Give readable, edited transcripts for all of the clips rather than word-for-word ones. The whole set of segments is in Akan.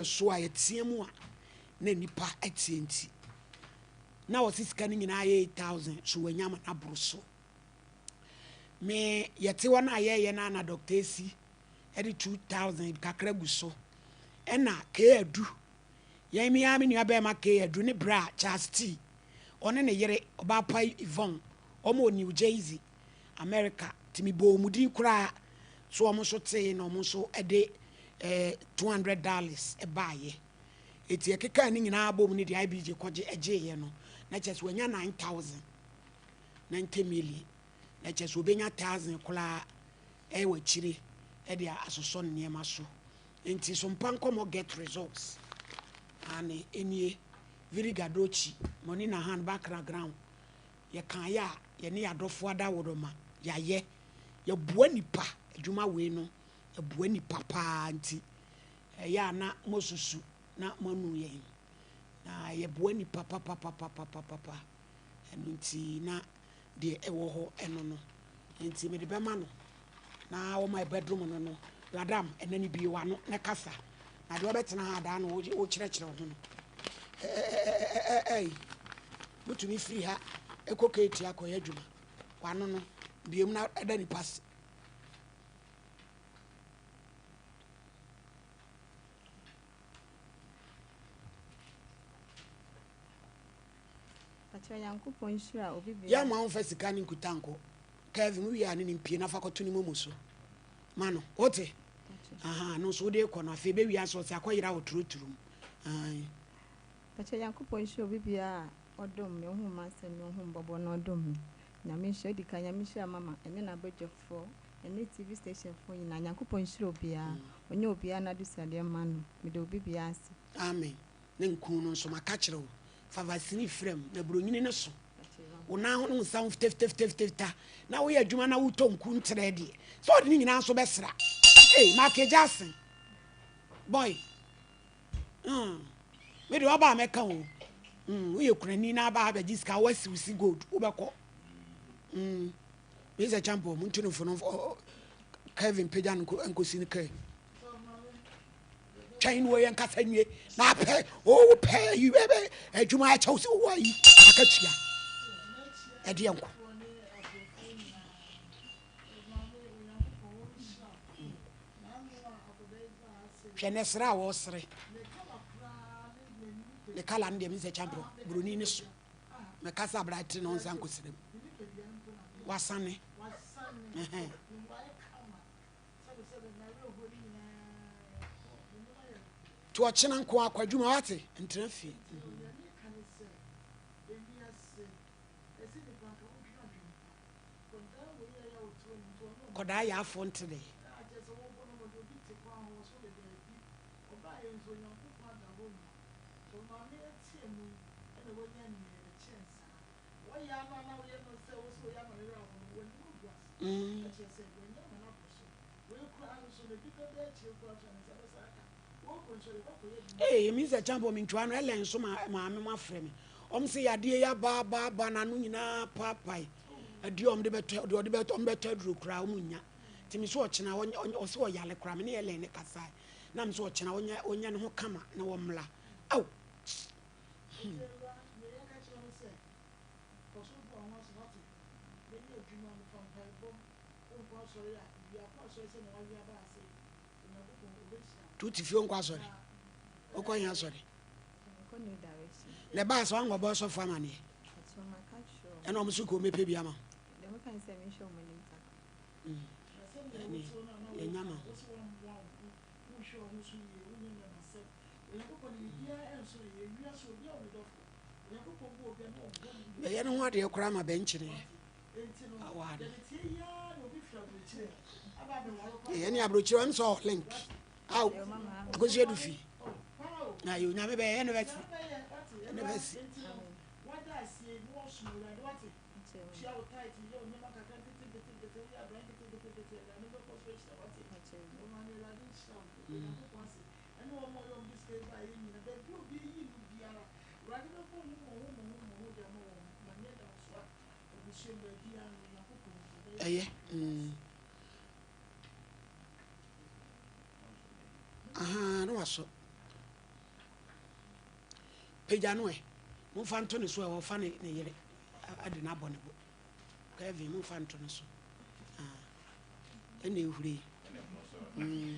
So a yɛteɛ mu a na nnipa atie nti na wɔse sika no nyinaa yɛ 8000 so wanya ama no aboro so. Me yɛte hɔ no a yɛyɛ no a na Dr. Esi ɛde 2000 kakra gu so ɛna K Adu yɛn me ara me nua bɛrima K Adu ne bra Charles T ɔne ne yere ɔbaa pa Yvonne wɔn wɔ New Jersey America nti mebɔɔ wɔn din koraa so wɔn nso tee na wɔn nso de eh, $200 baeɛ. Eti ɛkekaa ne nyinaa bom ne deɛ IBJ kɔgye ɛgyeeɛ no, na kyerɛ sɛ wanya 9,000, 90 million. Na kyerɛ sɛ obɛnya 1,000 koraa ɛwɔ akyire ɛde asosɔ ne nneɛma so. Nti so mpa nkɔmmɔ get results. Ane, enie, Virigadochi, Money na hand, back na ground. Yɛkaeɛ a, yɛne yɛn adɔfoɔ adaworoma, yɛayɛ. Yɛboa nnipa, adwuma wei no, ɛboa nnipa paa nti ɛyɛ a na moasusu na moanu yɛn. Na yɛboa nnipa papapapapapapa. Ɛno nti na deɛ ɛwɔ hɔ ɛno no. Nti mede bɛma no na wɔma ɛbɛdom no no. Ladam, ɛnɛ no bue w'ano na kasa. Na deɛ ɔbɛtena ha daa no wokyerɛkyerɛ wo ho no. Ɛɛɛɛɛɛi, wotumi firi ha kɔ Ketia kɔyɛ adwuma. W'ano no, bue mu na da nipa ase. Yɛ ma ɔmfa sika no nkuta nkɔ. Kevin, wowie a ne ne mpie na fa kɔto ne momo so ma no. Wote? Aha, no nso wode kɔ no afei bɛwie asɛ ɔsɛ akɔyera wɔ turoturo mu. Ae. Pakyɛ Nyankopɔn nhyira obi biara a ɔdom me, ohuu m'asɛm no, ohuu mbɔbɔ na ɔdom me. Nyame nhyira, odi kan Nyame nhyira mama ɛne n'abadwafoɔ ɛne TV station foɔ nyinaa. Nyankopɔn nhyira obiara, ɔnyɛ obiara n'adesuadeɛ mma no. Meda obi biara ase. Amen ne nkuu no nso maka kyerɛ wo fa vaseline fra mu na buronyini no so wo nan ho ne wo nsa ho fitafitafitafita na woyɛ adwuma na wotɔ nku ntrɛ deɛ sɛ ɔde ne nyinaa nso bɛsra ee Michael Jackson boy mm me deɛ ɔba a mɛka o mm woyɛ kunani na aba abɛgye sika woasi wo si gold wobɛkɔ mm Mr. Champo mo ntu no fo no Kevin pagya no nkosi no kaa twɛn no wɔyɛ nkasa nwie na apɛ o pɛ yi bɛbɛ adwuma akyɛw sɛ wowɔ ayi akatua ɛdeɛ nko hwɛ ne sere a wɔresere ne kala no deɛ mesɛ champion buroni ne so mɛka sɛ abra tiri na ɔnsa nkɔsere mu wasane To ɔkyena nko ara kɔ adwuma wate ntena fie. Kɔdaa yaafoɔ nte dɛ. Mm. Ee, mi sɛ champo mi ntwa no ɛlɛn nso ma maame mo afrɛ mi. Wɔn sɛ yadeɛ yi aba aba aba n'ano nyinaa paapae. Adeɛ wɔn de bɛtɔ deɛ ɔde bɛtɔ wɔn bɛtɔ aduro koraa wɔn nya. Nti mi so ɔkyena ɔsɛ ɔyale koraa mi ne ɛlɛn ne kasa na mi so ɔkyena ɔnyɛ ɔnyɛ ne ho kama na wɔn mmla. Aw. Hmm. Tu te fie nkɔ asɔre. Wokɔ yɛn asɔre. Na ɛbaa sɛ wankɔbɔ ɔsɔfo amaneɛ. Ɛna ɔmo so kɔ mɛpɛ bi ama. Yɛnya ma. Bɛyɛ ne ho adeɛ koraa ma bɛnkyerɛ. Aware. Ɛyɛ ne aburokyire wɔn sɛ ɔ link. Aw akosi edu fi. Na yɛ onyame bɛyɛ ɛne bɛsi. Ɛne bɛsi. Ɛyɛ mm. Ahaa na wasɔ. Pagya no ɛ. Momfa nto ne so ɛ, ɔfa ne ne yere de no abɔ ne bo. Kevin, momfa nto ne so. Ah, ɛna ehuri yi. Mm.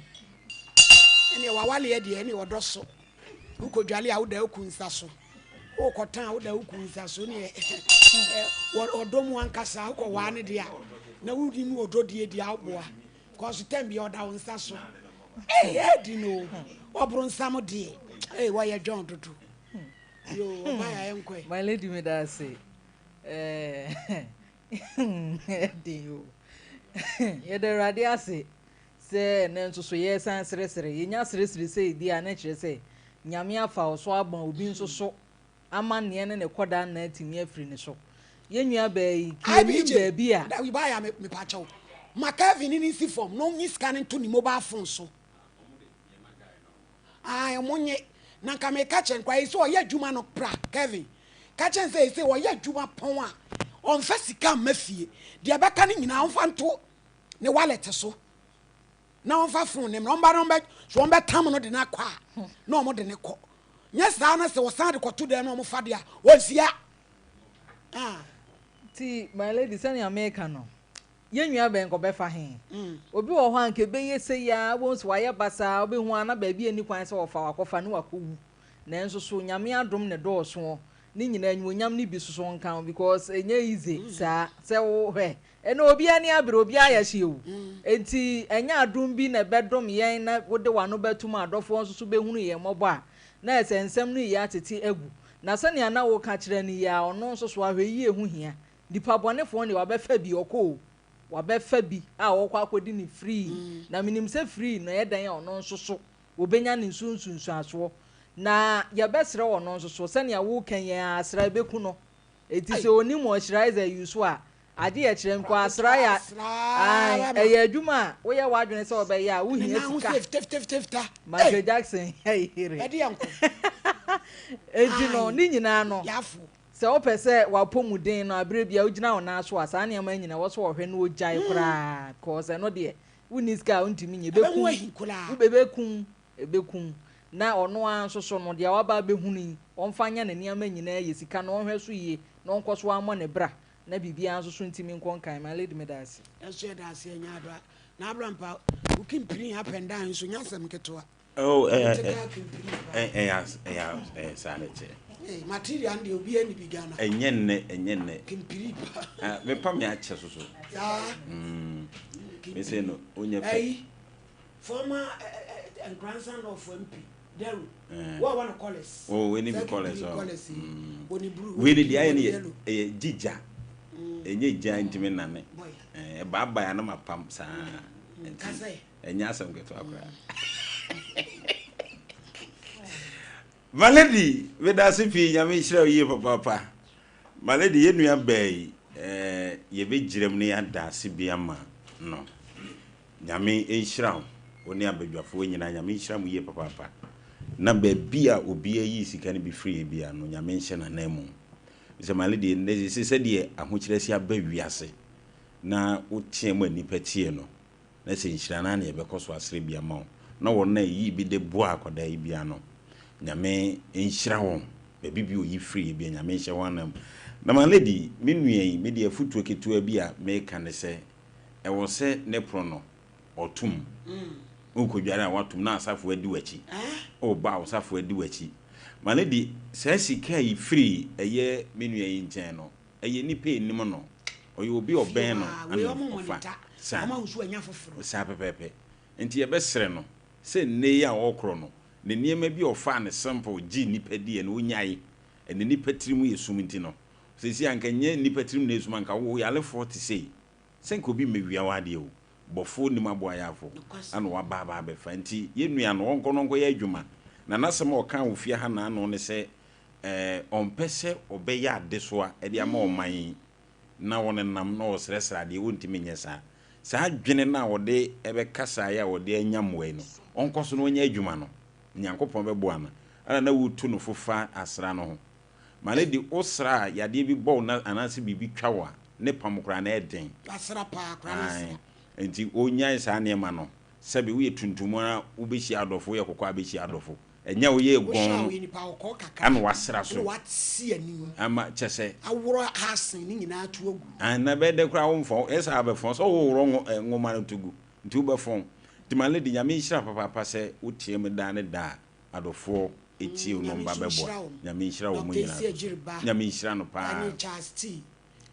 Ɛne wawaleɛ deɛ ɛne ɔdɔ so. Wokɔdwale a woda woku nsa so. Wokɔtɔn a woda woku nsa so ne ɔdɔ mu ankasa wokɔwaa ne deɛ a na wonim ɔdɔ die deɛ woboa. Kɔso tɛm bi ɔda wo nsa so. Ei, ɛdi no. Ɔboro nsam deɛ. Ei, wɔyɛ dwɔn dodo. Yo, ɔba yɛ ayɛ nkɔɛ. My lady me da ase. Ɛɛ ɛden o. Yɛda Awurade ase sɛ ɛnɛ nso so yɛresan seresere. Yɛnya seresere sei deɛ a na kyerɛ sɛ Nyame afa wo so ama obi nso so amanneɛ ne ne kɔdaa nna atumi afiri ne so. Yɛn nua baa yi, ka yɛnim IBJ, baabi a. da baayɛ a mepakyɛw ma Kelvin ne nsi fam na ɔnyi sika no nto ne mobile phone so. Ae ɔmo nye. Na nka meka kyerɛ no koraa ese ɔyɛ adwuma no pra Kevin ka kyerɛ no sɛ ese ɔyɛ adwuma pɔn a ɔnfa sika mma fie deɛ ɛbɛka no nyinaa ɔnfa nto ne wallet so na ɔnfa phone no mmra ɔmba na ɔmbɛ so ɔmbɛtam no de no akɔ a na ɔmo de no kɔ nyɛ saa na sɛ ɔsan de kɔto dɛm na ɔmo fa deɛ a ɔnsia ah. Nti my lady sɛnea meka no Yɛn nua bɛn kɔbɛfa he? Obi wɔ hɔ a anka ɛbɛyɛ sei ara, wobɛhu sɛ wayɛ basaa, wobɛhu ara na baabi a ɛnni kwan sɛ ɔfa wakɔfa ne wakɔwu. Nanso so Nyame adom ne dɔɔsoɔ, ne nyinaa animuonyam no bi soso nka ho because ɛnyɛ easy saa sɛ wo hwɛ ɛnɛ obiara ani abere, obiara ayɛ hye o. Enti ɛnyɛ adom bi na ɛbɛdom yɛn na wode w'ano bɛtom a adɔfoɔ nso so bɛhunu yɛn mmɔbɔ a, na ɛsɛ nsɛm no yie atete agu. Na sɛnea na woka kyerɛ no yi ara, ɔno nso so ahwɛyie ho hia. Nipa bɔnefoɔ deɛ wabɛfa bi ɔkɔ o, wabɛfa bi a ɔrekɔ akɔdi no free, na menim sɛ free no ɛyɛ dɛn a ɔno nso so ɔbɛnya ne so nsunsuansoɔ, na yɛbɛsrɛ ɔno nso so sɛnea woreka yi ara asra ɛbɛku no, enti sɛ ɔnim moisturizer use a, agye yɛ kyerɛ mpo asra yɛ ae, ɛyɛ adwuma a woyɛ w'adwene sɛ wobɛyɛ a wohia sika, Michael Jackson yere, enti no ne nyinaa no. Sɛ wopɛ sɛ w'apɔmuden no aberɛ biara wogyina wo nan so a, saa nneɛma yi nyinaa ɛwɔ sɛ wɔhwɛ na wɔgyae koraa cause ɛno deɛ wonni sika a wontumi nyɛ, ɛbɛku wo, ɛbɛku wo, ɛbɛku wo. Na ɔno ara nso so no deɛ waba abɛhunu yi, ɔmfa nyɛ ne nneɛma nyinaa yie, sika no ɔnhwɛ so yie na ɔnkɔ so ara mmɔ ne bra na biribiara nso so ntumi nkɔ nkan. My lady meda ase. Yɛnso yɛda ase anya adɔ a na Abrampa wo kimpini up and down nso nyɛ asɛm ketewa. Oh, eh, eh, eh, eh, eh, eh, saa na ɛteɛ. Hey, material no deɛ obiara ni bi Ghana. Ɛnyɛ nnɛ, ɛnyɛ nnɛ. Kimpiri pa. Ah, mepa me akyɛ so so. Saa. Me se no, onyɛ pɛ. Ɛyi, former Nkoranza North MP, Dero. Wo a wɔn colours. Oh, we ni bi colours. Oh, colours. Oni blue. We ni deɛ ayɛ no yɛ ɛyɛ gyigya. Ɛnyɛ gya ntumi nane. Ɛɛ, ɛbaabaa anam apam saa. Kasɛ. Ɛnyɛ asɛm ketewa koraa. My lady, meda ase pii, Nyame nhyira wo yie papaapa. My lady, yɛn nua baa yi, eh, yɛbɛgyina mu na yɛada ase bi ama no. Nyame nhyira wo, wo ne abadwafoɔ nyinaa, Nyame nhyira mo yie papaapa. Na baabi a obiara yii sika no bi firiiɛ biara no, Nyame nhyɛ n'ananmu. Sɛ my lady, nnɛ sɛ sɛdeɛ ahokyerɛ asi aba wiase na woteɛ mu a nnipa tie no, na sɛ nhyira no ara na yɛbɛkɔ so asrɛ bi ama wo, na wɔn a ɛyii bi de boaa akwadaa yi biara no, Nyame nhyira wɔn, baabi bi oyi firiiɛ biara, Nyame nhyɛ wɔn anam. Na my lady, me nua yi, me deɛ afutuo ketewa bi a meka ne sɛ, ɛwɔ sɛ ne pono no, ɔtom. Wokɔdware a woatom na asafo adi w'akyi. Woba a ɔsafo adi w'akyi. My lady, saa sika yi firi ɛyɛ me nua yi nkyɛn no, Ɛyɛ nipa a ɛnim no. Ɔyɛ obi a ɔbɛn no na ɔfa. Saa. Saa pɛpɛɛpɛ. Nti yɛbɛsrɛ no sɛ nnɛ yi a ɔrekorɔ no, ne nneɛma bi a ɔfaa no simple gyee nnipa diiɛ no, ɔnyae. Ɛnɛ nnipa tirim yɛ sum nti no. Seesei anka ɛnyɛ nnipa tirim na ɛyɛ sum, anka wo yarefoɔ te sei. Sɛ nka obi mmɛwia w'adeɛ o. Bɔfoɔ nim aboa yarefoɔ ana waba aba abɛfa. Nti yɛn nua no, ɔnkɔ na ɔnkɔyɛ adwuma. Na n'asɛm a ɔkaa wɔ fie ha naano ne sɛ, Ɔmpɛ sɛ ɔbɛyɛ adesoa de ama ɔman yi na ɔnenam na ɔresrɛsrɛ adeɛ, ɔntumi nyɛ saa. Saa adwene no a ɔde bɛkasaeɛ a ɔde anya mmoa yi no, ɔnkɔ so na ɔnyɛ adwuma no, Nyankopɔn bɛboa no. Ɛna na wotu no fo fa asra no ho. Ma no de, wosra a yadeɛ bi bɔ wo na anaasɛ biribi twa wo a, ne pam koraa no ɛyɛ den. Wasra paa koraa na asra. Ae, nti ɔnyae saa nneɛma no. Sɛbe woyɛ tuntum ara wobɛhyia adɔfo, woyɛ kɔkɔɔ a bɛhyia adɔfo. Ɛnyɛ woyɛ Wohwɛ a gɔn no ɔyɛ nipa kɔkɔɔ kakra ɛna wasra ɛna so wate anim ama kyɛ sɛ aworɔ asen ne nyinaa to agu. Na bɛyɛ dɛ koraa womfɔn ɛsɛ sɛ abɛfɔn sɛ woworɔ ngo eh, nwoma no to gu nti wobɛfɔn nti my lady Nyame nhyira papaapa sɛ woteɛ mu daa ne daa adɔfoɔ ɛtie wo Nyame nɔmba nso bɛboa nhyira wɔn. Nyame nhyira wɔn Dr. nyinaa Esi nso so Agyiri ba Nyame nhyira no ɛne paa Charles T.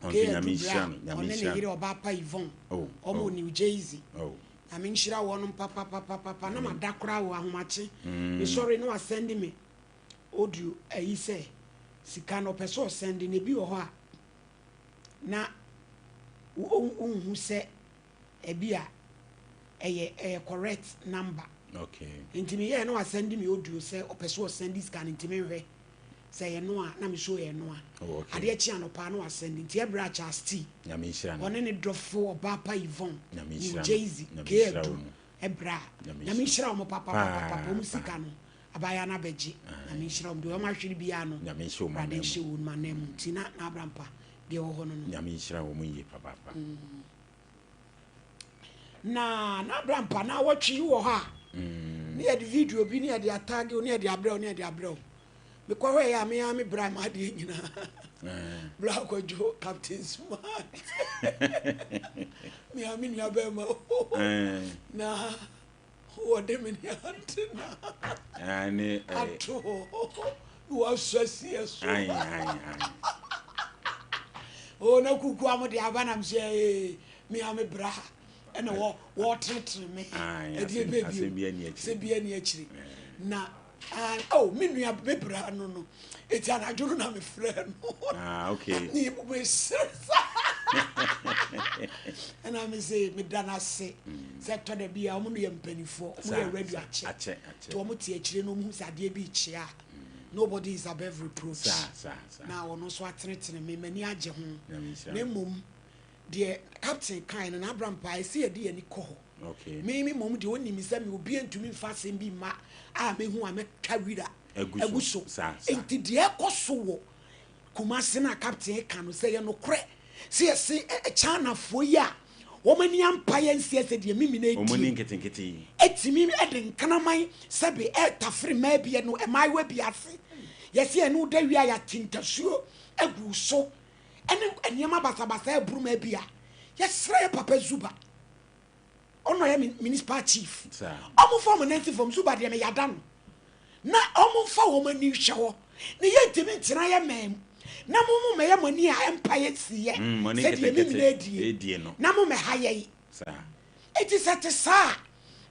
ɔno K. nso Nyame Adu nhyira Bra no Nyame ɔne ne nhyira yere no ɔbaa pa Yvonne oh wɔn wɔ oh New Jersey. oh Nyame nhyira wɔnom papapapapa na Nyame mada koraa wɔ ahomakye mesɔre na wasɛnde me audio ayi sɛ sika no ɔpɛ sɛ ɔsɛnde na ebi wɔ hɔ a na wonhu sɛ ebi a ɛyɛ ɛyɛ correct number okay nti meyɛɛ na wasɛnde me audio sɛ ɔpɛ sɛ ɔsɛnde sika no nti menhwɛ sɛ ɛyɛ no a na me so ɛyɛ no a oh okay adeɛ kye anɔpa na wasɛnde nti ɛberɛ a Charles T Nyame nhyira no ɔne ne dɔfo ɔbaa pa Yvonne Nyame New nhyira no Jersey Nyame K nhyira Adu wɔ mu ɛberɛ a Nyame Nyame nhyira nhyira wɔn papapapapa paa wɔn paa sika no abaayewa no abɛgye Nyame nhyira wɔn deɛ wɔn ahwere biara no Nyame nhyɛ wɔn Awurade anan nhyɛ mu wɔn anan mu nti na n'abrampa deɛ ɛwɔ hɔ no no Nyame nhyira wɔn yie papaapa na n'abrampa na awɔtwe yi wɔ hɔ a ne yɛde video bi ne yɛde atag wo ne yɛde abrɛ wo ne yɛde abrɛ wo mekɔhwɛ yɛ a mea me bra ma adeɛ nyinaa bra akwadwo Captain Smart mea me nua bɛrima na wɔde me ne ante na ne ato hɔ na wasɔ asiɛ so ayi ayi ayi o na kuku a mode aba nam sɛ ee mea me bra ɛna wɔ wɔtenetene me Aye, ɛdeɛ asɛm bɛɛ asɛm bio bi ani sɛ akyire bia ni akyiri na ah, oh me nua me bra no no eti anadwo no na mefrɛ no ah okay ne mesere sa ɛna me sɛ meda no ase sɛ tɔ da bi a ɔmo no yɛ mpanimfoɔ ɔmo saa yɛ ready saa akyɛ akyɛ nti akyɛ ɔmo te akyire no ɔmo hu sɛ adeɛ bi kyea a nobody is above reproach saa saa saa na ɔno nso atenetene me m'ani agye ho Nyame nhyira na no mmom deɛ captain kan no n'abrampa ɛsɛ yɛde yɛn ani kɔ hɔ okay me mmom deɛ onim sɛ me obi ntumi nfa asɛm bi mma a mehu a mɛtwa wira Agu agu so so saa saa nti deɛ ɛkɔ so wɔ Kumase no a captain ka no sɛ yɛ nokorɛ sɛ yɛse Chinafoɔ yi a wɔn ani ampa yɛn nseɛ sɛ deɛ mimi no wɔn ni adie nketenkete yi ɛtumi ɛde nkraman sɛbe ɛretafere mmaa bi ɛno mmaayewa bi ase yɛsɛ yɛne wo da wie a yɛate ntasuo agu so ɛne nneɛma basabasa aburu mmaa bi a yɛsrɛ yɛ papa Zuba ɔno ɔyɛ municipal chief saa ɔmo fa ɔmo nanti fam Zuba deɛ meyada no na ɔmo mfa wɔn ani hwɛ hɔ na yɛntumi ntena yɛ mɛn mu na mo mo mɛyɛ mo ani a ɛmpa yɛ si yɛ mo ani sɛdeɛ mimi na nketenkete adie edie no na mo mɛha yɛ yi saa eti sɛ te saa a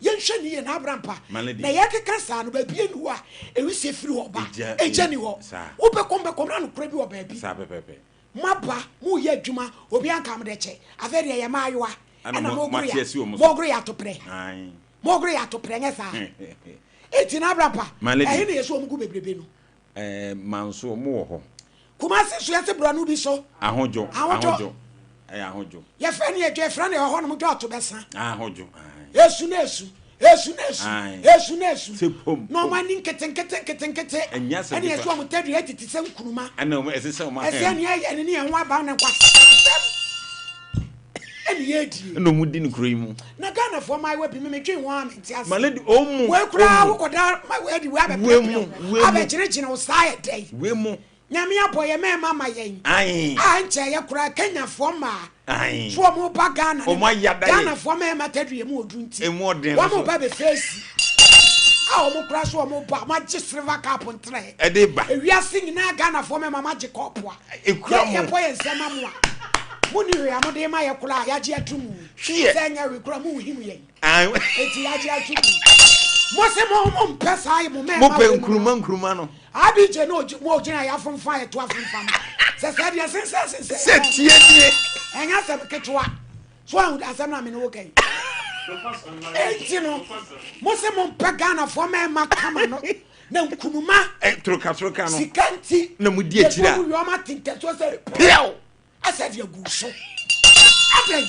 yɛnhwɛ ne yie na abrampa My lady. Na yɛkeka saa no baabi ani hɔ a ewisie firi hɔ ba Egya- egya ni hɔ saa. wobɛkɔm bɛkɔm na nokora bi wɔ baabi saa pɛpɛpɛ moaba moyɛ adwuma obi anka mo de kyɛ afei deɛ yɛ maayewa Ɛna ɛna mo- mogoro moate yɛ asi wɔn so. mogoro yɛ atoprɛ ayi mogoro yɛ atoprɛ nyɛ saa eti na abrampa My lady. ɛhe na yɛsɛ wɔn gu bebrebe no Manso mo wɔ hɔ Kumase so yɛte borɔno bi so Ahodwo Ahodwo. Ahodwo ɛyɛ Ahodwo yɛfrɛ no yɛdwa yɛfrɛ no ɛwɔ hɔ nom dwa ɔto bɛsa Ahodwo ayi esu na esu esu na esu Aye. esu na esu Sɛ pom, na pom. ɔmo ani nketenkete nketenkete Ɛnyɛ asɛm ɛne ketewa. yɛsɛ ɔmo tɛdua tete sɛ nkuruma ɛna ɔmo ɛsɛ sɛ ɔmo ɛsɛ ahɛn ne yɛ ne ne yɛn ho aba na nkwasasɛm ɛne yɛdie ɛna ɔmo di ne kuro yi mu na Ghanafoɔ maayewa bi me medwen ho a mente ase my lady ɔmo wei koraa ɔmo wokɔda ma wei de wei Wei mu, abɛpɛpɛ wei mu. abɛgyinagyina wo saa yɛ dɛn wei mu Nyame abɔ yɛ mɛɛma ma yɛn ayi a nkyɛ yɛ koraa Kenyafoɔ mmaa ayi so ɔmo ba Ghana Ɔmo ayɛ da yɛ. Ghanafoɔ mɛɛma tɛdua mu odu nti Emu ɔden no wɔn so. ba bɛ fɛsi a ɔmo koraa so ɔmo ba ɔmo agye silver cup ntrɛ Ɛde ba. Ewiase nyinaa Ghanafoɔ mɛɛma ɔmo agye kɔɔpo a Ekura mo. yɛbɔ yɛn nsɛm ama a mo ni hwee a mo de ma yɛ koraa yagye ato mu Hweɛ. sɛ ɛnyɛ hwee koraa mo nhim yɛn Ayi eti yagye ato mu mo se mo mo mpɛ saa mo mɛɛma mo pɛ wei mu no. nkuruma nkuruma no Abigye na ogyi mo ogyina yɛ afomfa yɛ to afomfa mo sɛ sɛ deɛ sensɛn sensɛn sɛ tie nie ɛnyɛ asɛm ketewa so ahu asɛm na mene wo kan enti no mo se mo mpɛ Ghanafoɔ mɛɛma kama no na nkunuma ɛ toroka toroka no sika nti Na mo di akyire a. yɛbɔ mu wie ɔma tentɛsoɔ sɛ pew asɛ deɛ gu so adɛn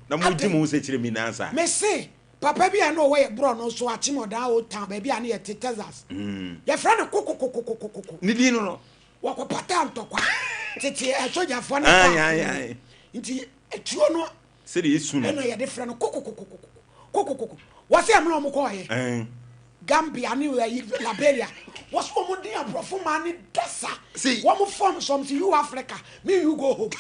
na mo gye mo ho sɛ kyerɛ mi nan saa me se papa bi a na ɔwɔ yɛ borɔ no so akyem ɔdan Old Town baabi a ne yɛte Texas yɛfrɛ no kokokokokokoko ne din no no wɔkɔpata ntɔkwa tete asogyafoɔ no Aye, baa aye, aye. nti etuo no sɛdeɛ esu no ɛna yɛde frɛ no kokokokokoko kokokoko wɔsɛ ɛmuna wɔn kɔɔyɛ ɛn Gambia ne ayi Liberia wɔsɛ wɔn den aborɔfo maa ne dasa See. wɔn fɔm sɔm si you Africa me you go home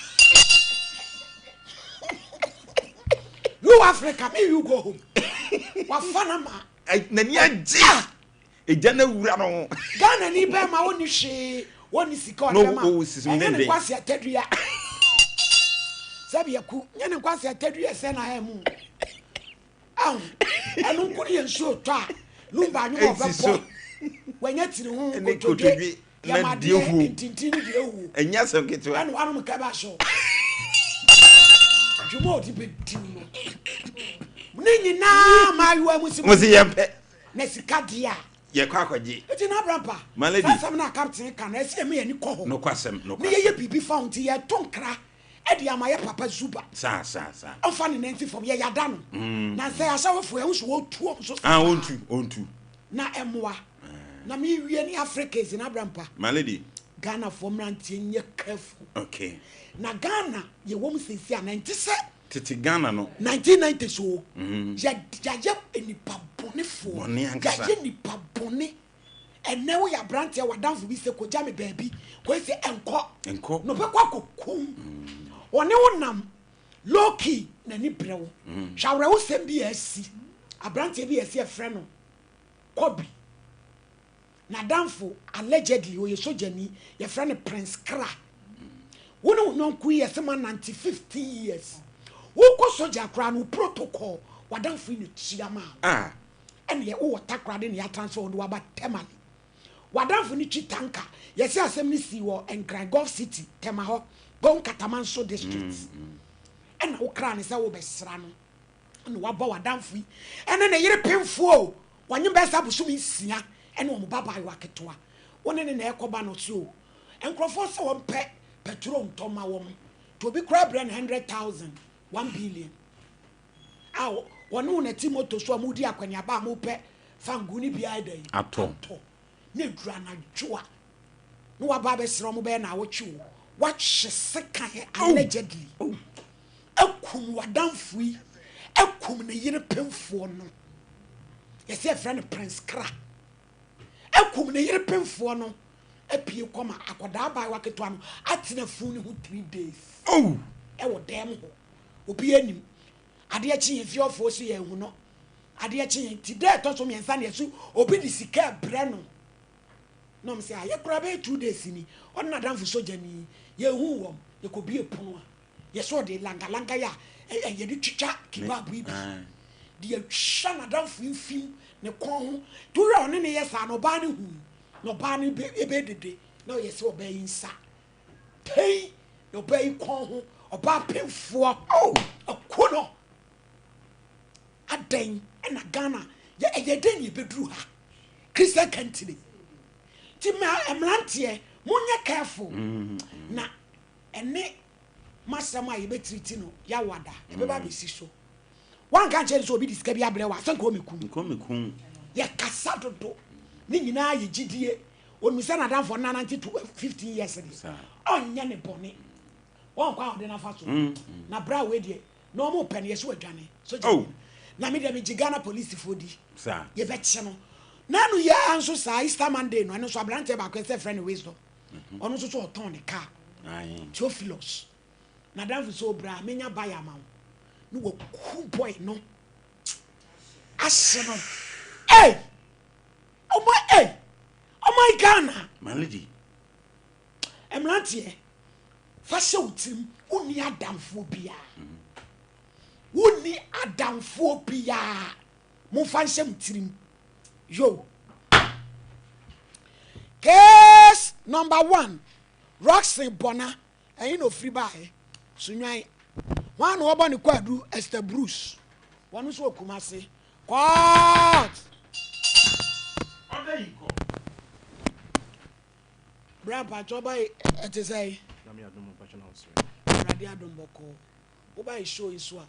you Africa me you go home wafa na ma N'ani agye. Egya no awura no ho. Ghana ni bɛɛ ma wɔnni hwee wɔnni sika Na ɔde ma ɔwɔ sisi mu ɛnyɛ ne denden. nkwasi atadua sɛbi ɛku nyɛ ne nkwasi atadua sɛ na ɛmu ahu ɛno nko ne yɛ nsuo tɔ a lumba anwom Esi so. ɔbɛbɔ wɔnyɛ tiri ho Ɛne kotodwe kotodwe na yɛmadeɛ deɛ huo. ntintin ne deɛ huo Ɛnyɛ asɛm ketewa. ɛna wanom kɛba so dwuma a ɔde bɛdi no ne nyinaa maayewa mu si Mo si yɛn pɛ. na sika deɛ a Yɛkɔ akɔgye. eti na abrampa My lady. saa asɛm no a captain ka no ɛsɛ yɛma yɛni kɔ hɔ Nokwasɛm ne nokwasɛm. yɛyɛ biribi fa ho nti yɛto nkra ɛde ama yɛ papa Zuba Saa saa saa. ɔmfa ne nanti fam yɛyada no na sɛ ahyɛwofoɔ ɛho so wɔtu ɔm so Ah ontu ontu. na ɛmmoa na mewie ne Africans na abrampa My lady. Ghanafoɔ mmeranteɛ nyɛ careful Okay. na Ghana yɛwɔ mu seesi a na nte sɛ Tete Ghana no. 1990 so yɛ yɛayɛ nipa bɔnefoɔ Bɔne ankasa. yɛayɛ nipa bɔne ɛnɛ woyɛ aberanteɛ wadamfo bi sɛ kɔgya me baabi kɔyɛ sɛ ɛnkɔ Ɛnkɔ. na ɔbɛkɔ akɔkum ɔne wo nam low key n'ani brɛ wo hwɛ awerɛhosɛm bi a asi aberanteɛ bi a asi ɛfrɛ no Kɔbi n'adamfo allegedly ɔyɛ sogyani yɛfrɛ no Prince Kra wo ne wo yɔnko yi yɛsɛ ma nante 15 years wokɔ sogya koraa no wo protocol w'adamfo yi na tua ma wo Ah. ɛne yɛ wowɔ Takoradi ne yɛatransfer wo de waba Tamale w'adamfo no twi tanka yɛsɛ asɛm no sii wɔ Nkran Golf City Tema hɔ Gong Katamanso district ɛna wokra ne sɛ wobɛsra no ɛna wabɔ w'adamfo yi ɛne ne yere pemfoɔ o wɔnye bɛyɛ sɛ abosome 6 ɛne wɔn babaayewa ketewa wo ne ne na ɛkɔba no so o nkurɔfoɔ sɛ wɔmpɛ petrol ntɔ ma wɔn nti obi koraa brɛ no 100,000 1 billion a wɔne wo nati moto so a modi akɔneaba a mopɛ fango ne biara da yi Atɔ. ne duru anadwo a na waba abɛsrɛ wɔn bɛyɛ na awɔtwe o wahye sekan allegedly akum w'adamfo yi akum ne yere pemfoɔ no yɛsɛ yɛfrɛ no Prince Kra akum ne yere pemfoɔ no apue kɔma akwadaa abaayewa ketewa no atena funu ne ho 3 days Oh. ɛwɔ dan mu hɔ obi anim adeɛ kye yɛn fiɔfoɔ so yɛn hu no adeɛ kye yɛn ti dɛ ɛtɔ so 3 na yɛso obi de sika brɛ no na ɔmo sɛ ayɛ koraa bɛyɛ 2 days ni ɔne n'adamfo sogyani yɛn hu wɔm yɛkɔ pono a yɛsɛ ɔde langalanga yɛ a yɛde twitwa kebab yi bi Ah. de yɛtwa n'adamfo yi fim ne kɔn ho to wura ɔne ne yɛ saa na ɔbaa ne hu na ɔbaa no ebe dede na ɔyɛ sɛ ɔbaa yi nsa tei na ɔbaa yi kɔn ho ɔbaa pemfoɔ ɛko no adɛn ɛna Ghana yɛ ɛyɛ dɛn na yɛbɛduru ha Christian country ti ma mmeranteɛ monyɛ careful na ɛne masɛm a yɛbɛtiriti no yɛawada ɛbɛba abɛsi so wanka nkyɛn sɛ obi de sika bi abrɛ wɔ asɛ nka ɔmɛkum Nkɔ mekum. yɛkasa dodo ne nyinaa yɛ gyidie onim sɛ n'adamfo no nanante to 15 years de Saa. ɔnyɛ ne bɔne wɔnkɔ a ɔde nafa so na bra wei deɛ na ɔmo pɛ no yɛsɛ wadwane so gye Oh. na me deɛ megye Ghana polisifoɔ di Saa. yɛbɛkye no na no yɛa nso saa Easter Monday no ɛno nso aberanteɛ baako ɛsɛ frɛ no Wisdom ɔno nso so ɔtɔn ne car Aye. Theophilus n'adamfo sɛ obra menya bayɛ ama wo ne waku boy no ahye no ei ɔma ei ɔma Ghana My lady. mmeranteɛ fa hyɛ wo tirim wonni adamfoɔ biara wonni adamfoɔ biara momfa nhyɛ mo tirim yo case number 1 Roxy Bɔna ɛyi na ofiri baeɛ Sunwan wɔn a na wɔbɔ ne kwadu Esther Bruce wɔn nso wɔ Kumase court Ɔda yi kɔ. Bra mpatwɔ ba yi ɛte sɛ yi Nyame adom mpatwɔ na wosɔre. Awurade adom bɔkɔɔ woba yi show yi so a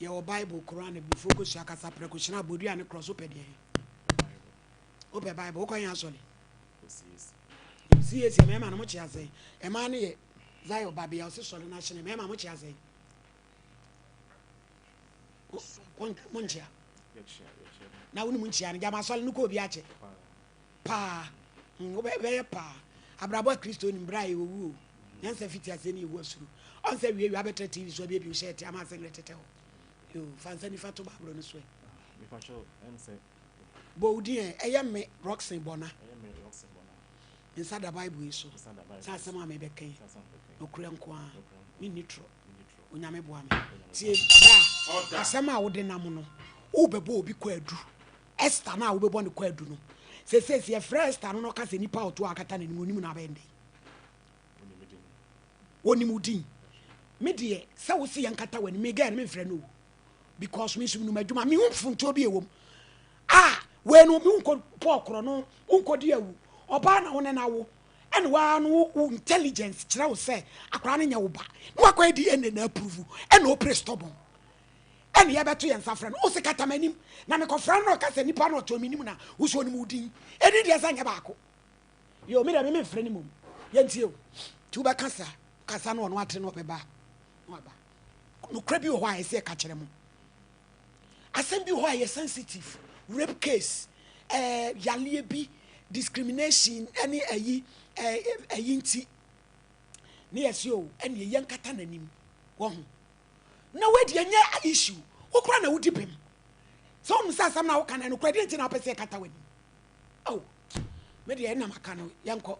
yɛwɔ Bible Koran bifo kosua kasa prɛko hyena abodua ne korɔ so pɛ deɛ wopɛ Bible wokɔ yɛn asɔre CAC. CAC mmarima no mo kye asɛn mmaa no yɛ Zion babea ɔse sɔre no ahyene mmarima mo kye asɛn mo nkyea. Na wonim nkyia no, gyama asɔre no kɔ obi akyɛ. Paa. Mm, wobɛyɛ paa. Abrabɔ a Kristo nim berɛ a yɛwɔ wuo. Nyansa fiti aseɛ ne yɛwu asuro. Ɔn sɛ wie wie abɛtra TV so abiebie wo hyɛ ɛte ama asɛngerɛ tetɛ hɔ. Yo, fa nsa nifa to baabolo no so ɛ. Bɔ wo din ɛ, ɛyɛ me Rockson Bɔna. Me nsa da Bible yi so sɛ asɛm a mebɛka yi, nokorɛ nko ara, menni torɔ. Onyame boa me. Tie, bra, asɛm a wode nam no, wobɛbɔ obi kwaadu. Esther no a wobɛbɔ no kwaadu no, seesei sɛ yɛfrɛ Esther no na ɔka sɛ nipa a ɔto akata n'anim no, onim no abɛn dɛn? Onim wo din. Me deɛ, sɛ wo se yɛnkata w'anim, me girl no memfrɛ no o. Because me nso menim adwuma, mehu mfontoɔ bi a ɛwɔ mu. Ah, wei no, me wonkɔ pɔɔ korɔ no, wonkɔdi awu. Ɔbaa na wo ne no awo. Ɛna waa no wo intelligence kyerɛ wo sɛ akwadaa no nyɛ wo ba. Na wakɔyɛ DNA na approve. Ɛna ɔpere stubborn. Ɛna yɛbɛto yɛn nsa frɛ no. Wo se kata m'anim. Na mekɔfrɛ no na ɔka sɛ nipa no ɔtɔ menim na wo so onim wo din. Ɛdin deɛ sɛ nyɛ baako. Yoo, me deɛ me memfrɛ no mmom. Yɛntie o. Nti wobɛka saa. Kasa no ɔno ate na ɔbɛba a, na waba. Nokorɛ bi wɔ hɔ a ɛsɛ yɛka kyerɛ mo. Asɛm bi wɔ hɔ a ɛyɛ sensitive, rape case, ɛɛ yaleɛ bi, discrimination ɛne ɛyi ɛɛ ɛyi nti ne yɛsi o ɛne yɛn nkata n'anim wɔ ho. Na wei deɛ nyɛ issue, wo koraa na wodi bem. Sɛ wɔn sɛ asɛm na woka no ɛnokorɛ deɛ nti na wopɛ sɛ yɛkata w'anim. Oh, me deɛ ɛna maka no yɛnkɔ.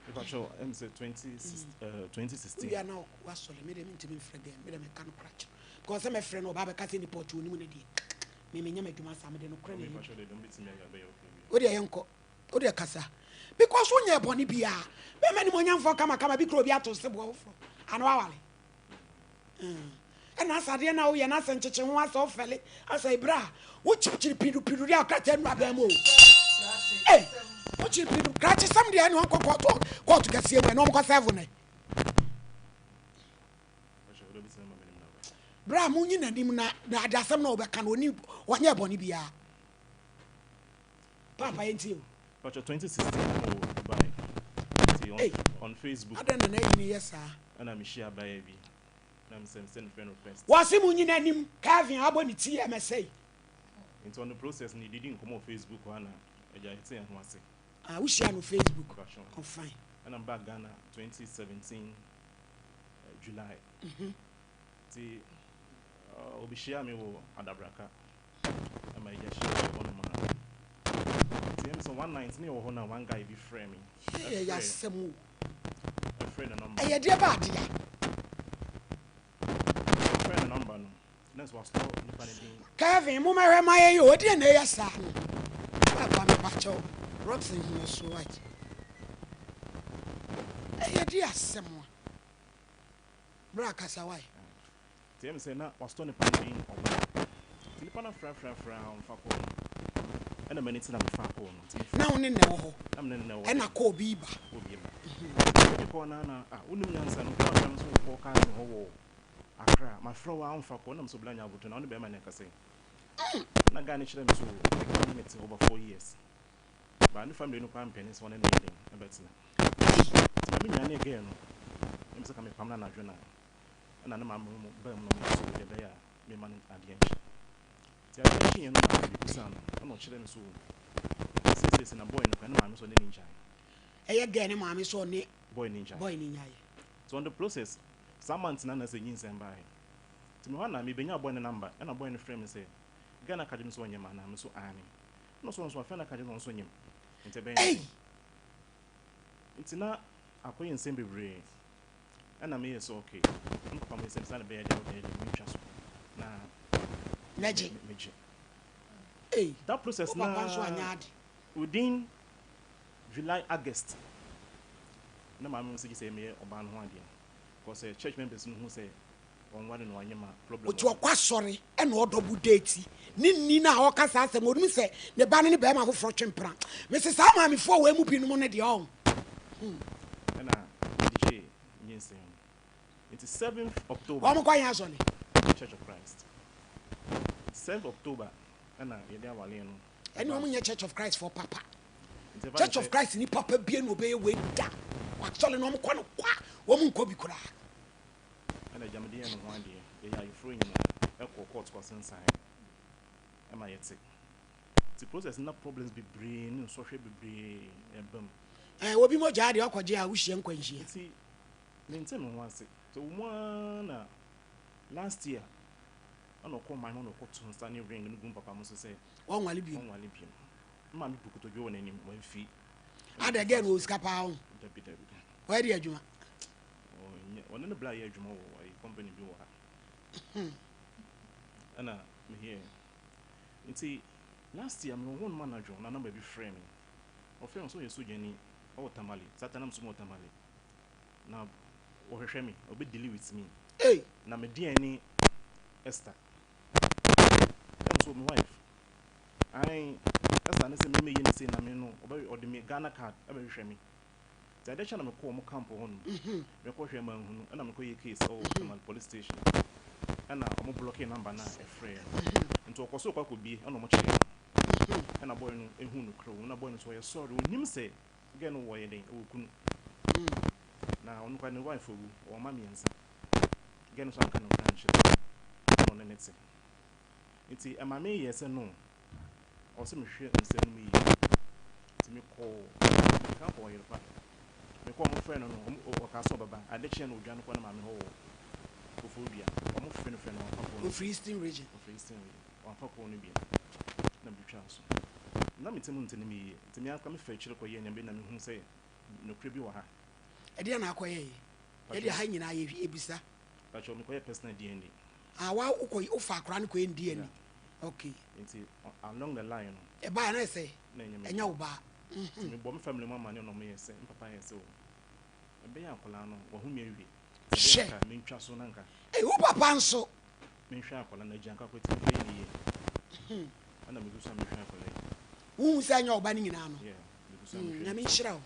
Mepakyɛw, ɛm sɛ 2016. Wia na wasɔre, me deɛ mentumi mfrɛ gɛn, me deɛ meka no kora kyerɛ. Because sɛ mɛfrɛ no ɔba bɛka sɛ nipa ɔte onim no deɛ, me menyɛ m'adwuma saa, mede nokorɛ na ɛyɛ. Wo deɛ yɛnkɔ, wo deɛ kasa. Because wonyɛ bɔne biara, bɛma nimonyamfoɔ kamakama bi kura obi ato seboɔ foforɔ, ana wawale. Ɛna asa adeɛ na woyɛ na asɛ nkyekye ho asɛ ɔfɛle asɛ ebere a wokyirikyiri pidu pidu deɛ akrataa nu abɛn mu o ee wokyiri pidu krakye sɛm deɛ ɛna ɔnkɔ kɔɔto kɔɔto kɛseɛ mu ɛna ɔmkɔ sɛvo ne bere a monyi n'anim na na ade asɛm na ɔbɛka no ɔni ɔnyɛ bɔne biara paapa yɛntie o. Pacho 2016 na mewɔ Dubai nti on Ei on Facebook adɛn na n'ayi no yɛ saa. ɛna me hyia abaayewa bi na me sɛ me send no friend request. Wɔse mo nyina nim Kelvin abɔ ne ti ɛmɛsɛi. Nti on the process no yɛdidi nkɔmɔ wɔ Facebook hɔ ana agya yɛte yɛn ho ase. Ah wo hyia no Facebook Mpacho. oh fine. Ɛna me baa Ghana 2017 July. Nti obi hyiaa me wɔ Adabraka ma yɛgya hyiaa wɔ hɔnom a. Nti ɛm sɛ one night ne yɛwɔ hɔ na one guy bi frɛ me. Yɛ yɛ asɛm o. Ɛfrɛ ne number. Ɛyɛ deɛ ba adeɛ. Ɛfrɛ ne number no na nso wasɔ nipa ne din. Kevin mo mɛhwɛ ma yɛ yɛ o deɛ na ɛyɛ saa no. Papa me pa kyɛw Rockson hu yɛ so right. Ɛyɛ deɛ asɛm a. Bra kasa wai. Nti ɛyɛ me sɛ na wasotɔ nipa no din ɔbaa. Nti nipa no afrɛfrɛfrɛ a ɔmfa kɔɔ no. Ɛna m'ani te na mefaa kɔɔ no. Nti mefaa. Na wo ne no na ɛwɔ hɔ. Na me ne no na ɛwɔ hɔ. Ɛna kɔɔ bi ba. Kɔɔ bi ba. Nti mede kɔɔ no ara na ah wonim nyansa no obi afrɛ me sɛ wokɔ cousin hɔ wɔ Accra. Mafrɛ wo a womfa kɔɔ. Ɛna me sɛ Obla nya aboterɛ na wo ne bɛrima na ɛkasa yi. Ɛna guy no kyerɛɛ me sɛ oh ne girl ne me te over 4 years. But ne family no koraa mpɛ ne sɛ ɔne no yɛ den ɛbɛtena. Nti ma me nyanee girl no, na me sɛ ka mepam no anadwo no a, ɛna ne maame mo baa mu na ɔmo sɛ deɛ ɛbɛyɛ a mema no adeɛ nkye. Nti adeɛ kyeeɛ no na mebisaa no, ɛna ɔkyerɛɛ me sɛ oh, seisei na boy no koraa ne maame sɛ ɔne no ngyae. Ɛyɛ girl ne maame sɛ ɔne boy no ngyae. Boy no nyae. So on the process, saa month no na sɛ nyinsɛn baeɛ. Nti mehɔ a na mebenyaa boy no number, ɛna boy no frɛɛ me sɛ girl no aka kyerɛ me sɛ ɔnyem anaa, me nso aane. Ɛna ɔsɛ ɔno nso afei na aka kyerɛ me sɛ ɔno nso nyem. Nti ɛbɛyɛ Ei! dɛn? Nti na akɔyɛ nsɛm bebree. Ɛna meyɛ sɛ okay, me papa mo nsɛm saa na ɛbɛyɛ deɛ wobɛyɛ deɛ mentwa so na Mɛgye. megye. Ei! That process Wo papa nso naa anyɛ ade. within July, August na maame mo sɛ gye sɛ meyɛ ɔbaa no ho adeɛ because church members no hu sɛ ɔnware no wanyɛ ma problem Ɔti wɔ hɔ. ɔkɔ asɔre ɛna ɔdɔ bu date ne nni no a ɔka saa asɛm ɔnim sɛ ne ba no ne bɛrima foforɔ twe mpena. Mese saa maamefoɔ wei mu binom no deɛ ɔn. Hmm. Ɛna mede gyee nyinsɛn no. Nti 7th October. Wɔn kɔ yɛn asɔre. Church of Christ. 7th October ɛna yɛde awaleɛ no. Ɛne wɔn nyɛ Church of Christ for papa. Nti ɛba ne Church of sɛ Christ ni papa bie na ɔbɛyɛ wei da. Asɔre no wɔn kɔ no kwa wɔn nkɔ bi koraa. Ɛna agya mede yɛn ho adeɛ yɛyɛ ayeforɔ nyinaa ɛkɔ court kɔ sensan. Ɛma yɛte. Nti process no na problems bebree ne nsɔhwɛ bebree ɛba mu. Ɛɛ obi mogyaa deɛ ɔkɔgye a wohyia nkwanhyia. Nti mente me ho ase. Nti ɛwɔ mu ara na last year ɛna ɔkɔɔ man no na ɔkɔto nsa ne ring no gu me papa mo so sɛ Ɔnwale biom. ɔnwale biom. Me maame bu kotodwe wɔ n'anim, wamfi. Adɛ girl no wɔ sika paa ho? Dabi dabi. Ɔyɛ deɛ adwuma? Ɔnyɛ, ɔne ne bra yɛ adwuma wɔ ayi company bi wɔ ha. Ɛna meyɛɛ. Nti last year mewɔ hɔ nom anadwo na number bi frɛɛ me. Ɔfrɛɛ me sɛ ɔyɛ sogyani ɔwɔ Tamale. Saa time no na mesom wɔ Tamale. Na ɔhwehwɛ me, ɔbɛ deal with me. Ei! Na me deɛn ne Esther. Ɛna me so me wife. Ae, Esther ne sɛ me mɛyɛ ne sei na me no ɔbɛ ɔde me Ghana card ɛbɛhwehwɛ me. Nti adeɛ kye na mekɔɔ ɔmo camp hɔ nom. Mekɔ hwɛɛ manhunu ɛna mekɔ yɛ case ɛwɔ Tamale police station. Ɛna ɔmo blɔkee number no a ɛfrɛɛ no. Nti ɔkɔ so kɔ akɔ bie ɛna ɔmo kyeree no. Ɛna boy no ehuu nokorɛ wɔ mu na boy no nso ɔyɛ sorry onim sɛ girl no wɔ yɛ dɛn ɔwɔ kunu. Na ɔno koraa ne wife awu ɔwɔ mma mmiɛnsa. Girl no nso anka nokorɛ ankyerɛ no ɛna ɔne no te. Nti ɛma me yɛɛ sɛ no ɔwɔ sɛ mehwehwɛ nsɛm no mu yie. Nti mekɔɔ, mesan kɔɔ Ɔyerepa. Mekɔɔ, wɔfrɛɛ no no, ɔkaa sɛ ɔbɛba. Ade kyeeɛ no ɔdwane kɔɔ ne maame hɔ wɔ Koforidua. Wɔfrɛ no frɛɛ no, wamfa kɔɔ no. Ɔfiri Eastern Region. Ɔfiri Eastern Region. Wamfa kɔɔ no bio. Na metwaa so. Na me tirim nte ne me yie. Nti me ara koraa mefaa akyire kɔyɛɛ nneɛma bi na mehuu sɛ nokorɛ bi wɔ ha. Ɛdeɛn na akɔyɛeɛ? Yɛde ha nyinaa yɛbisa. Pakyɛw mekɔyɛɛ personal DNA. Ah wa wokɔ wofa akora no kɔyɛ ne DNA. Yeah. Okay. Nti along the line no. Ɛbaeɛ na ɛsɛ Na ɛnyɛ me ɛnyɛ wo ba. Nti mebɔ me family mu amaneɛ na ɔmo yɛ sɛ me papa yɛ sɛ o ɛbɛyɛ akwadaa no wahu me awie. Nti ɛbɛyɛ Hwɛ. anka mentwa so na nka. Ei wo papa nso. Menhwɛ akwadaa no agya nka akwadaa ti mfa yɛ ne yie. Ɛna megu so a mehwɛ akwadaa yi. Wohu sɛ ɛnyɛ wo ba no nyinaa no. Yeah, megu so a mehwɛ. Nyame nhyira wo.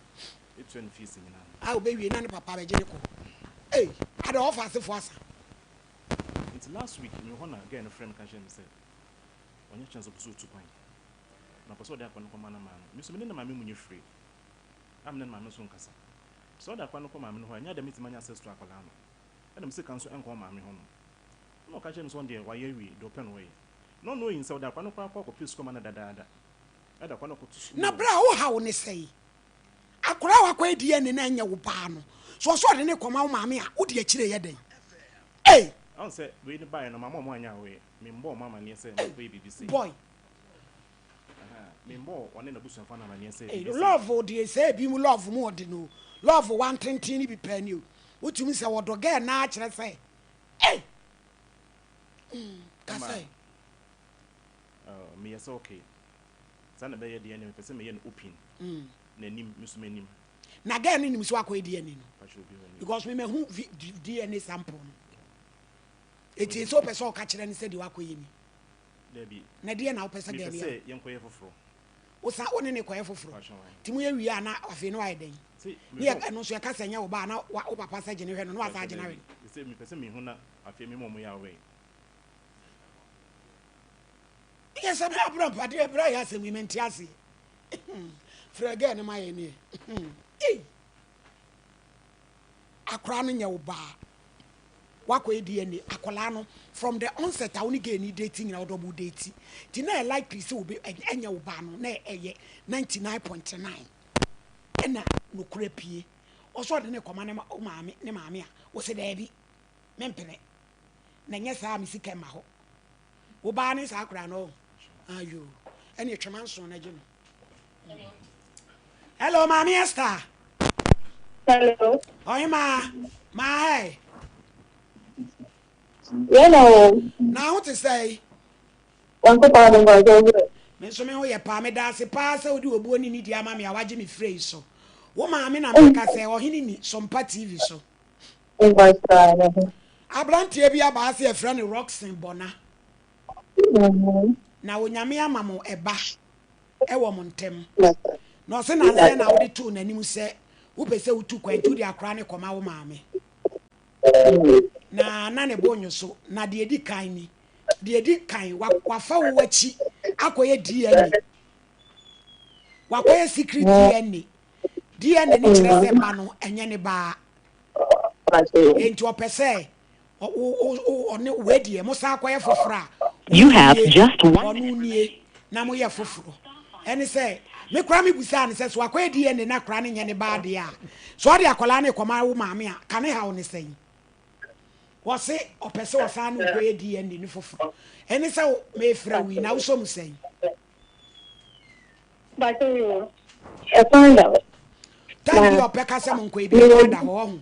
Etua ne fees nyinaa. A obewie na ne papa abɛgye ne kɔ. Ei ada ɔfa asefo asa. Nti last week mewɔ hɔ na girl no frɛ me ka kyerɛ me sɛ wanya chance ɔpɛ sɛ ɔtu kwan na ɔpɛ sɛ ɔde akwa no kɔma ne maame. Me nso me ne ne maame mu nyɛ firi a me ne ne maame nso nkasa. Sɛ ɔde akwa no kɔ maame no hɔ a ɛnyɛ adeɛ a mɛtumi anya access to akwadaa no. Ɛna me sika nso ɛnkɔ maame hɔ nom. Ɛna ɔka kyerɛ me sɛ ɔno deɛ wayɛ awie deɛ ɔpɛ na ɔyɛ. Na ɔno oyin sɛ ɔde akwa no koraa kɔ akɔpɛ sukuu ama no dadaada. Ɛde akwa no kɔto sukuu. Na bra wo haw ne sɛn? Akwadaa a wakɔyɛ DNA na ɛnyɛ wo baa no, so ɔsɛ ɔde no rekɔma wo maame a, wode akyire yɛ dɛn? Ei! Ɔn sɛ wei no baeɛ no mama ɔmo anyɛ aware, me mbɔɔ ɔmo amaneɛ sɛ Ei! makɔyɛ biribi sei. Boy. Ahaa, me mbɔɔ ɔne n'abusuafoɔ no amaneɛ sɛ Ei, biribi sei. love deɛ sɛ ebi mu love mu ɔde no o, love wantenten no bi paa ni o, wotumi sɛ ɔdɔ girl no ara kyerɛ sɛ ei! Mm, Ɛma, kasa yi. uh, meyɛ sɛ okay. Saa na ɛbɛyɛ deɛ ɛnneɛ mepɛ sɛ meyɛ no open n'anim me nso m'anim. Na girl no nim sɛ wakɔyɛ DNA no Pakyɛ obi wɔ anim. because me mahu DNA sample no. Eti sɛ wopɛ sɛ ɔka kyerɛ no sɛ deɛ wakɔyɛ ni. Dabi. Na deɛ na wopɛ sɛ girl Mepɛ no yɛ? sɛ yɛnkɔyɛ foforɔ. Wosan wo ne no kɔyɛ foforɔ. Pakyɛ wɔn. Nti moyɛ wie a na afei na wayɛ dɛn? Sɛ Ne yɛ mehwɛ. ɛno nso yɛka sɛ ɛnyɛ wo ba a na wo papa sɛ gye no hwɛ no na wasan Pakyɛ agye no ahwɛ dabi. no. Sɛ mepɛ sɛ mehu na afei me ma ɔmo yɛ aware. Yɛ sɛ bra bra mpa deɛ bra yɛ asɛm yi mente aseɛ frɛ gɛɛ no ma yɛ neɛ ei akora no nyɛ wo baa wakɔyɛ DNA akwadaa no from the onset a wo ne gɛɛ ni date nyina wɔdɔ bo date nti na yɛ likely sɛ obi ɛnyɛ wo baa no na ɛyɛ 99.9 ɛna nokorɛ pie ɔsɛ ɔde ne kɔma ne maame ne maame a wɔsɛ daabi mempene na nyɛ saa a me sika mma hɔ Wo baa ne saa koraa no ayo ɛne twema nson na gye no. Hello Maame Esther. Hello. Ɔhema maa hɛ. Yɛn na o. Na ho te sɛ. Nyankopɔn adom pa sɛ wo. Me nso me ho yɛ paa meda ase paa sɛ wode obuo ne nidi ama me a wagye me frɛ yi so. Wo maame na meka sɛ ɔhene ni Sompa TV so. Abranteɛ bi aba ha sɛ yɛfrɛ no Rockson Bɔna. Na Onyame ama mo ɛba ɛwɔ mo ntɛm. Na ɔse nansɛ na wode too n'anim sɛ wopɛ sɛ wotu kwan nti wode akora no kɔma wo maame. Na na ne bo nyo so. Na deɛ edi kan ni, deɛ edi kan wafa wo akyi akɔyɛ DNA. Wakɔyɛ secret DNA. DNA no kyerɛ sɛ ba no ɛnyɛ ne baa. Enti ɔpɛ sɛ ɔne wei deɛ mo san akɔyɛ foforɔ a You have just one ɔno nie na moyɛ foforɔ. Ɛne sɛ me koraa mebusaa no sɛ so akɔyɛ DNA na akwadaa no nyɛ ne ba adeɛ a so ɔde akwadaa no rekɔma wo maame a ka ne haw ne sɛn? Wɔse ɔpɛ sɛ ɔsan ne wokɔyɛ DNA no foforɔ. Ɛne sɛ mefrɛ wo yi na wosɔ mu sɛn? Ɛkwan da hɔ. Time bi ɔpɛ ka sɛ monkɔ ebi ɛkwan da hɔ ɔho.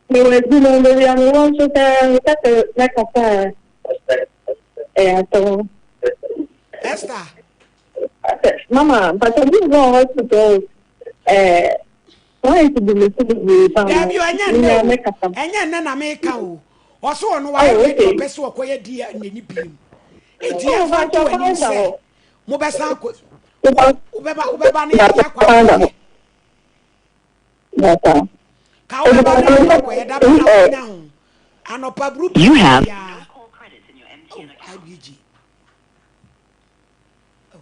Mewɔ adwuma mu, baabi a mewɔ nso sɛ meka sɛ mɛkasa a, ɛyɛ asɛm. Esther. Mama, mpatwa bi wɔ hospital ɛɛ client bi me so bebree paa. Dabi ɛnyɛ nnɛ o, ɛnyɛ nnɛ na meka o. Ɔso ɔno wayɛ oh, ready ɔpɛ sɛ ɔkɔyɛ di n'ani biem. Eti ɛfa nto anim sɛ mobɛsan akɔ wobɛba wobɛba ne yɛakɔ akɔyɛ. Ka wobɛba ne yɛakɔ akɔyɛ da bɛn na wobɛnya ho anɔpa buru biara. Oh, IBG. Oh.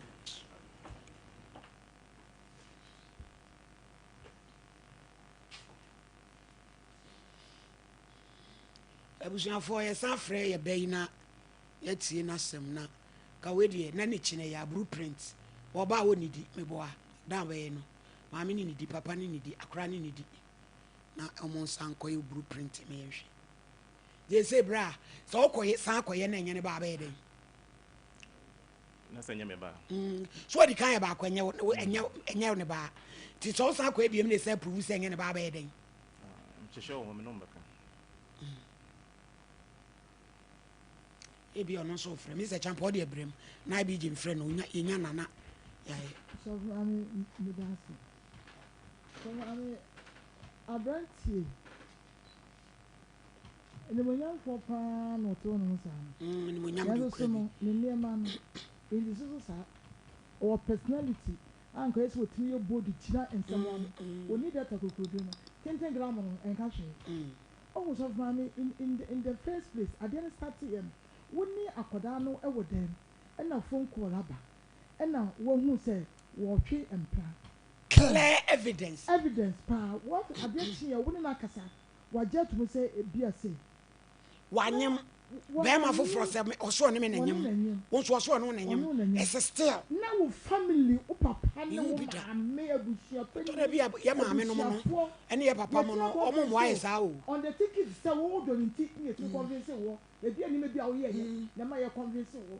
Abusuafoɔ yɛsan frɛ yɛ bɛ yi na yɛatie n'asɛm na ka wei deɛ na ne kyinɛ yɛ aburu print wɔba a wɔnnidi meboa da bɛyɛ no maame ne nidi papa ne nidi akora ne nidi na wɔn nsa nkɔyɛ buru print ma yɛnhwɛ gye sɛ berɛ a sɛ wokɔyɛ san kɔyɛ na ɛnyɛ ne ba abɛyɛ dɛn na sɛ ɛnyɛ me ba so ɔdi kan yɛ baako ɛnyɛ ɛnyɛ ɛnyɛ ne ba nti sɛ wosan kɔyɛ biam ne sɛ prove sɛ ɛnyɛ ne ba abɛyɛ dɛn nhyehyɛ wɔ hɔ me ne wɔn bɛka. Ebi ɔno nso frɛ me sɛ champa ɔde abrɛm na ebi gye mfrɛ no onya yɛnya nana yɛayɛ. Sɔfo maame meda ase. Sɔfo maame abrantie animonyamfoɔ paa na ɔte hɔ nom saa no. Animonyam de Nanso okura so bi. no ne nneɛma no nti so so saa. Ɔwɔ personality a nka ɔyɛ sɛ ɔtumi yɛ bold gyina nsɛm ano. Ɔnni data kokoroduro no tenten gram no ɛnka hwee. Wohu sɔfo maame in in the in the first place adeɛ no starteeɛ no wo ne akwadaa no wɔ dan mu ɛna phone call aba ɛna woahu sɛ wɔretwe mpena. Clear evidence. Evidence paa what adeɛ kyeeɛ wo ne no akasa wagye atom sɛ ebia sei. Wanyem bɛɛma foforɔ sɛ me ɔso ɔne me na nyem wo nso ɔso ɔne wo na nyem ɛsɛ still. Na wo family wo papa ne Mehu wo bi da. maame abusua Ɛtɔ da bi a yɛ maame nom no abusuafoɔ ɛne yɛ papa mo yɛtumi no ɔmo akɔnvinse mmoa yɛ wo saa o. on the ticket sɛ wo wo dɔ no nti na yɛtumi convince woɔ ebi a nneɛma bi a woyɛɛyɛ na ɛma yɛ convince wo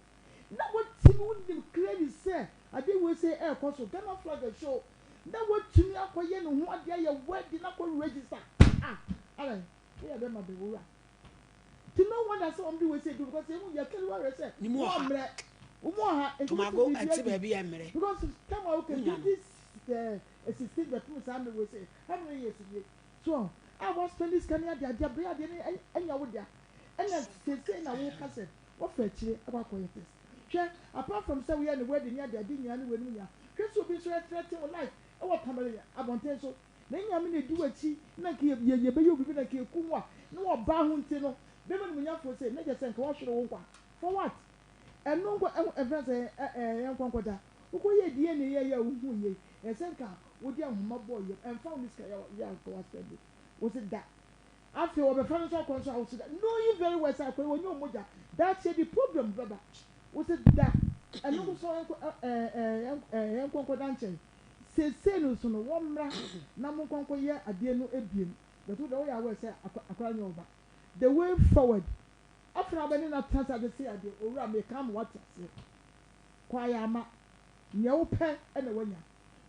na watumi wonim clearly sɛ adeɛ wei sei ɛɛkɔ so Ghana flag ɛhyɛ na watumi akɔyɛ ne ho adeɛ ayɛ wedding akɔ register ah alɛ woyɛ bɛma bɛ wura Nti no wonder sɛ wɔn de wei sɛ du because yɛn mu yɛ kari wawɛ sɛ Ne mu wɔn ɔha. mmerɛ wɔn mu ɔha nti wɔn ti Tomago biribi ɛte adi baabi a mmerɛ. because time a okay Wonya no. 2016 bɛpem saa mmerɛ wei sɛ how many years nie so a wa spend sika ne ade ade abere adeɛ ne ɛnya wo dea ɛna seesei na wo ka sɛ wɔfa akyire akɔ akɔyɛ test hwɛ apart from sɛ woyɛ ne wedding ne ade ade nyinaa ne wei nom nyinaa hwɛ sɛ obi nso ɛtrɛte wo life ɛwɔ tamale abɔnten so Na Nyame na edi w'akyi na nka yɛ yɛbɛyɛ wo biribi na nka yɛkum wo a na wɔbaa ho nti no bɛma animuonyamfoɔ sei na kyerɛ sɛ nka woahwere wo nkwa for what? Ɛno nko ɛ ɛfrɛ no sɛ ɛ ɛ yɛnkɔ nkɔda wokɔyɛɛ DNA yɛɛyɛ a wohuu yei ɛsɛ sɛ nka wode ahoma bɔɔ yam ɛmfa wo ne sika yɛ yɛ a nka woaspɛnde wo se da afei wɔbɛfa no nso akɔ nso a wo se da knowing very well sɛ akɔyɛ wɔnyɛ wo mogya daakye de problem bɛba wo se da ɛno nso ɛnkɔ ɛ ɛ ɛ yɛnkɔ nkɔda nkyɛn Seesei no nso no, wɔmmra na monkɔ nkɔyɛ adeɛ no biom, but wo deɛ woyɛ aware sɛ akwadaa nyɛ wo ba. The way forward, afei na wobɛne no atena ase abɛsei adeɛ, owura meka ama woate aseɛ, kɔ ayɛ ama, nea wopɛ na woanya.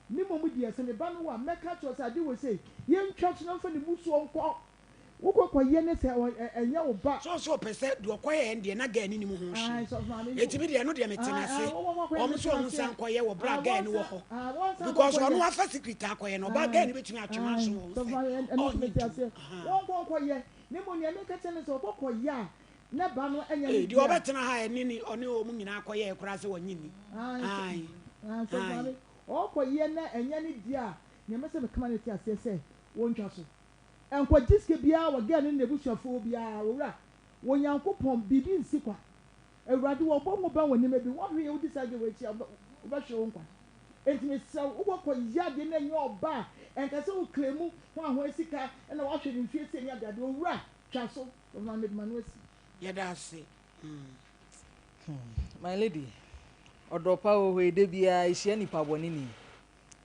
Me mmom deɛ, sɛ me ba no wo a, mɛka akyerɛ wo sɛ adeɛ wei sei, yɛntwa so na mfa ne mmusuo nkɔ. Wokɔ kɔ yɛ ne sɛ ɛnyɛ wo ba. Sɛ ɔsɛ ɔpɛ sɛ deɛ ɔkɔ yɛ deɛ na girl no nim ho hwee enti me deɛ ɛno deɛ me te n'ase wɔn nso wɔn nsa nkɔ yɛ wɔ bere a girl no wɔ hɔ because ɔno afa secret akɔ yɛ no ɔba girl no betumi atwe m'aso wɔ ho sɛ ɔnye ntum Wɔn kɔ nkɔ yɛ ne mo nea meka kyerɛ ne sɛ ɔkɔ kɔ yɛ a ne ba no ɛnyɛ ne deɛ dea. ɔbɛtena ha ɛne ne ɔne wɔn nyinaa kɔ yɛ koraa sɛ wɔnye nni ae ae. Ɔkɔ yɛ na ɛnyɛ ne dea a nea mɛsɛ meka ma no te aseɛ sɛ wɔntwa so. Ɛnkɔgye sika biara wɔ girl no ne n'abusuafoɔ hɔ biara, Owura, wɔ Nyankopɔn, biribi nsi kwa. Awurade, wɔbɔ ho ban wɔ nneɛma bi ho, woahwɛ yie wodi saa girl wei akyi a, wobɛhwere wo nkwa. Enti mesrɛ wo, wokɔ kɔ yɛ adeɛ na ɛnyɛ ɔba a, ɛnka sɛ wo claim ho ahoa sika na woahwɛ no mfie sei ne adeade, Owura, twa so, na mede m'ano asi. Yɛda ase. Mm. My lady, ɔdɔ pa wɔ hɔ yi, da biara ehyia nipa bɔne ni.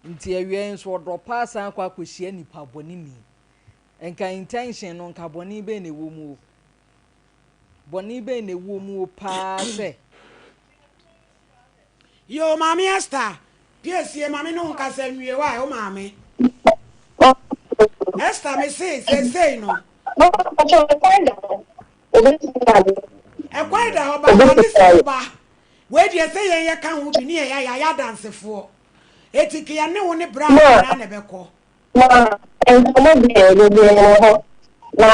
Nti awia yi nso ɔdɔ pa asan akɔ akɔhyia nipa bɔne ni. Nka intention no, nka bɔne bɛn na ɛwɔ mu o? Bɔne bɛn na ɛwɔ mu o paa sɛ. Yoo maame Esther, piesie ma me ne wo nkasa nwie why wo maame Esther me se seesei no. Ɛkwan da hɔ ba gye sɛ wo ba wei deɛ sɛ yɛn yɛka ho bi ne yɛn yɛayɛ adansefoɔ eti ke yɛne wo ne bra nyinaa na ɛbɛkɔ. Na nkɔmmɔ deɛ bebree wɔ hɔ, na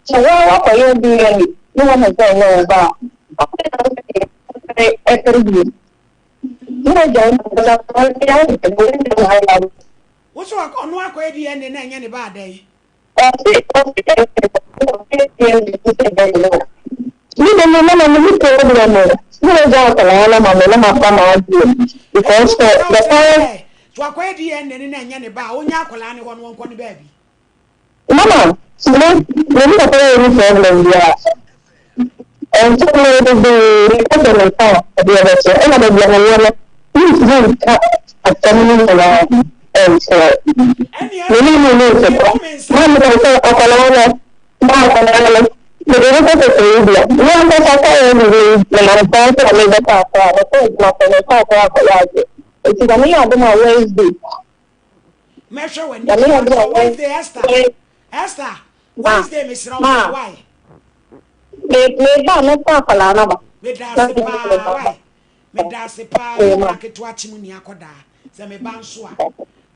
sɛ wo ara woakɔyɛ DNA na woahu sɛ ɛnyɛ wo ba a, afei na wode ɛpere bio. Na wagya wo na Wo so ɔno akɔyɛ DNA na ɛnyɛ ne ba adɛn? Ɔse ɔse ɔyɛ DNA sɛ ɛnyɛ ne ba. Me de me mama me ni problem o me wagya akwadaa no ama me na mafa m'adeɛ because for the past. So akɔyɛ DNA no na ɛnyɛ ne ba a ɔnya akwadaa no hɔ no ɔnkɔ ne baabi. Mama me me ne papa yɛ ni problem biara ɛnkyɛ me bebree meka sɛ meka a ɛdeɛ bɛkyɛ ɛna baabi a mewɔ no mentumi nka asɛm no nyinaa ɛnkyerɛ me ne no ni ntɔkwa na meka sɛ akwadaa no Ma akwadaa no, mede no kɔ Koforidua. Me ankasa kɔeɛ de wei menam kwan so a merebɛkɔ Accra. Mekɔɔ adwuma pɛ, mekɔɔ Accra akɔyɛ adeɛ. Enti Nyame yɛ adom a Wednesday. Mɛhwɛ w'ani Nyame yɛ adom a so Wednesday Esther. Esther, Wednesday mesrɛ wo Ma. why? Me meba a mɛfa akwadaa no aba. Meda ase paa why? Meda ase paa me wura ketewa kyem nni akɔdaa sɛ me ba nso a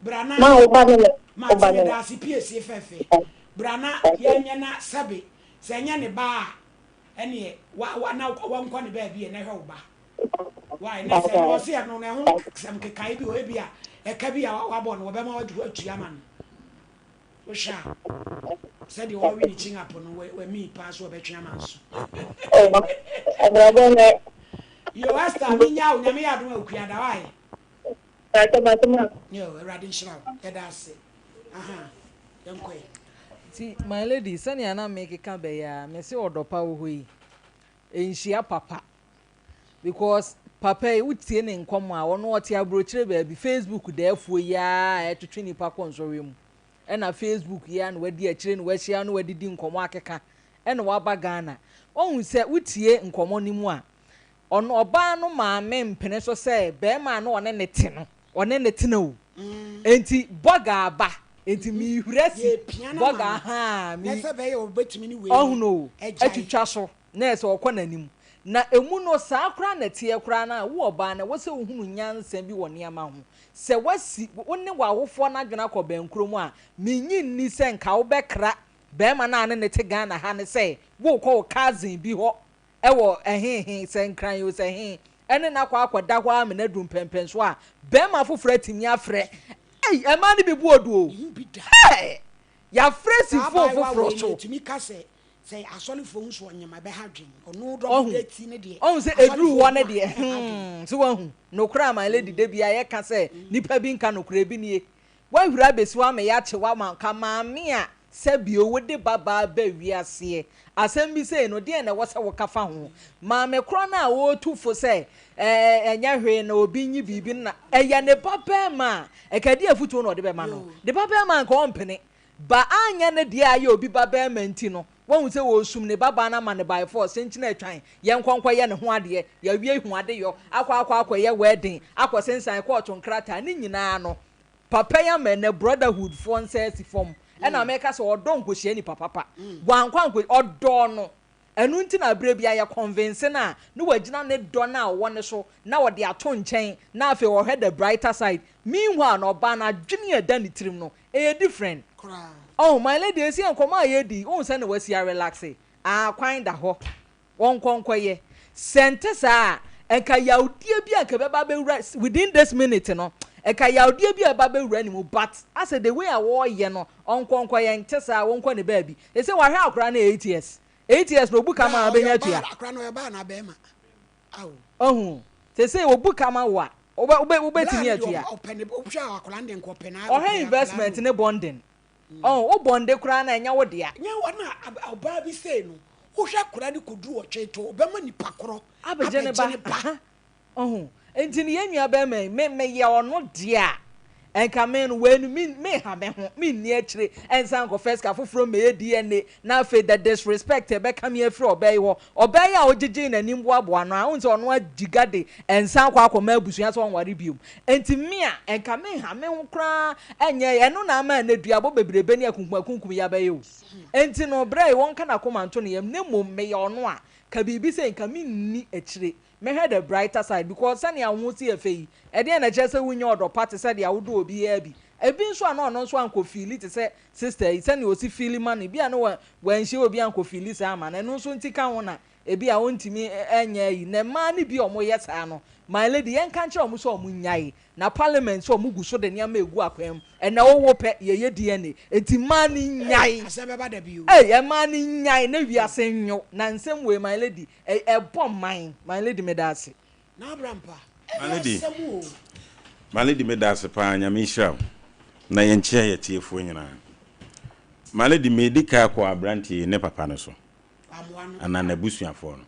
bra na Ma wo ba ne me wo mate ba ne meda me. ase piesie fɛfɛ bra na yɛnyɛ na sɛbe sɛ ɛnyɛ ne ba a ɛneɛ wa wa na wɔnkɔ ne baabi ɛ na hwɛ wo ba why na sɛ na ɔse ɛno no ɛho sɛm kekae bi wɔ ebi a ɛka bi a wabɔ no wɔbɛma watua ama no. Wohwɛ a, sɛdeɛ ɔrewe ne kyin-up no, wamii paa so ɔbɛtwe ama nso. Abrabɔ nɛ. Yo, Esther, menya wo, Nyame yɛ adom a okua da, why? Yo, Awurade nhyira wo, yɛda ase. Aha, yɛnkɔ yi. Nti my lady, sɛnea na mekeka bɛ yi ara, mese ɔdɔ pa wɔ hɔ yi, ɛnhyia papa. Because papa yi wotie ne nkɔmmɔ a, ɔno ɔte aburokyire baabi, Facebook dɛɛfoɔ yi ara a ɛtwetwe nnipa kɔ nsɔhwɛ mu. Ɛna Facebook yi ara na wadi akyire na wahyia na wadidi nkɔmmɔ akeka ɛna waba Ghana. Wahu sɛ wotie nkɔmmɔ no mu a, ɔno ɔbaa no maame mpene so sɛ barima a na ɔne no te no, ɔne no tena o. Enti bɔga aba, enti mehuri asi bɔga ahaa, me, ɔhunu o, atwitwa so. Na ɛsɛ sɛ ɔkɔ n'anim. Na emu no, saa koraa na ɛteɛ koraa no a, wo ɔbaa no, ɛwɔ sɛ wohunu nyansa bi wɔ nneɛma ho. Sɛ woasi wo ne w'awofoɔ no adwene akɔ bɛnkorɔ mu a, mennye nni sɛ nka wobɛkra barima no a ne no te Ghana ha no sɛ worekɔ wo cousin bi hɔ wɔ ɛhe he, sɛ Nkran o, sɛ he, ɛne no akɔ akɔda hɔ ara ma no aduru mpɛnpɛnsoɔ a barima foforɔ atumi afrɛ. Ei, mmaa no bi bo ɔdu o! Hey! Yɛafrɛ si Saa phone abaayewa foforɔ wei no, so. yɛtumi ka sɛ Sɛ asɔrefoɔ hu sɛ ɔnyem a, ɛbɛha adwene. Ɔno Wahu? dɔm da ti no deɛ, Wahu sɛ ɛduru asɔrefoɔ hɔ hu no a, deɛ, ɛbɛha adwene. hmm, so wahu? Nokorɛ a my lady da biara yɛka sɛ nnipa bi nka nokorɛ bi nie. Woahuri abɛsi hɔ ama yɛakye wo ama nka maame a sɛbio wode ba baa ba wiaseɛ. Asɛm bi sei no, deɛn na ɛwɔ sɛ woka fa ho? Maame korɔ no a ɔretu fo sɛ ɛɛ ɛnyɛ hwee na obi nyi biribi no na ɛyɛ ne ba barima a, ɛka ɛdeɛn afutuo na ɔde bɛma no? Ne ba barima anka ɔmpene. Ba anyɛ ne deɛ ayɛ obi ba barima nti no, wahu sɛ wɔresum ne babaa no ama no by force, kyenkyene atwan, yɛnkɔ nkɔyɛ ne ho adeɛ, yɛawie hu adeyɔ, akɔ akɔ akɔyɛ wedding, akɔsensan kɔɔto nkrataa, ne nyinaa no, papa yi ama ɛnnɛ brotherhood foɔ nsa asi fam, ɛna meka sɛ ɔdɔ nkɔhyia nipa papa, wankɔ ankɔ, ɔdɔɔ no, Ɛno nti na berɛ biara yɛ convince no a, na wagyina ne dɔ no a ɔwɔ no so na ɔde ato nkyɛn na afei ɔhwɛ the brighter side. Meanwhile no ɔbaa no adwene a ɛda ne tirim no, ɛyɛ different. Ɔho, my lady, ɛsi yɛ nkɔmmɔ a yɛredi yi, wohu sɛdeɛ wasi arelaxe? Ah, kwan da hɔ, wɔnkɔ nkɔyɛ. Sɛ ɛnte saa a, nka yawdeɛ bi a nka ɛbɛba abɛwura, within this minute no, nka yawdeɛ bi a ɛbɛba abɛwura ne mu, but asɛ the way a wɔreyɛ no, ɔnkɔ nkɔyɛ, nte saa a, wɔnkɔ ne baabi. Ɛsɛ wahwɛ akora no 8 years. 8 years na obu ka ma abɛnya atua. Akora no ɔyɛ baa na bɛrima. Awo. Ɔhu. Sese obu ka ma wo a, wobɛ wobɛ wobɛtumi atua. Ɔpɛ ne wohwɛ a akora no de nka ɔpɛ na. Ɔhwɛ investment ne bonding. Ɔhu wo bonde koraa na ɛnyɛ wo dea. Nyɛ wɔn a ɔbaa bi sei no. Wohwɛ akwadaa no kɔduru ɔtwe to, ɔbɛma nipa korɔ abɛgye ne ba. Abɛgye ne ba. Ɔho, nti no yɛn nua bɛrima yi, me meyɛ ɔno deɛ a, nka me no wei no me menha me ho, menni akyire nsan nkɔfa sika foforɔ mmɛyɛ DNA, na afei the disrespect a ɛbɛka me afiri ɔbaa yi hɔ, ɔbaa yi a ɔgyegyee n'anim boaboa ano a, wohu sɛ ɔno agyiga de nsa akɔ akɔma abusua sɛ ɔnware biom, nti me a, nka menha me ho koraa nyɛ, ɛno na ama ɛnnɛ duabɔ bebrebe ne akunkumakunkum yi abɛyɛ o. Nti no berɛ yi wɔnka n'akoma nto ne yam, na mmom meyɛ ɔno a, ka biribi sei nka menni akyire. Mɛhwɛ the brighter side because sɛnea wo ho si yɛ fɛ yi, ɛdeɛn na ɛkyerɛ sɛ wonnya ɔdɔ pa te sɛ deɛ wodɔ obiara bi? Ebi nso a na ɔno nso ankɔ feeli te sɛ sister yi, sɛnea ɔsi feeli ma no, ebi a na wanhyia obi ankɔ feeli saa ama no, ɛno nso nti ka ho na ebi a ɔntumi nyɛ ayi. Na mmaa no bi a wɔyɛ saa no, my lady, yɛnka nkyerɛ wɔn sɛ wɔnnyae. Na parliament nso wɔn gu so de nneɛma egu akwan mu. Ɛnɛ wo wo pɛ, yɛyɛ DNA. Enti mmaa no nnyae. Asɛm bɛba da bi o. Ei, mmaa no nnyae na wiase nnwo. Na nsɛm wei, my lady, ɛ, ɛbɔ man. My lady, meda ase. N'abrampa, My ɛyɛ lady, asɛm o. my lady meda ase paa, Nyame nhyira wo. Na yɛnkyea yɛ atiefoɔ nyinaa. My lady, medi ka kɔ aberanteɛ yi ne papa no so. anaa n'abusuafoɔ no.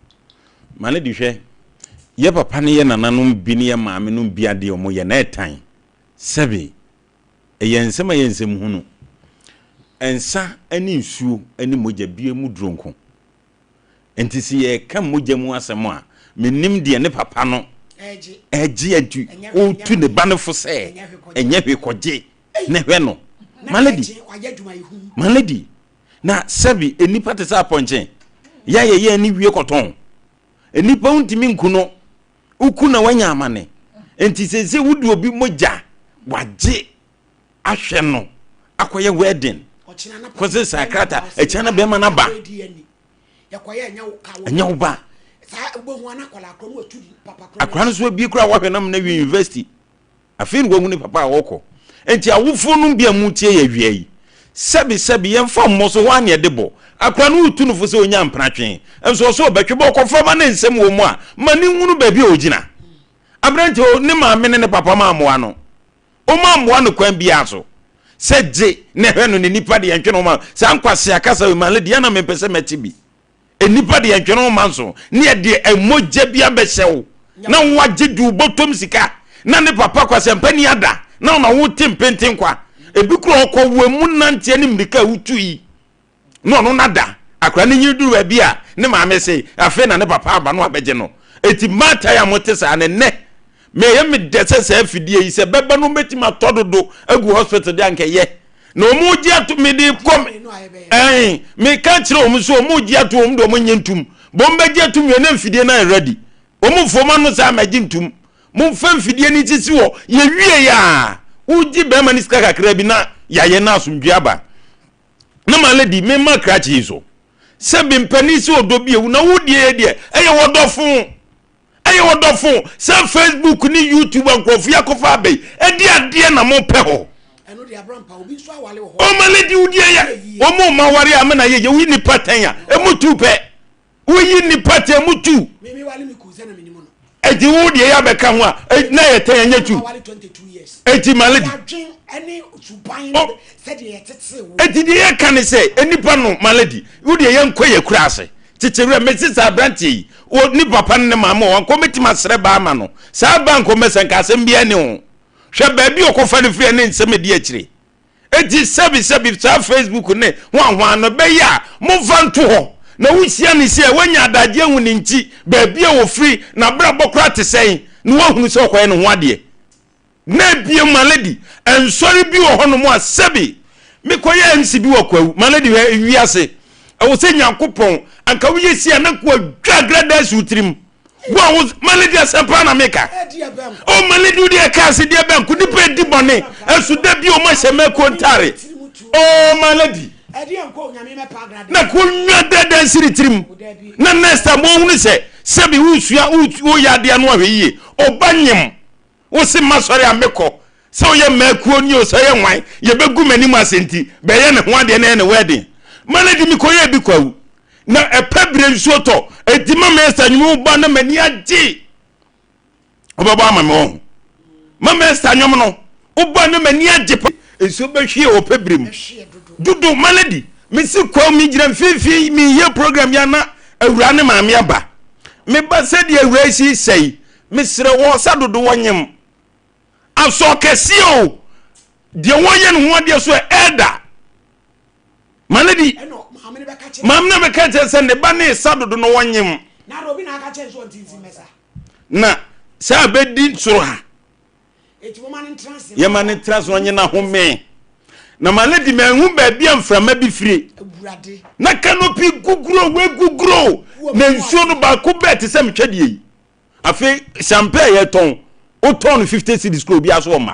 Ma no di hwɛ, yɛ papa ne yɛ nananom bi ne yɛ maame nom bi adeɛ wɔn yɛ na ɛtan. Sɛbe, ɛyɛ nsɛm a ɛyɛ nsɛm hunu. Nsa ne nsuo ne mogya bie mu duro nko. Nti sɛ yɛreka mogya mu asɛm a, mennim deɛ ne papa no ɛgye nti ɔretu ne ba no fo sɛ ɛnyɛ hwee kɔgye ne hwɛ no. Malady, malady, Na sɛbi nnipa te sɛ apɔnkye, yɛ a yɛyɛ ani wie kɔtɔn. Nnipa wontumi nku no, woku na wanya amane. Nti seesei wode obi mogya wagye ahwɛ no akɔyɛ wedding kɔsɛ saa krataa ɛkyɛ na bɛrima no aba ɛnyɛ wo ba akora no so abie koraa wahwɛ no amena wie university Afei na wahu ne papa a ɔrekɔ. Enti awofoɔ nom bi a moretie yɛ awia yi, sɛbe sɛbe yɛmfa mmɔ so, hɔ ara na yɛde bɔ. Akora no retu no fo sɛ ɔnya mpratwe, nso ɔsɛ ɔbɛtwe bɔ ɔkɔfa ma ne nsam wɔ mu a, ma ne nhunu baabi a ɔgyina. Aberanteɛ o, ne maame ne ne papa ma ammoa no. Wɔn ammoa no kwan biara so. Sɛ gye na ɛhwɛ no ne nipa deɛ ntwe ne ho ma no. Saa nkwasea kasa wei ma lady a na mempɛ sɛ mɛte bi. Nnipa deɛ ntwene wo ma nso ne yɛde mogya bi abɛhyɛ wo na woagye de wo bɔtɔm sika na ne papa kwasɛmpani ada na wo na wote mpenten kwa ebi kura ɔkɔ wo emu nanteɛ ne mmirika a wotu yi na ɔno nada akora ne nyini duru baabi a ne maame se afei na ne papa aba no abɛgye no eti mmaatan a mote saa ne nnɛ meyɛ me dɛ sɛ saa afidie yi sɛ bɛba no mɛtumi atɔ dodo agu hospital de ankɛyɛ na wɔn gye ato me de kɔ ɛn meka kyerɛ wɔn so wɔn gye ato wɔn de wɔn nye ntum bɔn bɛgye atum yɛ ne mfidie no ayɛ ready wɔn fom ano saa mɛgye ntum mo nfa mfidie no sisi hɔ yɛ wie yɛ a wogye bɛrima ne sika kakra bi na yɛayɛ na asomdwe aba na ma lady mema krakye yi so sɛ bempani sɛ ɔdɔ bi ewu na wodie yɛ deɛ ɛyɛ wɔdɔfo Ɛyɛ ɔdɔfo sɛ Facebook ne YouTube a nkurɔfo yi akɔfa aba yi, ɛde adeɛ na mopɛ hɔ. Ɔma lady wo deɛ yɛ wɔn ɔma aware a amena yɛ yɛ woyi nipa tɛn a emu tu pɛ woyi nipa tɛn emu tu ɛti wo deɛ yɛ abɛka ho a na yɛ tɛn ɛnyɛ tu ɛti ma lady ɛti deɛ yɛ ka ne sɛ nipa no ma lady wo deɛ yɛ nkɔ yɛ kura ase Tete werɛ, mese saa aberanteɛ yi, wɔ ne papa ne ne maame wɔ hɔ, anka wɔbɛtumi asrɛ ba ama no. Saa ba anka ɔmmɛsɛ, anka asɛm biara nni ho. Hwɛ baabi a ɔkɔfa no firi ne nsɛm ɛdi akyire. Enti sɛbi sɛbi saa Facebook ne hwanhwaa no ɛbɛyɛ a momfa nto hɔ. Na wohyia no sei a, woanya adagyeɛ ahu ne nkyi, baabi a ɔfiri, n'abrabɔ koraa te sɛn, na woahunu sɛ ɔkɔyɛ ne ho adeɛ. Na ebiem ma lady, nsɔre bi wɔ hɔnom a sɛbi mekɔyɛ MC bi wɔ Kwawu, ma lady hwɛ wiase, ɛwɔ sɛ Nyankopɔn anka woyɛ si a na nka wadwa agradaa si wo tirim. Wo a wo ma lady asɛm paa na meka. Oh ma lady wo deɛ ɛka ase deɛ bɛnko nipa edi bɔne ɛso da bi ɔmo ahyɛ mɛko ntare. Oh ma lady na ko nwa dɛdɛ nsi ne tirim na next time wɔhunu sɛ sɛbi wosua woyɛ adeɛ ano ahwɛ yie ɔba nyem. Wo se masɔre a mekɔ, sɛ woyɛ mmakuo ni o, sɛ woyɛ nwan, yɛbɛgu m'anim ase nti, bɛyɛ ne ho adeɛ na ɛyɛ ne wedding. Ma no di mekɔyɛɛ bi kwawu. Na ɛpɛ berɛ nsuo tɔ, enti ma me Esther nwom wo ba na m'ani agye. Wobɛbɔ ama me wɔn. Ma me Esther nwom no, wo ba na m'ani agye pa. Nsuo bɛhwie wɔ pɛ berɛ mu. Dodo, ma no di. Mesi kwawu, megyina mfimfini, meyɛ program yi a na. Awura ne maame aba. Me ba sɛdeɛ awura yi si sɛ yi, mesrɛ wɔ sa dodo wɔ nyem. Asɔ kɛseɛ o, deɛ wɔyɛ ne ho adeɛ so ɛ ɛda. Ma ne di. Maame no bɛka kyerɛ sɛ ne ba ne sa dodo no wɔ nyem. Na sɛ abɛdi soro ha. Yɛma no ntra ase ɔnye n'ahome. Na ma lady manhu baabi a mframa bi firi. Na canopy guguro wei guguro na nsuo no baako bɛɛ te sɛ metwa deɛ yi. Afei champagne a yɛtɔn wotɔn no 50 cedis kura obiara so ɔma.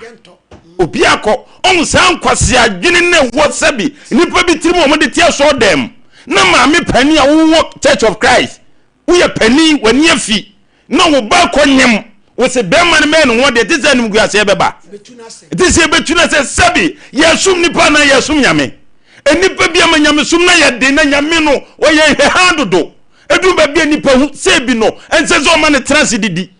Obi akɔ ɔmo saa nkwasi adwene na ɛwɔ sɛbi nnipa bi tirim a wɔde te asɔɔ dɛm na maame panin a wowɔ Church of Christ Woyɛ panin, w'ani afi, na wo ba kɔ nyem, wo se bɛrima no mɛyɛ ne ho adeɛ, te sɛ animguaseɛ bɛba. Te sɛ yɛbɛtu no sɛ sɛbi yɛsom nipa anaa yɛsom Nyame. Nnipa bi ama nyamesom no ayɛ den na Nyame no ɔyɛ nhwɛhaa dodo. Ɛduru baabi a nipa hu sɛ ebi no ɛnsɛ sɛ ɔma no tena ase didi.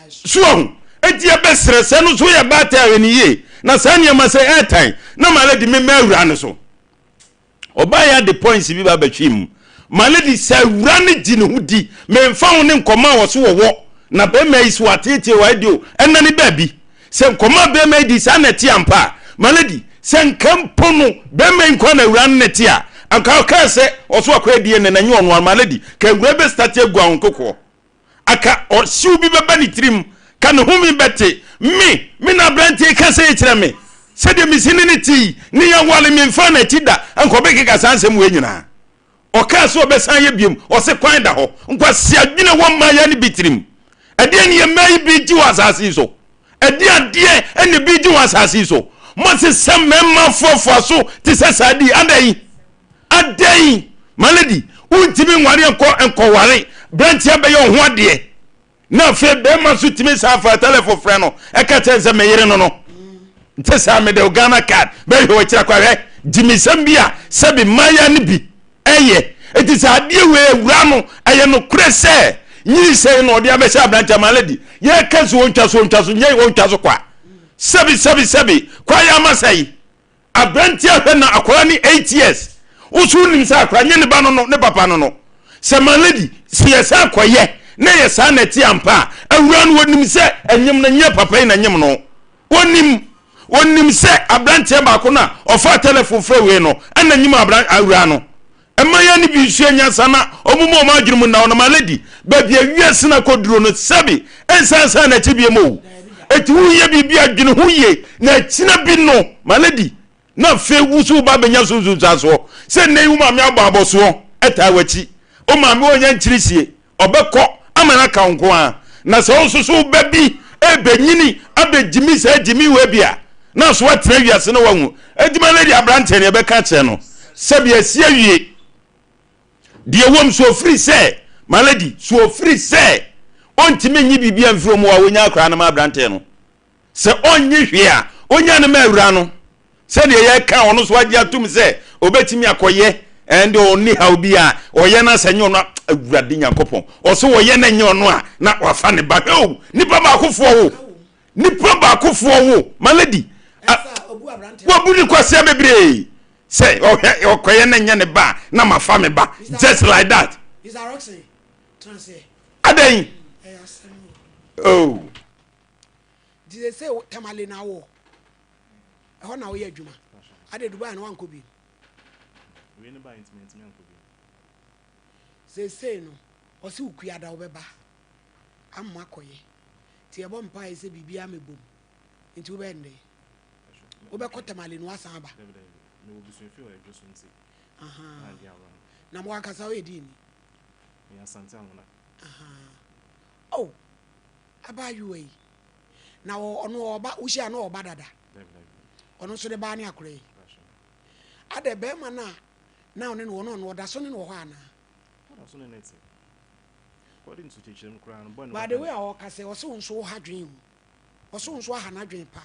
So wahu? Enti yɛbɛsrɛ sɛ no so yɛ baatan a hwɛ no yie na saa nneɛma sɛ ɛɛtan na ma lady mema awura no so. Ɔbaa yi ade points bi ba bɛtwee mu. Ma lady sɛ awura no gye ne ho di. Menfa ho ne nkɔmɔ a wɔso wɔwɔ na bɛrima yi so wateetee wɔ ade o ɛna ne baabi. Sɛ nkɔmɔ a bɛrima yi di saa na ɛte ampa a, ma lady sɛ nka mpo no bɛrima yi nkoa na awura no ne te a, anka ɔkaa sɛ ɔso akɔyɛ DNA na nyɛ ɔno ara. Ma lady ka awura yi bɛ start agu ahonkokoɔ. Aka ɔhyew bi bɛba ne tirim, ka ne home bɛte. Me, me na aberanteɛ yi ka sei kyerɛ me, sɛdeɛ mesi ne no te yi, ne yɛware memfaa n'akyi da, anka ɔbɛkeka saa nsɛm wei nyinaa. Ɔkaa sɛ ɔbɛsan ayɛ biom, ɔse kwan da hɔ. Nkwaseadwene wɔ mmayewa no bi tirim. Ɛdeɛn ne yɛ mmaa yi bi gye wɔ asase yi so? Ɛdeɛn adeɛ ne bi gye wɔ asase yi so? Moasesa mmarima afoafoa so te sɛ saa di, adɛn? Adɛn? My lady, wontumi nware nkɔ nkɔware beranteɛ bɛyɛ wo ho adeɛ na afei bɛrima nso tumi san fa telefon frɛ no ɛka kyerɛ sɛ meyere no no nte saa mede wo Ghana card bɛhwɛ w'akyiri akɔhwɛ gyimisɛm bi a sɛbi mmayewa no bi ɛyɛ eti sɛ adeɛ wei awura no ɛyɛ nokorɛ sɛ nyinsɛn na ɔde abɛhyɛ aberanteɛ my lady yɛka so wɔntwa so wɔntwa so nyɛ wɔntwa so kwa sɛbi sɛbi sɛbi kwa yɛ ama sɛe Abranteɛ hwɛ na akwadaa ne 8 years wo so wonim sɛ akwadaa nyɛ ne ba no no ne papa no no sɛ my lady sɛ yɛ sɛ akɔyɛ na yɛ saa na ɛte ampa a awura no wɔnim sɛ ɛnyem no nyɛ papa yi na nyem no wɔnim wɔnim sɛ abranteɛ baako no a ɔfa telefon frɛ wei no ɛna nyem abran awura no Mmaayewa no bi nsua nyansa na wɔmma wɔn adwene mu nna hɔ. Na my lady, baabi a wiase no akɔduro no, sɛbe ɛnsan nsan n'akyi biom o. Enti woyɛ biribi a dwene ho yie na akyina bi no, my lady, na afei wo nso wo ba bɛnya so nsunsuansoɔ. Sɛ nnɛ yi wo maame abɔ abɔsoɔ taa w'akyi, wo maame ɔnya nkyirisie, ɔbɛkɔ ama no aka wo nko ara. Na sɛ wo nso so wo ba bi rebɛnyini abɛgyimi saa gyimi wei bi a, na nso woatena wiase na woahu. Enti ma lady aberanteɛ no yɛbɛka akyerɛ no sɛ bia asi awie. Deɛ wɔm so ɔfiri sɛ, ma lady, so ɔfiri sɛ ɔntumi nyi biribi amfiri wɔn a wɔnya akwaraa no ma aberanteɛ no. Sɛ ɔnnye hwee a, ɔnya no ma awura no. Sɛdeɛ yɛreka ɔno nso agye atom sɛ ɔbɛtumi akɔyɛ ɛnde ɔnni haw bi a ɔyɛ no asɛ nyɛ ɔno a Awurade Nyankopɔn ɔso ɔyɛ no nyɛ ɔno a na wafa ne ba. Hwɛ o, nipa baakofoɔ wo, nipa baakofoɔ wo, my lady, wabu ne kwasea bebree sɛ ɔhwɛ ɔkɔyɛ no nyɛ ne ba a na mafa me ba just like that. Adɛn? Oh. Nti sese Tamale na wɔ ɛhɔ na woyɛ adwuma ade Dubai no wankɔ bi. Wei ne bae nti mantumi ankɔ bi. Sese no ɔse wo kuada wobɛba ama akɔyɛ nti yɛbɔ mpaeɛ sɛ biribiara mɛbom nti wobɛyɛ no dɛn wobɛkɔ Tamale no wasan aba. Dabi dabi mewɔ busuafie wɔ Adwo so nti. Na mo ankasa woyɛ din ni? Meyɛ Asante Anwona. Oh Abaayewa yi, na ɔno ɔba, wohyia na ɔba dada. Ɔno nso de baa ne akora yi. Adɛ bɛrima no a na ɔne no wɔ no ɔno ɔda so ne no wɔ hɔ anaa? By the way a ɔka sɛ ɔse wo nso wo ha dwen o. Ɔse wo nso aha n'adwen paa.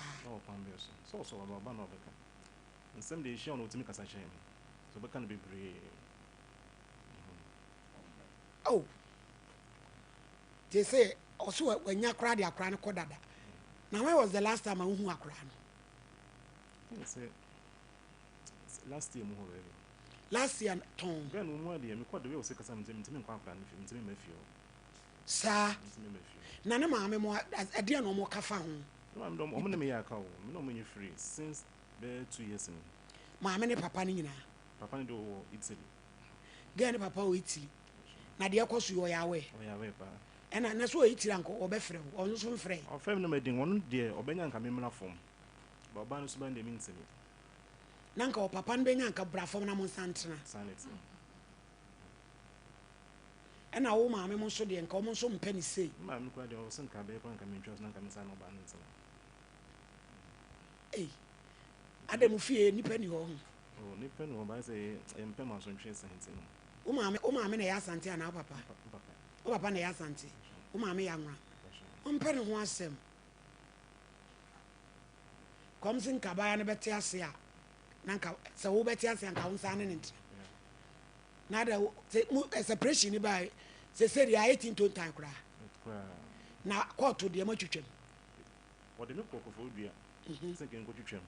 Nsɛm deɛ ɛhyia wo na ɔtumi kasa kyerɛ me. Sɛ ɔbɛka no bebree. Oh. Te sɛ ɔso wanya koraa de akora no kɔ dada. Na when was the last time a wohu akora no? Sɛ last year mu hɔ baabi. Last year tɔn. Girl no mu adeɛ mekɔ the way ɔsi kasa no nti mentumi nkɔ akwadaa no fie mentumi mma fie hɔ. Saa. Mentumi mma fie hɔ. Na ne maame mo ɛdeɛn na ɔmo ka fa ho? Ne maame deɛ ɔmo ne me yɛ aka o me ne ɔmo nyɛ free since bɛyɛ 2 years ni. Maame ne papa no nyinaa? Papa no deɛ ɔwɔ Italy. Girl ne papa wɔ Italy na deɛ ɛkɔ so yi ɔyɛ aware? Ɔyɛ aware paa. Ɛna na sɛ ɔyɛ Italy anka ɔbɛfrɛ wo ɔno nso mfrɛɛ? Ɔfrɛ me na madi ɔno deɛ ɔbɛnya anka me mmra fam but ɔbaa no suban deɛ mentumi. Na nka ɔpapa no bɛnya nka bra fam na mo nsa ntena. Saa na ɛteɛ. Ɛna wo maame mo nso deɛ nka wɔn nso mpɛ no sei. Me maame koraa deɛ ɔse nka abɛyɛ koraa nka mentwa so na nka me nsa ne ɔbaa no ntena. Ei adɛn mo fie nipa ni hɔ ho. Oh nipa ni hɔ but ayɛ sɛ yɛmpɛ mansotwe saa nti no. Wo maame wo maame na ɛyɛ Asante anaa wo papa? Me papa. Wo papa na ɛyɛ Asante. Wo maame yɛ Anwona. Ɔmpɛ ne ho asɛm. Kɔm se nka abaayewa no bɛte ase a na nka sɛ wobɛte ase a nka wo nsa ne ne ntena. Na ada sɛ mu eh, separation ni baa sɛ sɛ deɛ ayɛ tintontan koraa. Na kɔɔto deɛ moatwitwam. Wɔde me kɔɔ Koforidua sɛ nka nkɔtwitwam.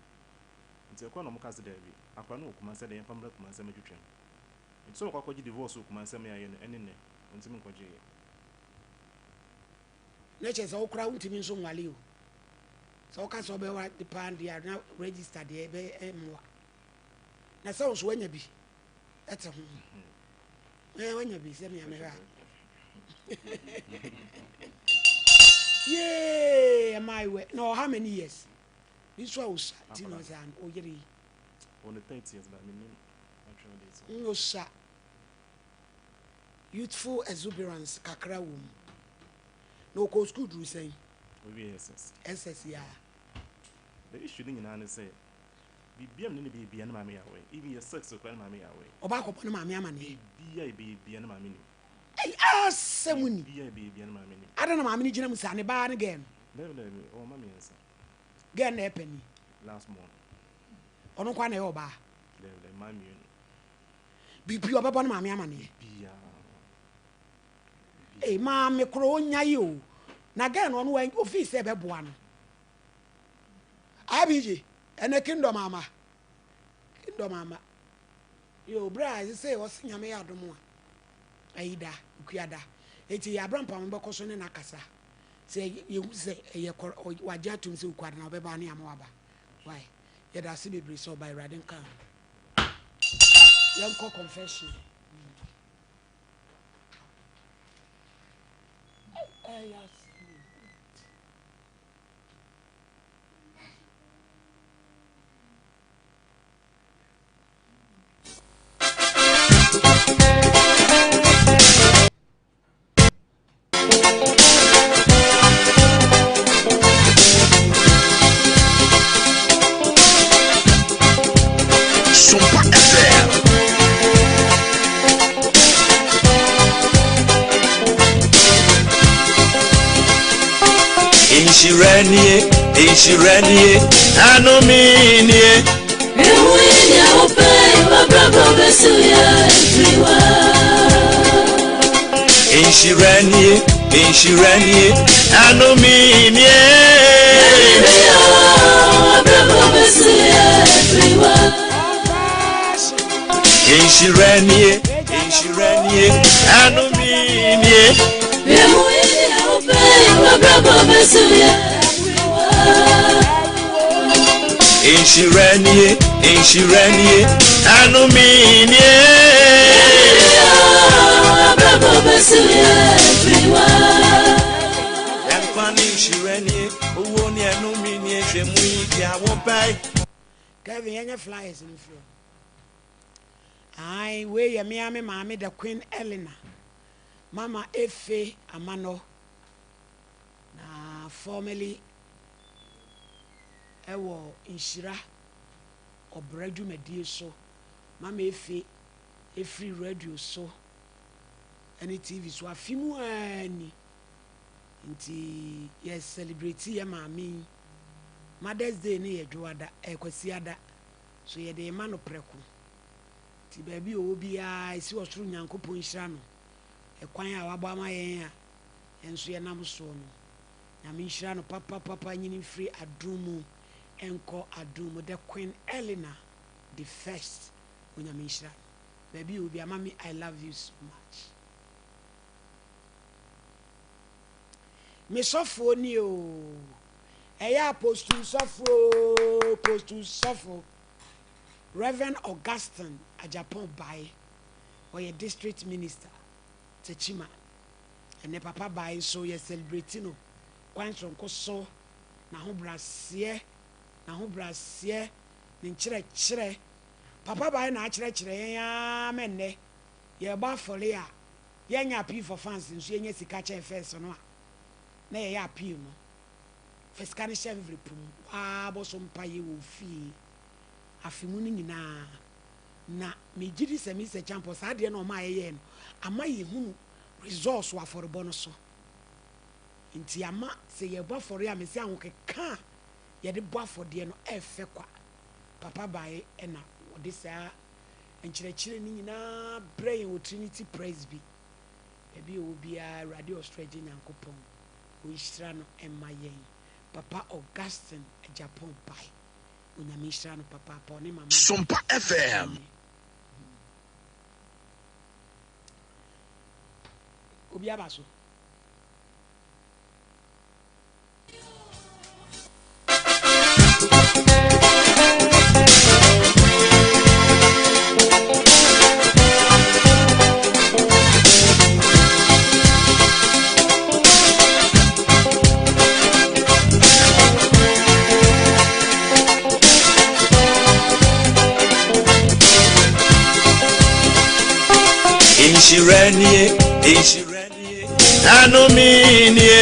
Nti ɛkɔɔ na wɔka sɛ daabi, akwadaa no wɔ Kumasi adɛn yɛmfa mmra Kumasi mmɛtwitwam. Nti sɛ ɔkɔ akɔgye divorce wɔ Kumasi ama yɛayɛ no ɛne nnɛ, ɔntumi nkɔgyeeɛ. Na kyerɛ sɛ wo koraa wontumi nso nwale o. Sɛ woka sɛ wobɛware de paa deɛ a na register deɛ ɛbɛ mmoa. Na sɛ wo nso woanya bi ɛte ho. Ɛɛ woanya bi sɛ mea mehwɛ a. Yee ɛmaayewa na ɔwɔ how many years? Bi nso a osua ti na ɔsɛ ano oyere yi. Wɔ ne 30 years ba menim atwɛn date. Osua youthful exuberance kakra wɔ mu. Na ɔkɔɔ sukuu duru sɛn? Owie SS. SS ya. The issue ne nyinaa ne sɛ biribiara me ne no bɛyɛ biara ne maame yɛ aware. Even yɛ sex koraa ne maame yɛ aware. Ɔba akɔbɔ ne maame amaneɛ. Biribiara yɛbɛyɛ biara ne maame nim. Ei asɛm ni. Biribiara yɛbɛyɛ biara ne maame nim. Adɛn na maame no gyina mu saa? Ne ba ne girl no? Dabi dabi, ɔwɔ mma mmiɛnsa. Girl no na ɛyɛ panin? Last born. Ɔno nko ara na ɛyɛ ɔbaa? Dabi dabi, mmaa mmienu. Biribiara ɔbɛbɔ ne maame amaneɛ? Biribiara. Ei maame koro onyae o. Na girl no ɔno ofii sɛ ɛbɛboa no. IBG ɛnɛ kingdom ama. Kingdom ama. Yo bra ɛsɛ sɛ ɔse nyame yɛ adom a ayi da okuada. Eti abrampam bɛkɔ so ne no akasa. Sɛ yɛhu sɛ ɛyɛ kɔ wagye atom sɛ okuada na ɔbɛba ne ama waba. Why? Yɛda ase bebree sɛ ɔba Awurade nka ho. Yɛnkɔ confession. Ɛyɛ asɛm o. Sompa FM. Nhyira nie, nhyira nie, anome nie. Ewu yi deɛ wopɛ, w'abrabɔ bɛsi yɛ efiri wa. Nhyira nie, nhyira nie, anome nie. Ebi yɛ w'abrabɔ bɛsi yɛ efiri wa. Nhyira nie, nhyira nie, anome nie. Ewu yi deɛ wopɛ, w'abrabɔ bɛsi yɛ efiri wa. Nhyira nie, nhyira nie, anome nie. Ebi yɛ w'abrabɔ bɛsi yɛ efiri wa. Ɛnkwa ne nhyira nie, owuo ne ɛnome nie, hwɛ mu yi deɛ wopɛ. Kevin yɛnyɛ flyers no mfiri hɔ. Ae wei yɛ me ara me maame the Queen Eleanor Mama Efe Amanɔ na formerly ɛwɔ Nhyira Ɔbra dwumadie so. Mama Efe ɛfiri radio so ɛne TV so afe mu ara ni. Nti yɛ celebrate yɛ maame yi. Mother's Day no yɛ Dwoada, ɛyɛ Kwasiada. So yɛde rema no prɛko. Nti baabi a ɔwɔ biara, ɛsi ɔsoro Nyankopɔn nhyira no. Ɛkwan a wabɔ ama yɛn a yɛn nso yɛnam soɔ no, Nyame nhyira no papapapa nyini mfiri adom mu nkɔ adom mu. The Queen Eleanor the first, Onyame nhyira no. Baabi a ɔwɔ biara, Mummy I love you so much. Me sɔfoɔ nie oo. Ɛyɛ apostle sɔfo oo, apostle sɔfo. Rev. Augustine Agyapong Bae, ɔyɛ district minister, Techiman. Ɛnɛ Papa Bae nso yɛ celebrate no kwan soronko so, n'ahobraseɛ, n'ahobraseɛ, ne nkyerɛkyerɛ. Papa Bae na akyerɛkyerɛ yɛn ara ma ɛnnɛ yɛrebɔ afɔre a yɛnyɛ appeal for funds nso yɛnya sika kyɛn first no a na yɛyɛ appeal no. Fa sika no hyɛ envelope mu, waa bɔ so mpaeɛ wɔ wo fie afe mu no nyinaa. Na megye di sɛ Mister Acheampong saa adeɛ no a ɔmaa yɛyɛɛ no ama yɛhunu results wɔ afɔrebɔ no so. Nti ama sɛ yɛrebɔ afɔreɛ a mese ahokeka a yɛde bɔ afɔdeɛ no ɛfɛ kwa. Papa baeɛ na wɔde saa nkyerɛkyerɛ no nyinaa brɛ yɛn wɔ Trinity Presby. Baabi a ɔwɔ biara Awurade Ɔsoro Agya Nyankopɔn ɔnhyira no mma yɛn. Papa Augustine Agyapong bae. Onyame nhyira no papaapa ɔne mama Sompa FM. Obi aba so. Nhyira nie, nhyira nie, anome nie.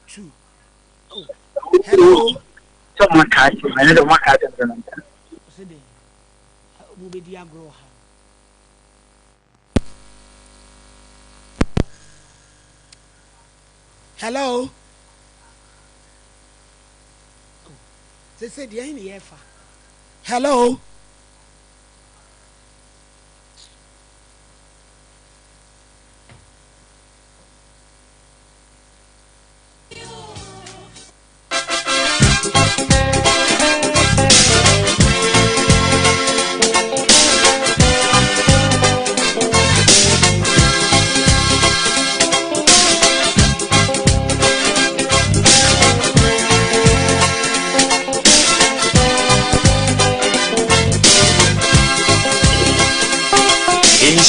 Two. Oh. Hello. Sɛ ɔmo aka akyerɛ me, ɛno deɛ ɔmo aka akyerɛ me sɛ Ɔsɛ dɛn? Ɔmo bɛdi agorɔ wɔ ha. Hello. Oh. Sese deɛ ne yɛfa. Hello.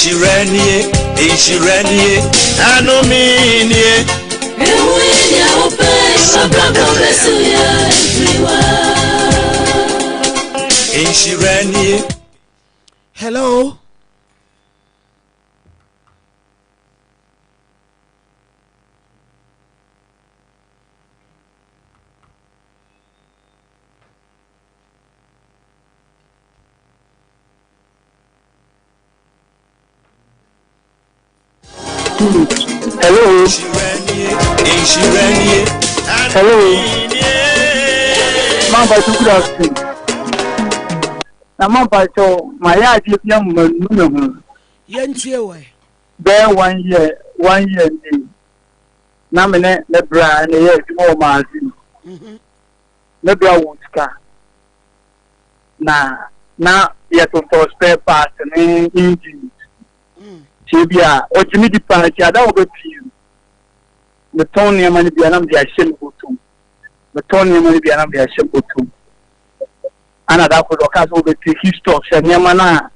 Nhyira nie, nhyira nie, anome nie. Nhyira nie. Hello. Hello. Hello. Mamba good afternoon. Na mamba so ma ya ade bi ama nu me ho. Yɛntie wɔ. Bɛyɛ 1 year ni. Na me ne me bra na yɛ adwuma wɔ magazine. Me bra wɔ sika. Na na yɛtontɔn spare parts ne engines. Tie bi a ɔgye me di paa nti ada wɔbɛpie no metɔn nneɛma no bi a na mede ahyɛ me bɔtɔm, metɔn nneɛma no bi a na mede ahyɛ me bɔtɔm. Ana da koro ɔkaa sɛ wɔbɛtake stock sɛ nneɛma no a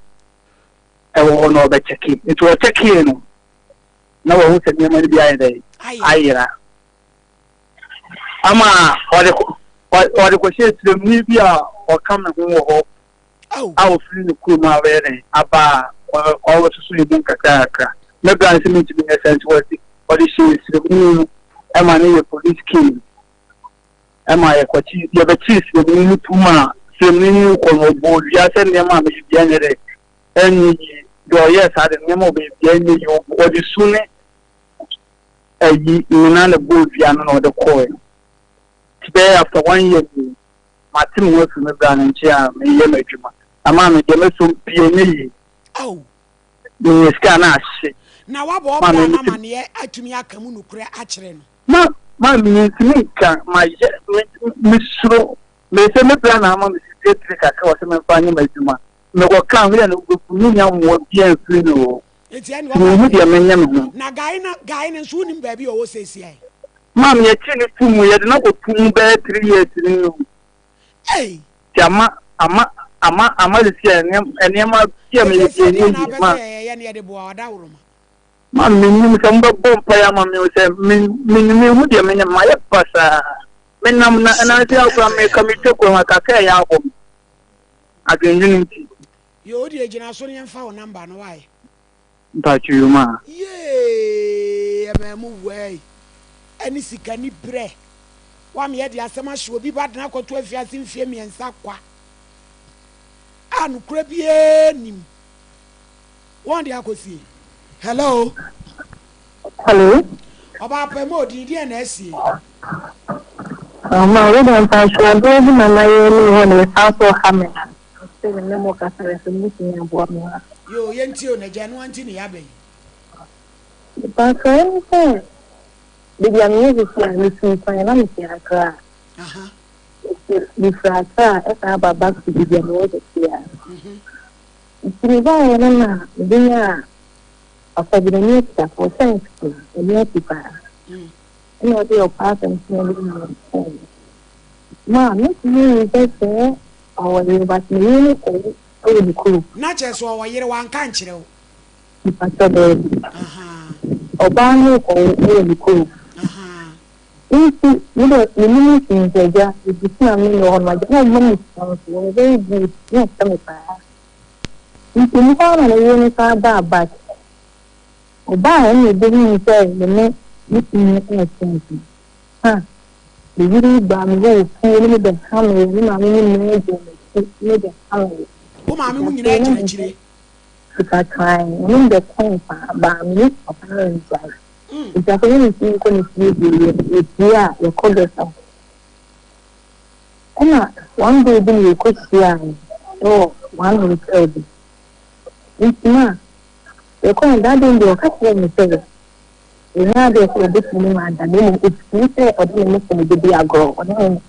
ɛwɔ hɔ no ɔbɛkyɛke, nti ɔkyɛkee no na wahu sɛ nneɛma no bi ayɛ dɛ ayera ama ɔde ɔde kɔhyɛ tirimni bi a ɔka me ho wɔ hɔ a ofiri ne kurom a ɔbɛyɛ dɛn aba a ɔresoso yɛ mu nkakrakakra. Me bra no sɛ mentumi nyɛ saa nti wɔde ɔde hyɛɛ sremuni no ɛma no yɛ police case ɛma yɛkɔkye yɛbɛkyee sremuni no tum a sremuni no kɔ no ɔbɔɔ dua sɛ nneɛma a meyɛ bia nyɛ dɛ ɛnyɛ yie. Deɛ ɔyɛɛ saa de nneɛma a ɔbɛyɛ bia nyɛ yie, ɔde su ne ayi nyinaa na ɛbɔɔ dua no na ɔde kɔɔɛ. Nti bɛyɛ after one year ni mate me ho afiri me bra no nkyɛn a meyɛ m'adwuma. Na maame deɛ mɛsɔ bia nyɛ yie. Menya sika na ahye. Na wabɔ ɔbra no amaneɛ atumi aka mu nokorɛ akyerɛ no. Ma maame mentumi nka mayɛ mesuro mesɛ me bra na ama me sika tiri kakra wɔ sɛ memfa nyɛ m'adwuma. Mekɔkaa ho dɛ no wobɛku me nnya mmoa biaa mfiri no hɔ. Nti ɛne Nti menhu ɔba deɛ menyɛ me ho. Na guy no guy no nso wonim baabi a ɔwɔ seesiai? Maame yɛkyee no to mu, yɛde no akɔto mu bɛyɛ 3 years ni o. Ei! Nti ama ama ama ama sisi a nneɛma bi a meyɛ Seesei bi deɛ ɛnyɛ na yie wopɛ ma. sɛ yɛyɛ ne yɛde boa wo adaworoma? Maame mennim sɛ mobɛbɔ mpaeɛ ama me o sɛ me me menhu deɛ menyɛ mayɛ basaa. Menam na nanse a koraa meka metwa kwan a kakra a ɛyɛ abɔ me adwendwene nti. Yoo wodeɛ gyina so na yɛmfa wo number no why. Mpakyɛ yoo maa. Yee ɛmaa mu wɛi ɛne sika ni brɛ wame yɛde asɛm ahyɛ obi ba dena akɔto afiase mfie miɛnsa kwa a nokorɛ biaa nim wɔn de akɔsie hello. Hello. Ɔbaa pɛ ma odin deɛn na asie. Ɔma wo deɛ mpakyɛw adeɛ bi na mayɛ ne hɔ na ɛsan so ha me na sɛ me ne mo kasa yɛ sɛ mobɛtumi aboa me a. Yoo yɛntie o nagya ɛno ara nti ne yɛaba yi. Mpakyɛw ɛne sɛ baabi a meyɛ sisi a mefiri kwan na mete Accra. Nti mefiri Accra ɛsan aba back to baabi a mewɔ sisi a. Nti mebaeɛ no na mebenyaa Papa bi n'ani akyirafoɔ science no n'ani akyi paa ɛna ɔde ɔpaa asɛm so na ɔde ma me ma mɛtumi ahu sɛ sɛ ɔwɔ yere but ne yere no kɔwo ɛwɔ ne kurom. Na kyerɛ sɛ ɔwɔ yere wanka ankyerɛ wo? Mpakyɛ daabi. Ɔbaa no rekɔwo ɛwɔ ne kurom. Nti me deɛ menim hwee nti agya mebisa me ne wɔ hɔ no agya na ɔma me sika nso ɔyɛ very good na ɔhwɛ me paa. Nti emu hɔ ara na ne yere no san baa back. Ɔbaeɛ na ɔbɛhuu sɛ me ne me kunu no retwe mpena. Ha! Me yere yi baa me hɔ wɔ fie ne me bɛhameeɛ, me maame mo nyinaa gyina m'akyi ne bɛhameeɛ. Wo maame Nti mo nyinaa afei na gyina me akyire? Sika kae, ɔne me bɛkoe paa, baa me ne papa no angyae. Nti afei na mentumi nkɔ ne fie bio, yɛpue a yɛkɔ guest house. Ɛna one day bi na yɛkɔhyiaae wɔ one hotel bi. Nti na yɛkɔe no that day deɛ ɔka kyerɛɛ me sɛ ɛnyɛ adeɛ sɛ ɔbɛtumi ne me ada na mmom ɔfili sɛ ɔde ne nufu no bɛdi agorɔ. Ɔne me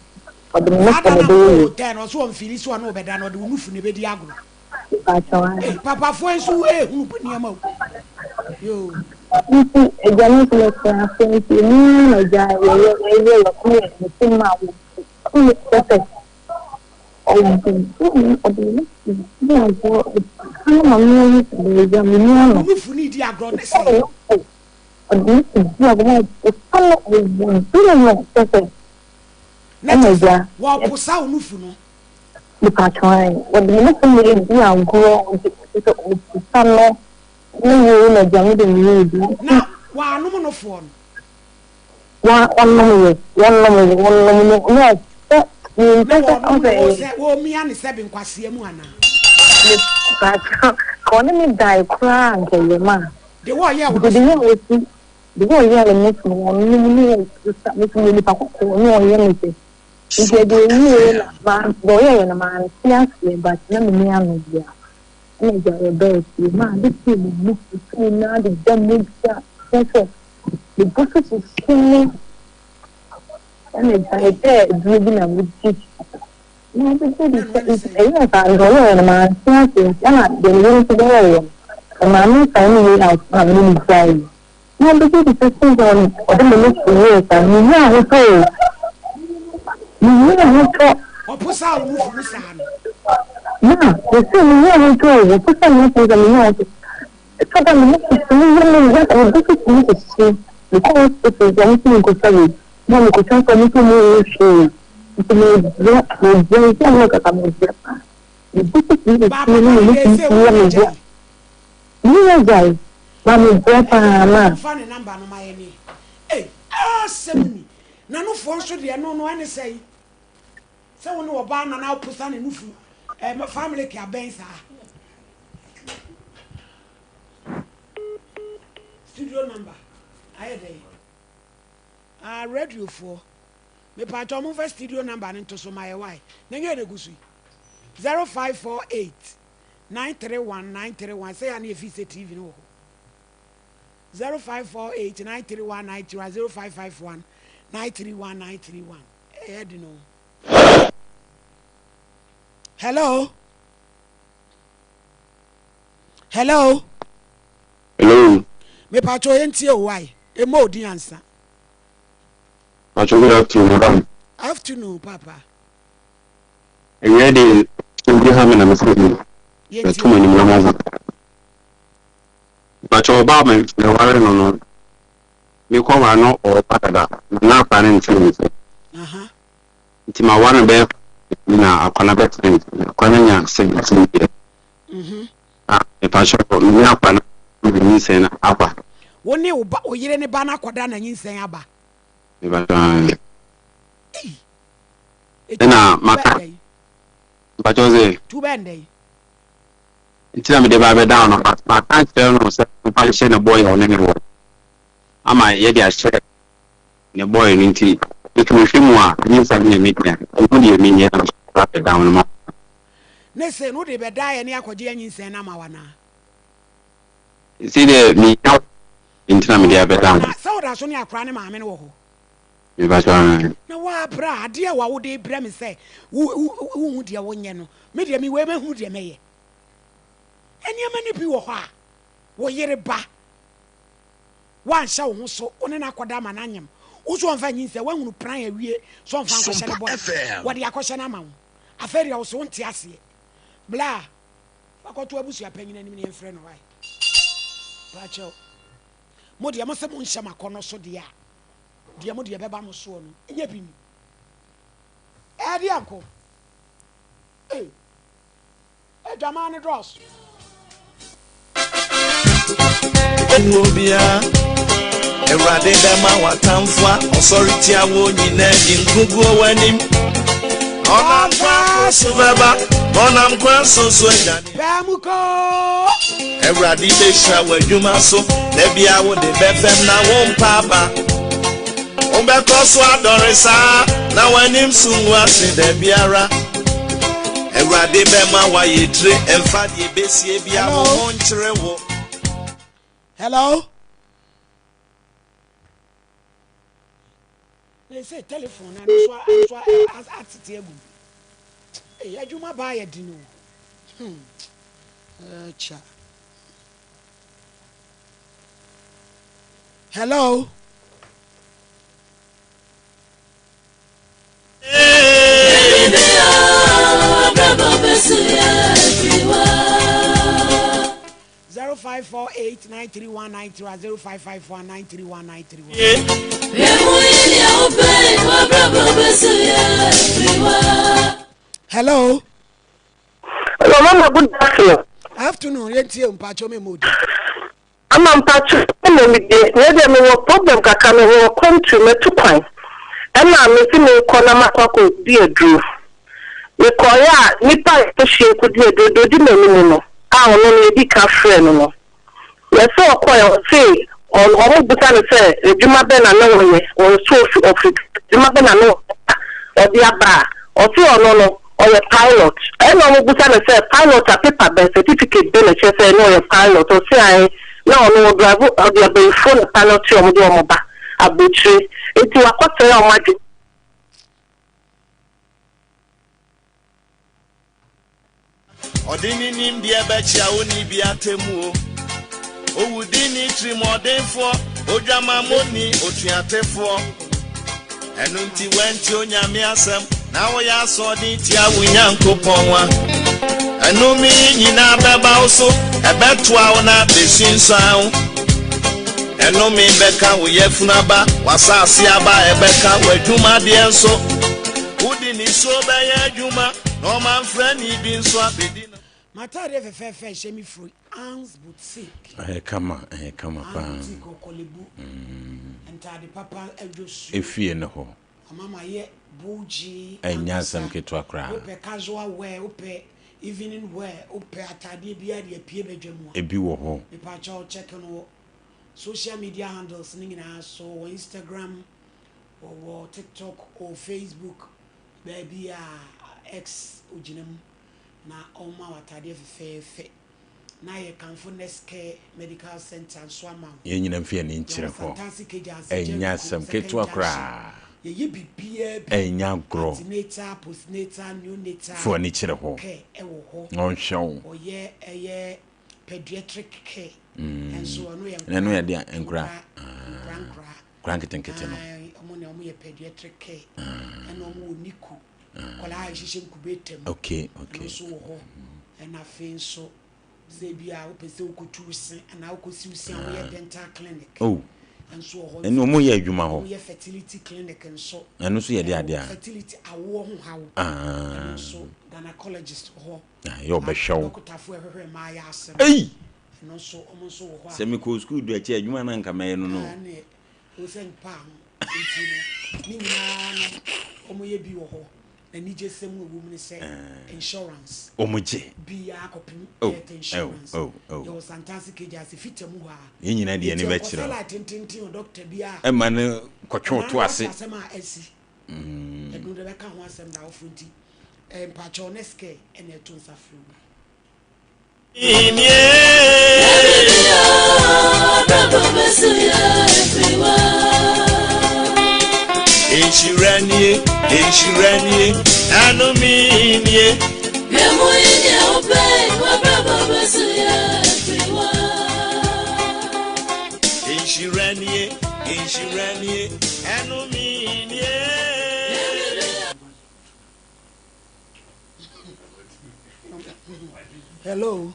ɔde ne Saa nufu da no no a bɛyɛ mokɔɔ yei. hotel no ɔse ɔmfili sɛ ɔne wo bɛda no ɔde wo nufu na ɛbɛdi agorɔ. Mpakyɛw ae. Ei papafoɔ yi nso ehunu nneɛma o. Yoo. Nti agya no nso yɛtena ase nti emu ara na agya yɛyɛ yɛyɛ yɛko yɛ mete mu a wɔku kyerɛ sɛ ɔwɔ ne ɔde ne di agorɔ ɔka no ma me ahu sɛ deɛ agya menni ano. Wo nufu ne di agorɔ ne sɛn? Ɔde ne di agorɔ ma ɔka no ɔwɔ duru no kyerɛ sɛ Na ɛna kyerɛ sɛ agya. wɔposa wo nufu no. Mepakyɛw ae, wɔde me nufu na edi agorɔ, wɔde kyerɛ sɛ wɔposa no ne wei na agya mede me yɛ bi. Na wɔanom nofoɔ no? Wa wɔnom yɛ, wɔnom yɛ, wɔnom no na ɔsɛ Na mempɛ sɛ wɔnom ɔsɛ no ɛyɛ. sɛ wɔmia ne sɛbe nkwasea mu anaa? Mepakyɛw, ka ɔne me dae koraa anka ɛyɛ ma. De wɔyɛɛ wo Because the nufu way no? a wɔsi, the way a ɔyɛɛ me nufu no, wɔnom ne wɔposa, me nso meyɛ nipa kɔkɔɔ na ɔyɛ me sɛ. Nti ɛde ɔwieɛ na ma deɛ ɔyɛeɛ no mante aseɛ but na menni ano biara ɛna agya yɛbaa fie ma ade kyee me mu fufuo no ara deda mogya kyerɛ sɛ me bo so hyehye me ɛna agya mepɛɛ aduro bi na medi na ɔbɛgye di sɛ nti ɛyɛɛ saa deɛ ɔyɛeɛ no mante aseɛ nti ɛna deɛ me yere nso bɛyɛeɛ no ɛmaa me nsan ne wei out na me ne no gyaeɛ. Na obegye di sɛ sɛ ɔde me nufu yɛɛ saa no, minni ahotɔ o. Minni ahotɔ. Ɔposaa wo nufu no saa no. Na, mese minni ahotɔ o. Ɔposaa me nufu no saa, minni ahotɔ. Ɛtɔ da a me nufu tumi yɛ me ya, me bo so tumi hyehye. Mekɔ hospital nso a, wɔse menkɔtwa wei. Na mekɔtwa nso a, wɔse wɔnhu hwee. Nti mebrɛ, mebrɛ, nti a merekasa mebrɛ paa. Me bo so tumi Ba hyehye me papa ne no me deɛ nufu ɛsɛ tumi wo yɛ ne me agya ya. yi. Me ne agyae, ma me brɛ paa ma. Momfa ne number no ma yɛn ɛ. Ei asɛm ni. Na nufoɔ nso deɛ no no ɛne sɛn? Sɛ wo ne ɔbaa na na woposa ne nufu eh, family ke abɛn saa. Studio number ayɛ dɛn? Ah radio foɔ mepakyɛw momfa studio number no nto so ma yɛ why na nyɛ na egu so yi 0548 931 931 sɛ yɛ a na yɛfii sɛ TV no wɔ hɔ 0548 931 931 0551 931 931 ɛyɛ den o. Hello. Hello. Hello. Mepatwo yɛntie o why? Ɛmmɔ odin ansa. Patro good afternoon madam. Afternoon papa. Awia de obi ha me na mefrɛ mu. Bɛto m'anim na mɔho. Patro ɔbaa me meware no no mekɔ ware no ɔba dada na na akora no nte ne nsa. Nti ma ware no bɛyɛ na akora no bɛtena ne nsa. Akora no anya 17 years. Ah, mepakyɛw, me ne akwa no na nyinsɛn no aba. Wo ne wo ba, wo yere ne ba no akɔda na nyinsɛn aba. Mepakyɛw, aane. Ei! Ɛna maka, mepakyɛw sɛ. Tu bɛn dɛn? Nti na mede ba abɛda no, but maka akyerɛ no sɛ ɔmfa nhyɛ ne boy a ɔne me wɔ ama yɛde ahyɛ ne boy no nti, nti mehwɛ mu a, nyinsɛn no yɛ me dea, ɛho deɛ menyɛ na mede ba abɛda no ma. Ne se no wode bɛdaa yɛne akɔgye anyinsɛn no ama wo anaa? Seesei deɛ mennya wo nti na mede abɛda wo. Na sɛ woda so ne akora ne maame no wɔ hɔ? Mepakyɛw aane. Na woabrɛ a, adeɛ a wode rebrɛ me sɛ wonhu deɛ wonyɛ no, me deɛ me wei mɛhunu deɛ mɛyɛ. Nneɛma no bi wɔ hɔ a, wo yere ba, woanhyɛ wo ho so, wo ne no akɔda ama no anyem, wo nso ɔmfa nyinsɛn, woahunu pran awie sɛ ɔmfa nkɔhyɛ ne bɔne, wɔde akɔhyɛ no ama wo. Afei deɛ wo so wonte aseɛ. Bla, fa kɔto abusua panyin anim na yɛmfrɛ no wae. Pakyɛw. Mo deɛ mo se mo nhyɛ mo akɔnnɔ so deɛ a, deɛ mo deɛ bɛba mo soɔ no, nyɛ bi ni. Ɛɛdeɛ nko. Ei. Adwaman no dɔɔso. Obia, Awurade bɛma w'atamfo a ɔsɔre tia wo nyinaa di nkoguo w'anim. Ɔnam kwan so bɛba, ɔnam kwan so so adwane. Baamu kɔ. Awurade bɛhyira w'adwuma so, da bia wode bɛfɛm na wo mpa aba. Wobɛkɔ so adɔre saa, na w'anim so ngu ase da biara. Awurade bɛma wayɛ tire, ɛmfa deɛ ɛbɛsie bia wo ho nkyere wo. Hello. Na ɛsɛ telephone na ɛno so atete agu. Ee, adwuma baa yɛ den o. Ɛkya. Hello. 0548931931 0554931931. Hello. Hello, Mama. Good afternoon. Afternoon. Yɛn tie mpatsɔ mi mu di. Ama mpakyɛw na me deɛ me deɛ me wɔ problem kakra me wɔ country matu kwan ɛna me se me kɔ na makɔ akɔ di aduro me kɔɔeɛ a nipa a yɛkɔ hyia kɔ di aduro deɛ odi m'anim no a ɔno no yɛdi ka frɛ no no yɛse ɔkɔɔɛ ɔse ɔmo bisa no sɛ adwuma bɛn na ne ɔyɛ ɔnso ofi ofi adwuma bɛn na ne ɔyɛ a ɔde aba a ɔse ɔno no Ɔyɛ pilot. Ɛna ɔmo bisa no sɛ pilot a paper bɛn, certificate bɛn na ɛkyerɛ sɛ na ɔyɛ pilot. Ɔse ae, na ɔno ɔdrive, ɔde abayifoɔ na pilot ɔmo de ɔmo ba abrokyire. Nti wakɔsɛe ɔmo adwene. Ɔde ne nimdeɛ bɛkyea onni bi atemmuo. Owudini tirimuɔdenfoɔ, odwamammɔni, otuatefoɔ. Ɛno nti woantie Onyame asɛm, na woyɛ asoɔden tia wo Nyankopɔn a, ɛnome yi nyinaa bɛba wo so, ɛbɛtoa wo na abɛsunsuan wo. Ɛnome bɛka wo yafunu aba, w'asase aba, ɛbɛka w'adwumadeɛ nso. Wode nisuo bɛyɛ adwuma, na ɔmamfrani bi nso abɛdi no. M'ataadeɛ fɛfɛɛfɛ a ɛhyɛ me firi Anne's Boutique. Ɛyɛ kama, ɛyɛ kama paa. Anne's Boutique wɔ Korle Bu. Ntaade papa adwosuo. Efie no hɔ. Ama mayɛ bougie Ɛnyɛ ankasa. asɛm ketewa koraa. Wopɛ casual wear, wopɛ evening wear, wopɛ ataadeɛ biara de apue badwa mu a. Ebi wɔ hɔ. Mepakyɛw check no wɔ social media handles no nyinaa so, wɔ Instagram, wɔwɔ TikTok, wɔ Facebook, baabi a X ogyina mu na ɔma wo ataadeɛ fɛfɛɛfɛ. Na yɛkamfo Nurse Care Medical Centre nso ama wo. Yɛn nyinaa mfi ani nkyerɛ Yɛwɔ hɔ. Santase Kegya ase, Ɛnyɛ Jericho, asɛm Second ketewa Junction. koraa. Yɛyɛ biribiara bi. Ɛnyɛ agorɔ. Antenatal, postnatal, neonatal Fa w'ani kyerɛ hɔ care ɛwɔ hɔ. na ɔnhwɛ wo. Ɔyɛ ɛyɛ. Pediatric care nso ɛno yɛ Na ɛno yɛ deɛ nkora. Nkora nkora. Nkora nketenkete no. Wɔn na wɔyɛ pediatric care. Ɛna wɔn wɔ NICU. Nkwadaa a yɛhyehyɛ incubator mu. Okay, okay. Ɛno nso wɔ hɔ. Ɛna afei nso sɛ ebi a wopɛ sɛ wokɔtu wo se anaa wokɔsi wo se a wɔyɛ dental clinic. Oh. Nso wɔ hɔ. Ɛna wɔn yɛ adwuma hɔ. Wɔyɛ fertility clinic nso. Ɛno nso yɛ de adeɛ a. Fertility awoɔ ho haw. Ɛno nso gynecologist wɔ hɔ. Yɛ ɔbɛhwɛ wo. Dɔkotafoɔ ɛhwehwɛ mmaa yɛ ase no. Ei! Ɛno nso wɔn nso wɔ hɔ a. Sɛ mekɔɔ sukuu du akyi a adwuma no anka mɛyɛ no no. Ɛneɛ ɛwɔ sɛ mpa ho nti no ne nyinaa no wɔyɛ bi wɔ hɔ. Na anigyesɛm a ɛwɔ mu ne sɛ insurance. Wɔn gye. Biara kɔpem Oh, health insurance. oh, oh, oh. Yɛwɔ Santase Kegya ase Fita mu hɔ a. Yɛn nyinaa de yɛn ani Nti bɛkyerɛ ɛnkɔsa wo. line tententen wɔ dɔkota bi a. Ɛma no kɔtwe wo to ase. Ɛna asɛm a asi. Ɛno de bɛka ho asɛm da awofo nti. Eh, mpakyɛw ne scare ɛna ɛto nsa frɛ wo. Nhyira nie, nhyira nie, anome nie. Nhyira nie, nhyira nie, anome nie. Hello.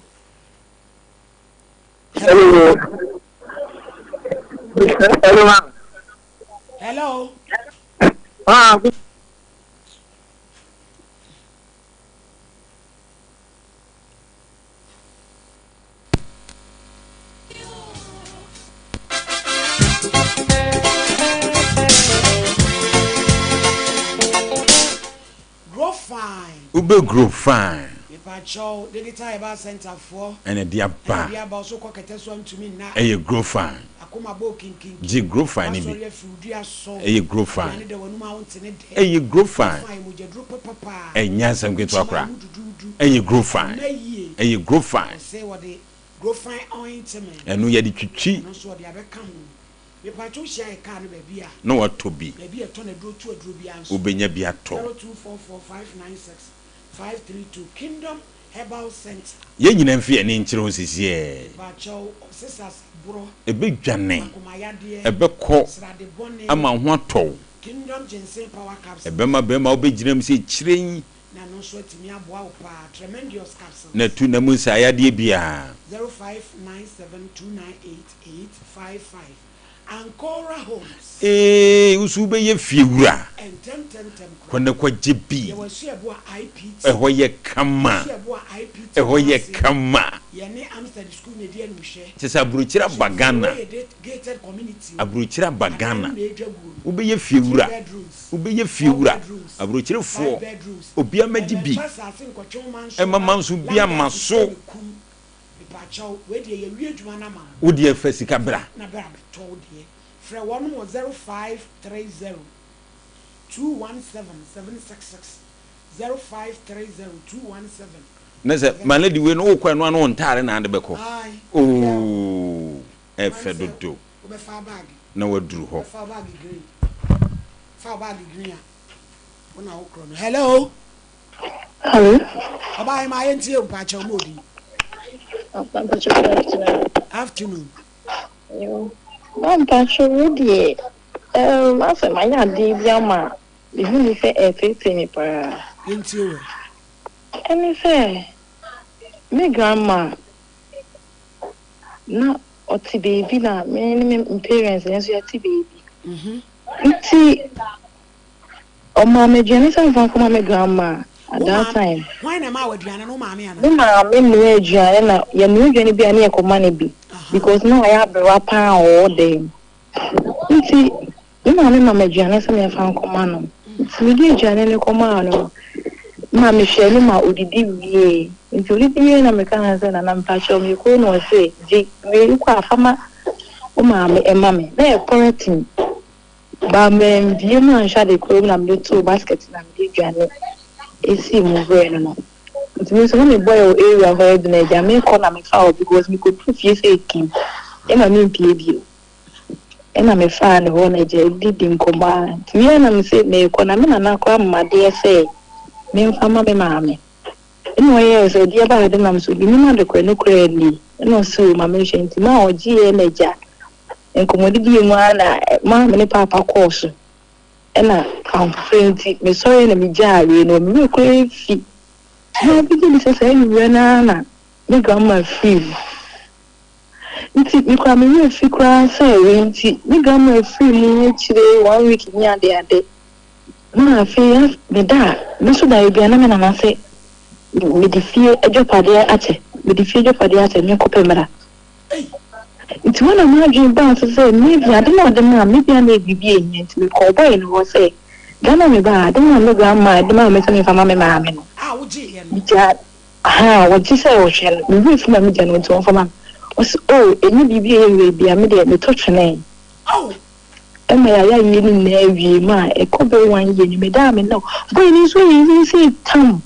Hello. Hello, ma'am. Hello. Ah, Grow fine. Wobɛ grow fine. Mepakyɛw, Digital Herbal Centre foɔ. Ɛna ɛde aba. Ɛna ɛde aba, ɔso kɔ kɛtɛ so a ntumi nna. Ɛyɛ grow fine. Akoma bɔ kinkinkin. Gye grow fine no bi. Wasɔre afiri wo dua so. Ɛyɛ grow fine. Aduane da w'anum a wonte ne dɛ. Ɛyɛ grow fine. Grow fine, mogyaduro papapa. Ɛnyɛ asɛm ketewa Kyima koraa. emu duduudu. Ɛyɛ grow fine. Ɛma yie. Ɛyɛ grow fine. Ɔse wɔde grow fine ointment. Ɛno yɛde twitwi. Ɛno nso wɔde abɛka ho. Mepakyɛw hyia yɛ car no baabi a. Na watɔ bi. Baabi a yɛtɔn aduro tu aduro biara nso. Wobɛnya bi atɔ. 0244 596 532 Kingdom Herbal Centre. Yɛn nyinaa mfi yɛn ani nkyerɛ ho sesiɛ. Mepakyɛw ɔsesas borɔ. Ɛbɛdwane. Akomayadeɛ. Ɛbɛkɔ. Srade bɔne. Ama wo ho atɔ wo. Kingdom Ginseng Power Capsules. Ɛbɛma bɛrima a wobɛgyina mu sɛ kyirenn. Na ɛno nso atumi aboa wo paa. Tremendious Capsules. Na atu nna mu nsaeyadeɛ biara. 0597 298 855 Ancora Homes. Eeii wo so wobɛyɛ fie wura. Ntɛmntɛmntɛm koraa. Kɔ na kɔgye bi. Yɛwɔ Asuaboa IPT. Ɛhɔ yɛ kama. Asuaboa IPT Ɛhɔ yɛ Kumasi. kama. Yɛne Amstead School na ɛdi animhwɛ. Kyerɛ sɛ aburokyire aba Hyɛ Ghana. wei yɛ gated community o. Aburokyire aba Adan Ghana. no na ɛdwa guo no. Wobɛyɛ fie Three wura. bedrooms, Wobɛyɛ fie four wura. bedrooms, Aburokyirefoɔ, five bedrooms. obiara mmɛgye bi. Ɛmmɛtɔ asase nkɔtwe wo manso Ɛmma na manso biara landlord mma sɛ so. mekum. Mepakyɛw, wei deɛ yɛawie adwuma no ama wo. Wo deɛ fa sika bra. Na bra bɛtɔ wo deɛ. Frɛ wɔnom wɔ 0530 217 766, 0530 217 Na sɛ my lady wei no wokɔ ɛno ano wo ntaare na ade bɛkɔ. Ae, baabiara wɔ. Ooh, Kwan ɛfɛ sɛ dodo. wobɛfa baage. Na waduru hɔ. Wobɛfa baage green. Fa baage green a, wo na wokorɔ no. Hello. Hello. Ɔbaa yɛn tie mpakyɛw mo odin. Mpakyɛw good afternoon. Afternoon. Yo. Ba mpakyɛw wo deɛ um, asɛ mayɛ adeɛ bi ama mehu ni sɛ ɛreteetee me paa. Yɛntie wɛ. Ɛne sɛ me grandma na ɔte baabi na me ne me parents nso yɛte baabi. Nti Ɔmaa me aduane sɛ memfa nkɔma me grandma at Wo that maame, time. hwan na ɛmaa wo aduane no, wo maame anaa? Me maame noa aduane na yɛnoa aduane bi a na yɛkɔma no bi because na wayɛ aberewa paa a ɔwɔ dan mu. Nti me maame ma me aduane sɛ memfa nkɔma no. Nti mede aduane no kɔmaa no no, ma mehwɛɛ no ma odidi wiee. Nti odidi wiee na meka no sɛ Nana mpakyɛw mekɔ na ɔse gye wei wokɔ a fa ma wo maame ɛma me. Na ɛyɛ polythene. But mambue mu annhwɛ ade kor mu na mede too basket na mede eduane esii mu brɛɛ no no. Ntsi me so na mebɔe wɔ area hɔ bi na egya mekɔ na mefaa hɔ because mekodur fie sɛ ekim ema memmpue bio. Nna mefaa no hɔ na egya yedidi nkɔmbɔ a ntsi me ara na mese merekɔ na me nana koraa ma me adeɛ sɛ memfa mma me maame. Ɛna ɔyɛɛ sɛ ɔde ɛbaa ade nam so menim ade korɔ no koraa nie. Ɛna ɔse o ma menhwɛ nti maa ɔgyeeɛ na agya nkɔmmɔdidie mu ara na maa me ne paapa kɔɔ so. Ɛna ahopopoɛ nti mesɔreɛ na megyaa wei no me werɛ koraa fi. Na obi gye di sɛ saa anwummerɛ no ara na me grandma firii mu. Nti me koraa me werɛ fi koraa sɛ wei nti me grandma firii mu akyire one week ne ade ade na afei me da a me nso daeɛ biara na me nana se mede fie adwapadeɛ akyɛ mede fie adwapadeɛ akyɛ menkɔpɛ mmra. Nti hɔ na m'adwene baa so sɛ maybe ade no a ɔde maa me maybe a na ɛyɛ biribi a ɛhia nti mekɔɔ boy no hɔ sɛ da no a mebaa ade no a me grandma de maa me sɛ memfa ma me maame no megyaa Ahaa wɔgye sɛ ɔhwɛ no, me werɛ fi ma me gya no nti ɔmfa ma me. Ɔse oh ɛnyɛ biribi a ɛyɛ werɛ bia me deɛ metɔ twene. Ɛma yɛayɛ ayie no nyinaa wie ma ɛkɔ bɛyɛ one year ni medaa me nna o. Boy no nso yɛ yie sɛ tam.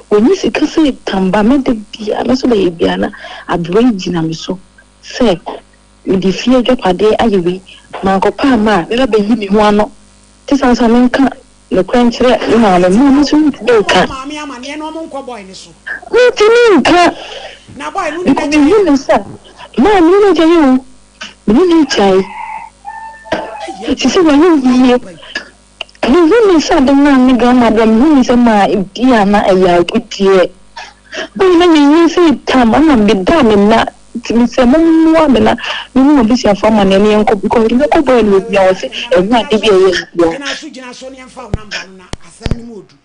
Wɔnyi sika sɛ tam ba me da biara me nso bɛyɛ biara na aberewa yi gyina me so sɛ mede fie adwapadeɛ ayɛ wei mankɔpɛ amma a mɛba bɛyi me ho ano te saa nso a menka Nokorɛ nkyerɛ me maame, mo nso montumi nka. Montumi nka. Because mehu no sɛ, maa me ne no agyae o, me ne no agyae. Te sɛ wayɛ yie. Mehu no sɛ ade no a me grandma brɛ mehu no sɛ maa ebi a na ɛyɛ agudeɛ. Ɔne na yɛ yie sɛ tam ɛna meda me nna nti mesɛ mommoa me na mehu m'abusuafoɔ amaneɛ na yɛnkɔ because mekɔ bɔɛ no wɔ bia wɔse ɛnyɛ ade bi a ɛyɛ bia. Gyina so gyina so ne yɛmfa wo number no na asɛm no mu odu.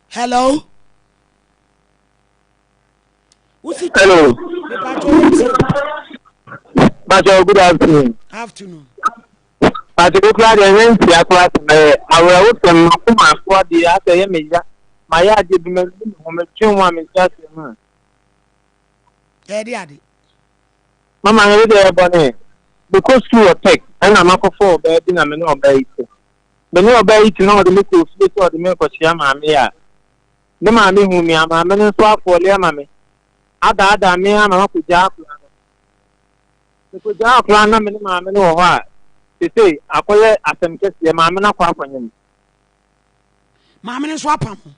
Hello. Wusi Hello. Mepacho wuti. Pacho, good afternoon. Afternoon. Pacho, okura deɛ ɛnyɛ ntia koraa sɛ mɛyɛ awerɛhosɛm makoma so adeɛ asɛ ɛyɛ me ya mayɛ adeɛ bi mɛdu me ho metwe ho a mente aseɛ ho. Ɛde ade. Mama no deɛ ɛyɛ bɔne. Mekɔ sukuu wɔ tech ɛna makɔfa ɔbaa bi na me ne ɔbaa yi te. Me ne ɔbaa yi te na ɔde me kɔɔ fie sɛ ɔde me rekɔkyea maame a Ne maame huu me a, maame no nso afɔle ama me, adaadaa me ama makɔgyaa akwadaa no. Mekɔgyaa akwadaa no na me ne maame no wɔ hɔ a, seesei akɔyɛ asɛm kɛseɛ, maame no akɔ akɔnyem. Maame no nso apam ho.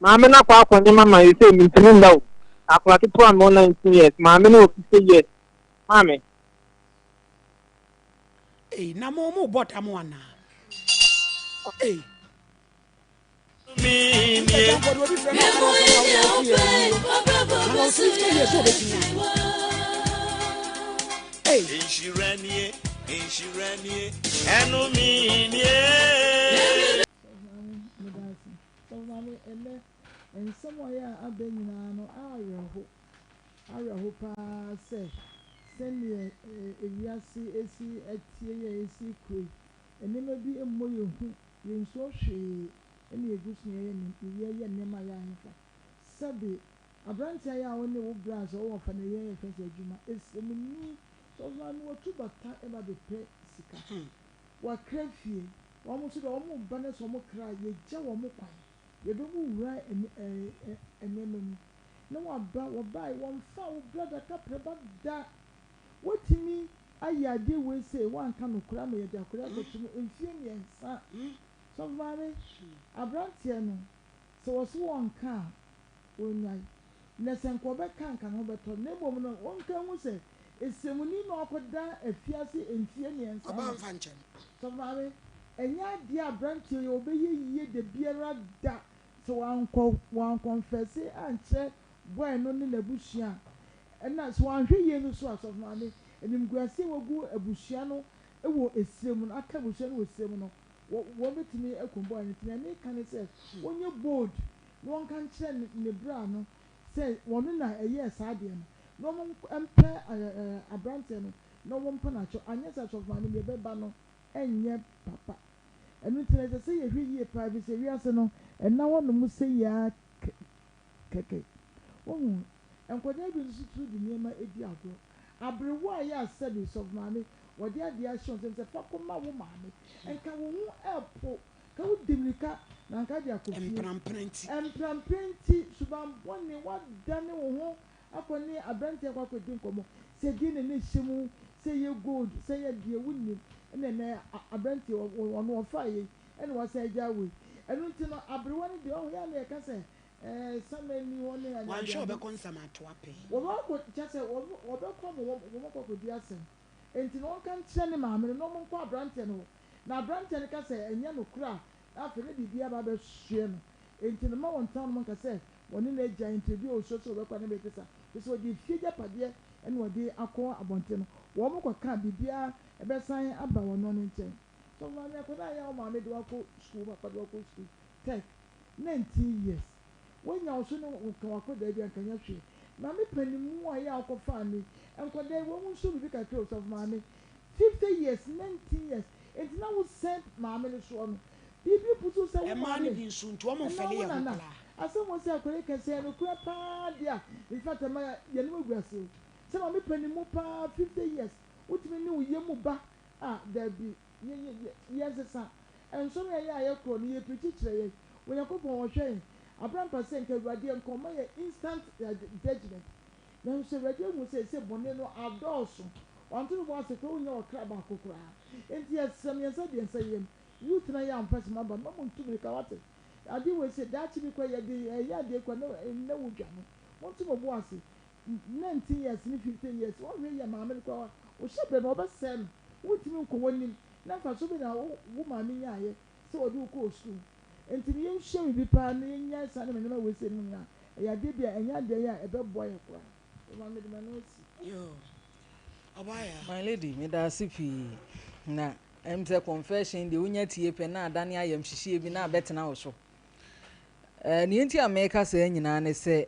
Maame no akɔ akɔnyem ama seesei mentumi nna o. Akwadaa ketewa a mewɔ 19 years, maame no wɔ 50 years. Maame. Ei, na mo mo bɔ dam anaa? Ei. Nsɛm a ɔyɛ a aba nyinaa no awerɛho, awerɛho paa sɛ sɛdeɛ ewiase esi teɛ yi a esi rekɔ yi, nneɛma bi mmɔ yɛn hu Yɛnsuro hwee na yɛgu so yɛyɛ yɛyɛ nneɛma a ɛyɛ ahefa. Sɛbe, aberanteɛ a yɛ a wo ne wo bra sɛ wowɔ fa na yɛyɛ yɛfrɛ sɛ adwuma. Ɛsɛmuni, sɛ ɔsoma no watu bata ba bɛpɛ sika. Wakra fie, wɔn nso deɛ wɔn ba na sɛ wɔn kra a, yɛgya wɔn kwan. Yɛbɛmu wura nneɛma mu. Na waba, wɔbae, wɔmfaa wo brada kaprɛba da. Woatumi ayɛ adeɛ wei sei, woanka nokorɛ ama yɛde akwadaa akɔto mu mfeɛ mmiɛnsa. Sɔfo maame, aberanteɛ no, sɛ wɔse wɔnka a, ɔnnyae. Na sɛ nka ɔbɛka a, nka ne ho bɛtɔ no. Na mmom no, ɔnka nhu sɛ Esremuni na ɔakɔda afiase mfeɛ mmiɛnsa Ɔba no. mfa nkyɛ no. Sɔfo maame, ɛnyɛ adeɛ a aberanteɛ yi ɔbɛyɛ yie dabiara da sɛ wankɔ wankɔnfɛse ankyerɛ boy no ne n'abusua a. Ɛna sɛ wanhwɛ yie no so a, Sɔfo Maame, animguaseɛ a wagu abusua no wɔ esire mu no, aka abusua no wɔ esire mu no, wɔ wɔn bɛtumi akum boy no. Nti nea meka ne sɛ, wɔnyɛ bold na wɔnka nkyerɛ ne ne bra no sɛ wɔno na ɛyɛɛ saa adeɛ no, na wɔn mpɛ ɛɛ abranteɛ no na wɔn mpa no akyɛw. Anyɛ saa Sɔfo Maame, deɛ ɛbɛba no ɛnyɛ papa. Ɛno nti no ɛsɛ sɛ yɛhwɛ yie paa, ɛfiri sɛ wiase no ɛnna hɔnom sɛyi ara kɛkɛ. Wohu? Nkwadaa bi nso tumi de nneɛma di agorɔ. Aberewa a ɛyɛ a sɛbe sɔfo maame, wɔde adeɛ ahyɛ wo nsam sɛ fa kɔma wo maame. Nka wo ho repo, ka wodi mmirika na anka de akɔ fie. Mprempren nti. Mprempren nti, suban bɔne, woadane wo ho akɔ ne aberanteɛ akɔ akɔdi nkɔmmɔ. Sɛ deɛ na na ɛhyɛ mu, Sɛ ɛyɛ gold, sɛ ɛyɛ deɛ wonnim, ɛna ɛnɛ aberanteɛ ɔno ɔfaa yei ɛna wasan agyaa wei. Ɛno nti no aberewa no deɛ ɔho yɛ a na yɛka sɛ ɛɛ saman nni hɔ ne Wanhwɛ adeade. ɔbɛkɔ nsamatoa pɛɛ. Wɔbɛkɔ kyɛ sɛ wɔbɛkɔ ama wɔn akɔ akɔdi asɛm. Enti no ɔnka nkyerɛ ne maame no na wɔnkɔ aberanteɛ no hɔ. Na aberanteɛ no ka sɛ ɛnyɛ nokorɛ a, na afei na biribi aba abɛsoɛ no. Enti no mma wɔntena hɔnom nka sɛ wɔne no agyae nti obi a ɔsuro sɛ ɔbɛkɔ a na ɛbɛyɛ saa. Kyerɛ sɛ ɔde efie agyapadeɛ na ɔde akɔ abɔnten no, wɔkɔka a biribiara bɛsan aba ɔno ne nkyɛn. Sɔfo maame akwadaa a ɛyɛ a wo maame de wo akɔ sukuu, wo papa de wo akɔ sukuu, tech, 19 years, woanya wo so ne wo ka w'akwadaa bi a anka nyɛ hwee. Maame panin mu a ɛyɛ a wokɔfaa no yi, nkwadaa yi wɔn nso biribi kakra o, sɔfo maame, 50 years, 19 years, enti na wo sɛn maame no soɔ no, biribi pusu sɛ wo Mmaa no maame bi nso nti wɔn anaa mfɛle wo yɛn ho nana. koraa. Asɛm wɔ sɛ akwadaa yi ka sɛ ɛyɛ nokorɛ paa deɛ a, in fact ɛma yɛn anim agu ase o. Sɛ maame panin mu paa 50 years, wotumi ne wo yam ba a, dabi, yɛ yɛ yɛ yɛnsesa. Nsɔre a ɛyɛ a yɛkorɔ no, yɛpreachi kyerɛ yɛn. Onyankopɔn ɔhwɛ yɛn. Aberɛ ampa sɛ nka Awurade nka ɔma yɛn instant judgement. Nanso Awurade ahu sɛ seesei bɔne no adɔɔso. Wanto ne bo ase koraa, wonnya ɔkra baako koraa. Enti yɛsrɛ mo, yɛn nsa deɛ nsa yam. Youth no ayɛ a ɔmpɛ sɛ moaba no, mma montu mmirika, wate? Adeɛ wei sei, daakye bi koraa yɛde ɛyɛ adeɛ koraa na na wodwane. Monto mo bo ase. 19 years ne 50 years, woanhwɛ yie a maame no koraa, wo hyɛbrɛ no wɔbɛsɛe no. Wontumi nkɔ w'anim. Na mfasoɔ bɛn na wo wo maame nyaeɛ sɛ ɔde wo kɔɔ sukuu? Enti no yɛnsua biribi paa na yɛnnyae saa nneɛma nneɛma wei sei nom nyinaa. Ɛyɛ adeɛ bi a ɛnyɛ adeɛ a ɛbɛboa yɛn koraa. Mema mede m'ano asi. Yoo, ɔbaa yaa. My lady, medaase pii. Na ɛm sɛ confession deɛ wonya tie pɛ na adane ayamhyehyeɛ bi na abɛtena wo so. Eh, nea nti a meka saa nyinaa ne sɛ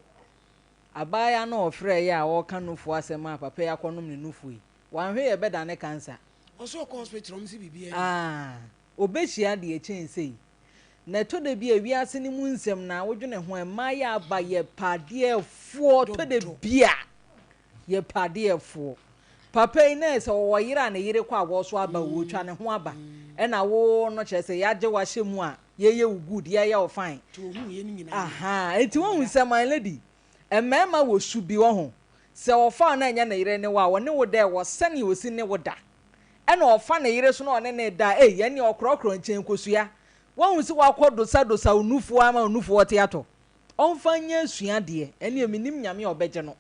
abaayaa no a ɔfrɛeɛ a ɔreka nufoɔ asɛm a papa yi akɔnom ne nufoɔ yi, wanhwɛ yɛ ɛbɛdane cancer. Ɔsɛ ɔkɔ hospital ɔmo se biribiara nni. Ah, ɔbɛhyia deɛ ɛkyɛn sei. Na ɛtɔ da bi a wiase no mu nsɛm no a wodwene ho a mmaa yɛ aba yɛ padeɛfoɔ tɔ da bi a yɛ padeɛfoɔ. Papa yi na sɛ ɔwɔ yere a ne yere kɔ a wɔso aba o ɔtwa ne ho aba ɛna wo no kyerɛ sɛ yɛagye wo ahyɛ mu a yɛyɛ wo good yɛyɛ wo fine. Ahaa nti wohu sɛ my lady mmarima wɔ su bi wɔho sɛ ɔfa wo na ɛnyɛ ne yere ne wo a ɔne wo da ɛwɔ sɛnea ɔsi ne wo da. Ɛna ɔfa ne yere so na ɔne no reda a, ei, ɛnneɛ ɔkorɔkorɔ nkyɛn nkosua. Woahu sɛ wakɔ dosadosa wo nufoɔ ama wo nufoɔ te atɔ? Ɔmfa nyɛ asuadeɛ. Ɛnneɛ mennim Nyame a ɔbɛgye no.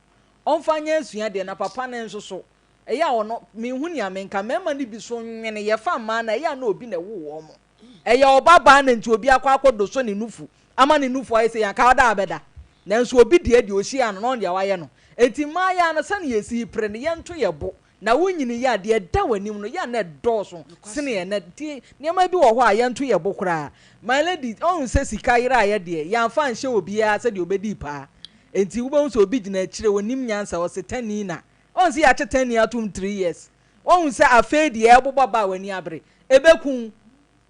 Ɔmfa nyɛ asuadeɛ. Na papa no nso so, ɛyɛ a ɔno, menhu nea menka, mmarima no bi so nwene, yɛfa mmaa no a, ɛyɛ a na obi na ɛwoo wɔn. Ɛyɛ ɔbabaa na nti obi akɔ akɔ doso ne nufu ama ne nufu ayɛ sei, anka ɔda a bɛda. Nanso obi deɛ deɛ ɔhyiaa no no, ɔno deɛ wayɛ no. Enti mmaa no, sɛdeɛ yɛsi pere no, yɛnto yɛn bo Na wonyini yɛ a, deɛ ɛda w'anim no, yɛ a na ɛdɔɔso sene ɛnnɛ. Nti nneɛma bi wɔ hɔ a, yɛnto yɛn bo koraa. My lady, woahu sɛ sika yeraeɛ deɛ, yɛamfa anhyɛ obiara sɛdeɛ ɔbɛdii paa. Nti wobɛhu sɛ obi gyina akyire, ɔnnim nyansa, ɔse tani na. Woahu sɛ yɛakye tani atom three years. Woahu sɛ afei deɛ ɛrebobɔ ba a w'ani abere. Ɛbɛku wo.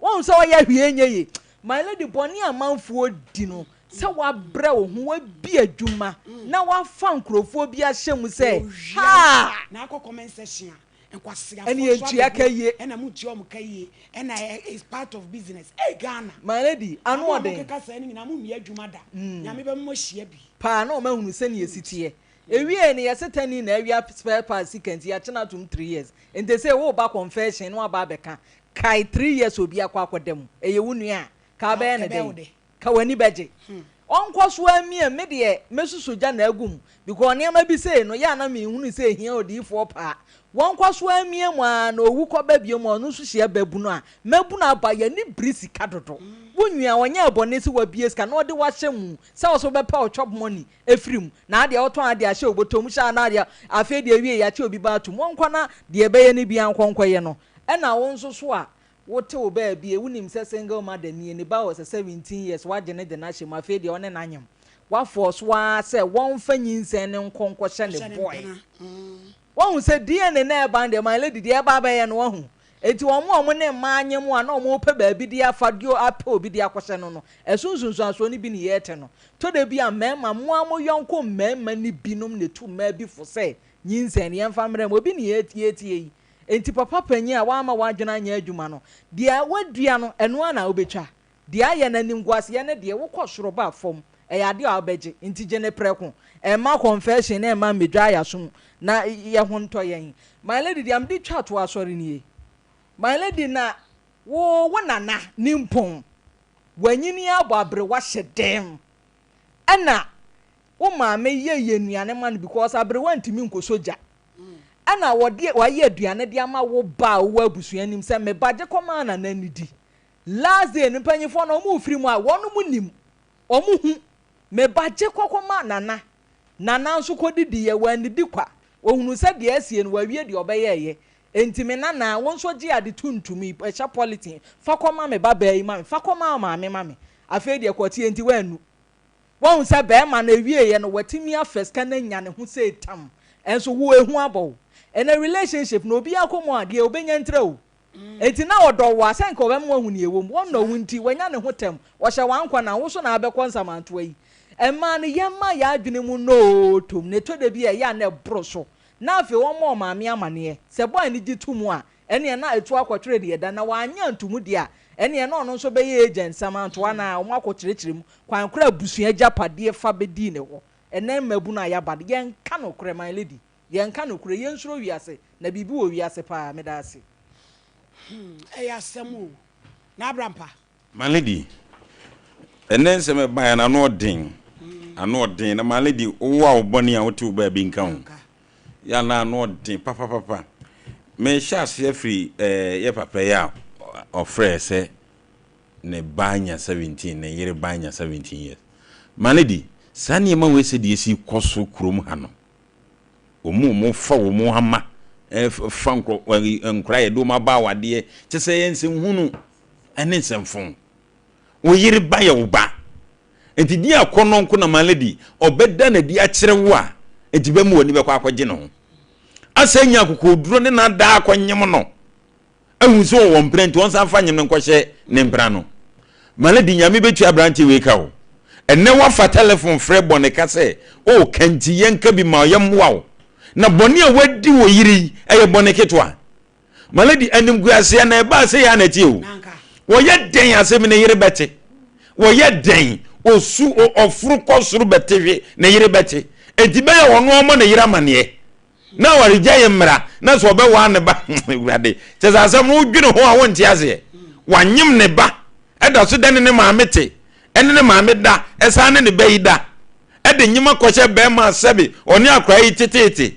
Woahu sɛ ɔyɛ hwee nyɛ yie. My lady, bɔne a amanfoɔ di no, sɛ woabrɛ wo ho, woabi adwuma, na woafa nkurɔfoɔ bi ahyɛ mu sɛ, haa! Na akɔ comment section a, nkwaseafoɔ Ɛne nso yɛntua ka abɛgu yie. ɛna montua wɔn ka yie, ɛna it's part of business. Ei Ghana! My lady, ano Mo a ɔden. mokeka saa no nyinaa monwie adwuma da. Nyame bɛma moahyia bi. Paa na wɔahunu sɛnea ɛsi teɛ. Ɛwiee no, yɛse tani na awia spare parts sika nti yɛakye no atom three years. Nti sei woreba confession na woaba abɛka Kae three years obi akɔ akɔda mu ɛyɛ wo nua a ka wobɛyɛ no dɛn ka w'ani bɛgye ɔnkɔ so ara mia me deɛ mɛsusu gya na agu mu because nneɛma bi sei no yɛ a na menhunu sɛ ɛhia odiyifoɔ paa wɔnkɔ so ara mia mu ara na owu kɔba bio mu ɔno nso hyia babunu a mabunu aba yɛne biri sika dodo wo nua ɔnyɛɛ bɔne sɛ wabie sika na ɔde wahyɛ mu sɛ wo so wobɛpɛ wo chop money afiri mu na adeɛ wotɔn adeɛ ahyɛ wo bɔtɔ mu hyɛ a na adeɛ afei deɛ awie yɛakye obi ba atom wɔnkɔ na deɛ ɛbɛyɛ no biara nkɔ nkɔyɛ no Ɛna wo nso so a wote wo baabi a wonim sɛ single mother nie, ne ba wɔ sɛ 17 years woagye no de no ahyɛ mu afei deɛ ɔne no anyem. Woafɔɔso ara sɛ wɔmfa nyinsɛn no nkɔ nkɔhyɛ ne boy. Woahu sɛ DNA no a ɛba no deɛ my lady deɛ ɛba abɛyɛ no woahu. Enti wɔn a wɔne mmaa anyem a na wɔrepɛ baabi de afa de apɛ obi de akɔhyɛ no no, ɛso nsunsuansoɔ no bi ne yɛrete no. Tɔ da bi a mmarima, mo ara mo yɔnko mmarima no binom na ɛtu mmaa bi fo sɛ nyinsɛn no yɛmfa mmrɛ mo. Obi ne yɛretie yi, Enti papa panyin a wamma w'adwene anyɛ adwuma no, deɛ woadua no, ɛno ara na wobɛtwa. Deɛ ayɛ no animguaseɛ ne deɛ wokɔ soro ba fam. Ɛyɛ adeɛ a wobɛgye, nti gye no prɛko. Ɛmma confession no mma mmɛdwa yɛasom na yɛ ho ntɔ yɛn. My lady, deɛ mede twa toɔ asɔre nie. My lady, na wo wo nana nimpɔn, wanyini abɔ aberewa hyɛ dɛm, ɛna wo maame yɛ yɛ nnuane ma no because aberewa ntumi nkɔsɔ gya. Ɛna wɔde wayɛ aduane de ama wo ba a wowɔ abusua nim sɛ me ba gye kɔma nana nidi. Last day no mpanyinfoɔ no wɔn refiri mu a wɔn nim, wɔn hu, me ba gye kɔ kɔma nana, nana nso kɔ didi yɛ, wannidi kwa, ɔhunuu sɛ deɛ asie no wawie deɛ ɔbɛyɛɛyɛ, enti me nana wo nso gye ade tuntum yi ɛhyɛ polythene fa kɔma me ba baa yi ma me, fa kɔma wo maame ma me, afei deɛ kɔteɛ nti wannu. Wahu sɛ barima no awieɛ no watumi afa sika no anya ne ho sei tam, nso wo ehu abɔ wo. Ɛnɛ relationship no obiara kɔ mu a deɛ ɔbɛnya ntira o. Enti na ɔdɔ wo a, sɛ anka ɔbɛma woahu nea ɛwɔ mu. Ɔnnɔ wo nti, wanya ne ho tɛm. Ɔhyɛ w'ankwa na wo nso na abɛkɔ nsamantoa yi. Mmaa no, yɛmma yɛn adwene mu nnɔ toom, na ɛtɔ da bi a ɛyɛ a na ɛboro so. Na afei wɔmmɔ ɔmaame amaneɛ. Sɛ boy no gye to mu a, ɛnneɛ na ɛtu akɔtwere deɛ ɛda. Na wanyɛ anto mu deɛ a, ɛnneɛ na ɔno nso bɛyɛ agent nsamantoa no a wɔakɔkyerɛkyerɛ mu kwan korɔ a abusua agyapadeɛ fa bɛdii ne hɔ. Ɛnnɛ mmabunu a yɛaba no, yɛnka nokorɛ, my lady. Yɛnka nokorɛ, yɛnsuro wiase, na biribi wɔ wiase paa, meda ase. Hmm, ɛyɛ asɛm o. Na abrampa. My lady, ɛnɛ nsɛm ɛbaeɛ no ano ɔden, ano ɔden na my lady wowɔ a wo bɔne a wote wo baabi nka ho. Yɛ na ano ɔden papapapa. Mehyɛ aseɛ firi eh, yɛ papa yi a ɔfrɛɛ sɛ ne ba anya 17, ne yere ba anya 17 years. My lady, saa nneɛma wei sɛ deɛ ɛsi kɔ so kurom ha no, Wɔn a wɔfa wɔn ama fa nkora yɛde wɔn aba awadeɛ kyɛ sɛ ɛyɛ nsɛmhunu ne nsɛmfo. Wo yere ba yɛ wo ba. Nti di akɔnnɔ nko na my lady ɔbɛda n'adi akyerɛ wo a nti bɛma w'ani bɛkɔ akɔgye ne ho. Asɛ nya akokoɔduro ne n'adaa akɔnyem no. Ahu sɛ ɔwɔ mpena nti ɔnsan fa nyem no nkɔhyɛ ne mpena no. Malady Nyame bɛtua aberanteɛ wei ka o. Ɛnnɛ woafa telephone frɛ bɔne ka sɛ oh ka nti yɛnka bi ma yɛmmoa wo. Na bɔne a woadi wɔ yere yi ɛyɛ bɔne ketewa? Malady animguaseɛ na ɛbaa sɛ yɛ a na ɛteɛ o. Wɔyɛ dɛn asɛm ne yere bɛte? Wɔyɛ dɛn osu ɔforo kɔ soro bɛte hwe ne yere bɛte? Enti bɛyɛ ɔno ɔmmɔ ne yere amaneɛ. Na awaregyaeɛ mmara na sɛ ɔbɛwaa ne ba awurade kyɛ sɛ asɛm no wodwene ho a wonte aseɛ wanyem ne ba ɛda so dɛ ne ne maame te ɛne ne maame da ɛsan ne ne ba yi da ɛde nyema kɔhyɛ bɛrima sɛbe ɔne akora yi teteete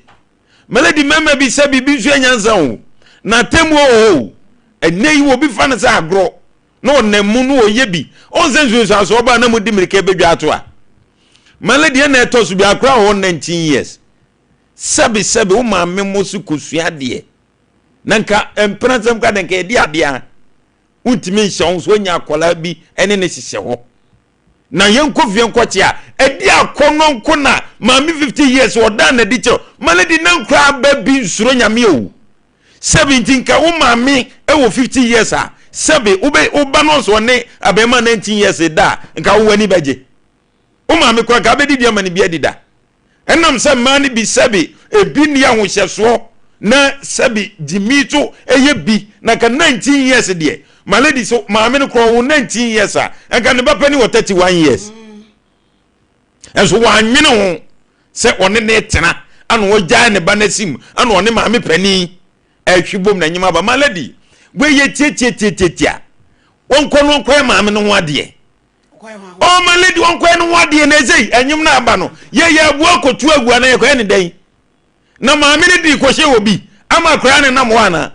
melody mmarima bi sɛbe bi nso anyansa o na atemmuo wɔ hɔ o ɛnɛ yi obi fa no sɛ agorɔ na ɔnam mu na ɔyɛ bi ɔn sɛ nsunsuansoɔ ɔbaa na mu di mmirika bɛdwa ato a melody ɛna ɛtɔ so bi akora wɔ 19 years Sɛbe sɛbe wo maame mo so kosua adeɛ na nka mpena nsɛm ka de nka yɛde adeɛ a wontumi nhyɛ wo so anya akwadaa bi ne ne hyehyɛ hɔ na yɛnkɔ fie nkɔkye a ɛde akɔnnɔ nko na maame 50 years ɔda na di kyerɛ ma no di na nkura aba bi nsuro nyame o sɛbe nti nka wo maame wɔ 50 years a sɛbe wobɛ woba no nso ɔne abɛɛma 19 years da a nka wo w'ani bɛgye Wo maame koraa nka abɛdidi ama no bi adi da. Ɛnam sɛ mmaa no bi sɛbe ebi nni ahohyɛsoɔ na sɛbe gyimi to ɛyɛ bi na nka 19 years deɛ my lady so maame no koraa ɔwɔ 19 years a nka ne ba panin wɔ 31 years. Ɛnso wannwene ho sɛ ɔne ne tena ana ɔgyae ne ba no asim ana ɔne maame panin ɛhwe bom na nyima aba. My lady wei yɛ tiatiatiatiatia wɔnkɔ no ɔnkɔyɛ maame no ho adeɛ. Ɔma lady ɔnkɔyɛ no ho adeɛ na ɛsɛ ɛnyem no aba no yɛyɛ aboa kɔtu agu anaa yɛkɔyɛ ne dɛn na maame no de kɔhyɛ wɔ bi ama akwaraa ne nam hɔ anaa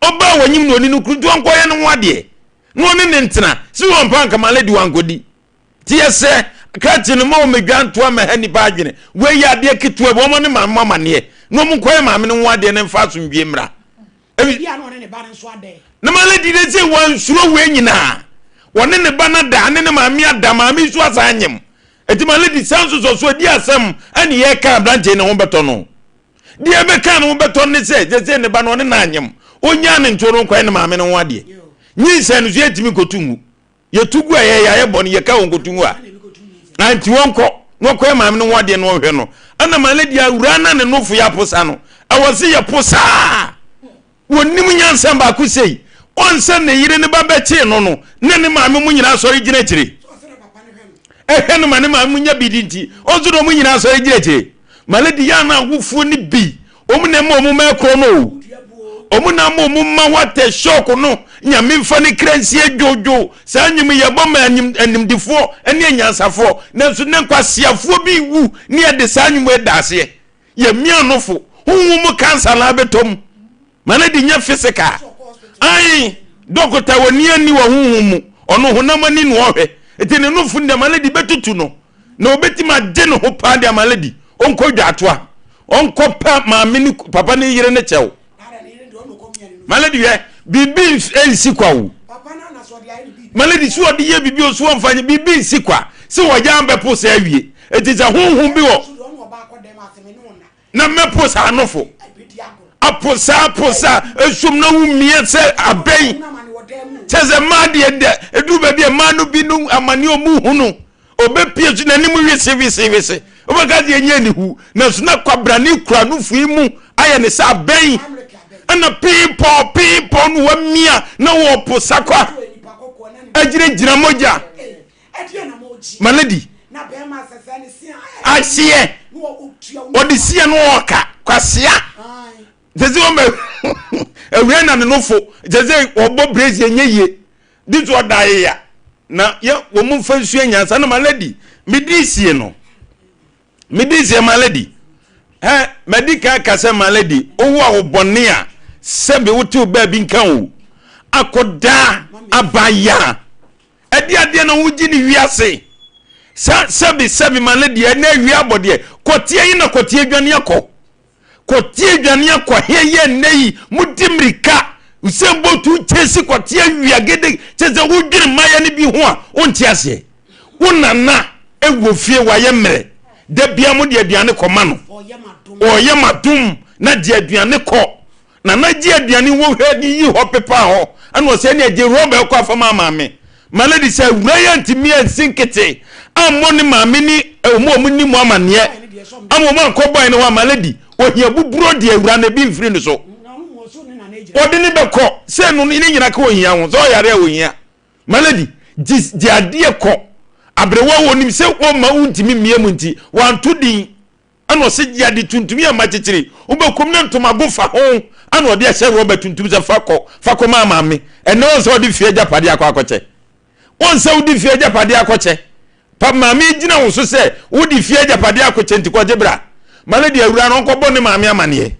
ɔbaa wɔnyim na ɔni no kuru nti ɔnkɔyɛ no ho adeɛ na ɔne ne ntena si wɔn mpa nka ma lady wankɔdi nti yɛsɛ krakye no ma wɔmɛdwa ntoa ma ha nipa adwene wɔyɛ adeɛ ketewa bi wɔn ne maame mo amaneɛ na wɔn nkɔyɛ maame no ho adeɛ na mfa asomdwie mmra Ebi a na ɔne ne ba no nso ada ɛ. Na maame di ne sɛ wansuro wei nyinaa. Wɔne ne ba no ada, ne ne maame ada, maame nso asan anyem. Eti maame di saa nsosɔso adi asɛm ɛne yɛka aberanteɛ ne ho bɛtɔ no. Deɛ ɛbɛka ne ho bɛtɔ ne sɛ sɛ ne ba no ɔne no anyem. Onyaa ne ntoɔ no nkɔyɛ ne maame no ho adeɛ. Nyinsɛn no so yɛntumi nkɔtu ngu. Yɛtu gu a yɛyɛ ayɛ bɔne yɛka wɔn kɔtu ngu a. Anti wɔnkɔ na wɔkɔyɛ maame no ho adeɛ na wɔhwɛ no. Ɛna maame deɛ awuraa na ne nofo yɛ aposa no. Ɛwɔ se yɛ posaa. Wɔnim nyansa baako sei. Ɔnsɛ ne yere ne ba bɛkyee no no ne ne maame mu nyinaa sɔre gyina akyire. Ɛhwɛ no ma ne maame mu nya bi di nti, ɔnso de wɔn nyinaa sɔre gyina akyire. Malady yɛ a na awofoɔ no bi, wɔn na ɛma wɔn mma ɛkorɔ no o. Wɔn na ama wɔn mma wɔatɛ shock no. Nyame mfa ne kra nsie dwodwo. Saa nnwom yi yɛbɔ ma anim, animdefoɔ ne anyansafoɔ. Nanso nnɛ nkwaseafoɔ bi wu ne yɛde saa nnwom yi da aseɛ. Yɛmia anofo. Honhom mu cancer na abɛtɔ mu. Ma no de nyɛ physical. Ae, dɔkota wɔ ni ani wɔ honhom mu. Ɔno honam ani na ɔhwɛ. Nti ne nofo no deɛ ma no de bɛtutu no. Na ɔbɛtumi agye ne ho paa deɛ ma no di. Ɔnkɔ dwatoa. Ɔnkɔ pɛ maame ne papa ne yere ne kyɛw. Ma no de hwɛ, biribi nsi kwa o. Ma no de si ɔde yɛ biribi o so ɔmfa nyɛ biribi nsi kwa. Sɛ wɔgya bɛpo sɛ awie. Nti sɛ honhom bi wɔ na mɛpo saa anofo. Aposa aposa esum na wumia sɛ abɛn. Kyɛ sɛ mmaa deɛ dɛ eduru baabi a mmaa no bi no amane ɔmu hu no ɔbɛpie so n'anim wese wese wese wobɛka sɛ ɛnyɛ anihu nanso na kwabrane kura no fui mu ayɛ ne sɛ abɛn ɛna piipɔɔ piipɔɔ no wamia na wɔposa kwa agyinagyina mogya ma no di aseɛ ɔde seɛ no ɔka kwasea sɛ sɛ ɔma awia na ne nofo sɛ sɛ ɔbɔ bresi ɛnyɛ yie de so ɔda yeya na yɛ wɔn mu nfa nsua nyansa na ma lady medi sie no medi sie ma lady ɛ madi kan ka sɛ ma lady owó a wɔbɔne a sɛbi wotew baabi nka o akɔdaa abaya Ɛdeɛ adeɛ na wogye ne wiase sɛ sɛbi sɛbi ma ne deɛ na awia abɔ deɛ kɔteɛ yi na kɔteɛ dwane akɔ kɔteɛ dwane akɔ he yɛ nnɛ yi modi mmirika sɛ botu kyɛsi kɔteɛ wia gede kyɛ sɛ wodwene mmaeɛ no bi ho a wonte aseɛ wo nana ɛwɔ fie wayɛ mmerɛ da bia mo de aduane kɔma no ɔyɛ madom na de aduane kɔ Nana gye aduane wɔ hwɛ de yi hɔ pepa hɔ ɛna ɔsɛ ɛne agye rɔba ɛkɔ afa ma maame ma lady sɛ awura yi antumi ansi nkete ammɔ ne maame ne wɔn a wɔn nim amaneɛ ama wɔn ankɔ bɔe ne hɔ ama lady ohia buburo deɛ awura no ebi mfiri ne so wɔde ne bɛkɔ sɛ no ne nyina ka ohia ho sɛ ɔyare a ohia ma lady gye gye adeɛ kɔ aberewa wɔ nim sɛ wɔma wontumi mmea mu nti wanto din Ɛna ɔse gye ade tuntum yi a makyekyere wobɛkum ne ntomago fa ho ɛna ɔde ahyɛ rɔba tuntum sɛ fa kɔ fa kɔ maa maame ɛnɛ wɔn sɛ ɔde fie agyapadeɛ akɔ akɔkyɛ wɔn sɛ wode fie agyapadeɛ akɔkyɛ pa maame gyina wo so sɛ wode fie agyapadeɛ akɔkyɛ nti kɔgye bra ma no deɛ awura no ɔnkɔbɔ ne maame amaneɛ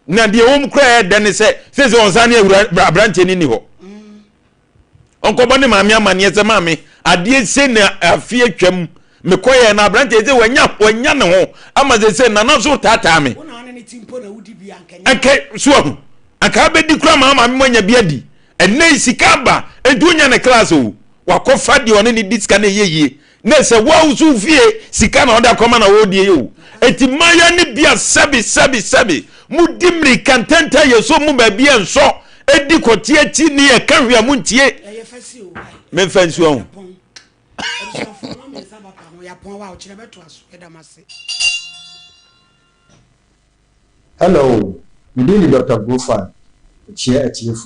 na deɛ wɔm kura ɛdɛ ne sɛ sɛ sɛ ɔnsa ne awura aberanteɛ no ni hɔ Ɔnkɔbɔ ne maame amaneɛ sɛ maame adeɛ sei na afe atwam mekɔyɛ na aberanteɛ sɛ wanya wanya ne ho ama sɛ sɛ nana so taataa me anka so ahu anka abɛdi kora maa maame mo anya bi adi ɛnɛ sika aba nti wonya ne class o wakɔfa deɛ ɔne ne di sika na ɛyɛ yie na sɛ woawoso fie sika na ɔde akɔma na wɔredie yɛ o eti mmayewa no bi a sɛbi sɛbi sɛbi modi mmirika ntɛntɛn yɛ so mu baabi a nsɔ edi kɔte akyi ne yɛ ka hwee a montie memfa nsuo ho. Hello, me din de Doctor Grofan, mekyia atiefoɔ.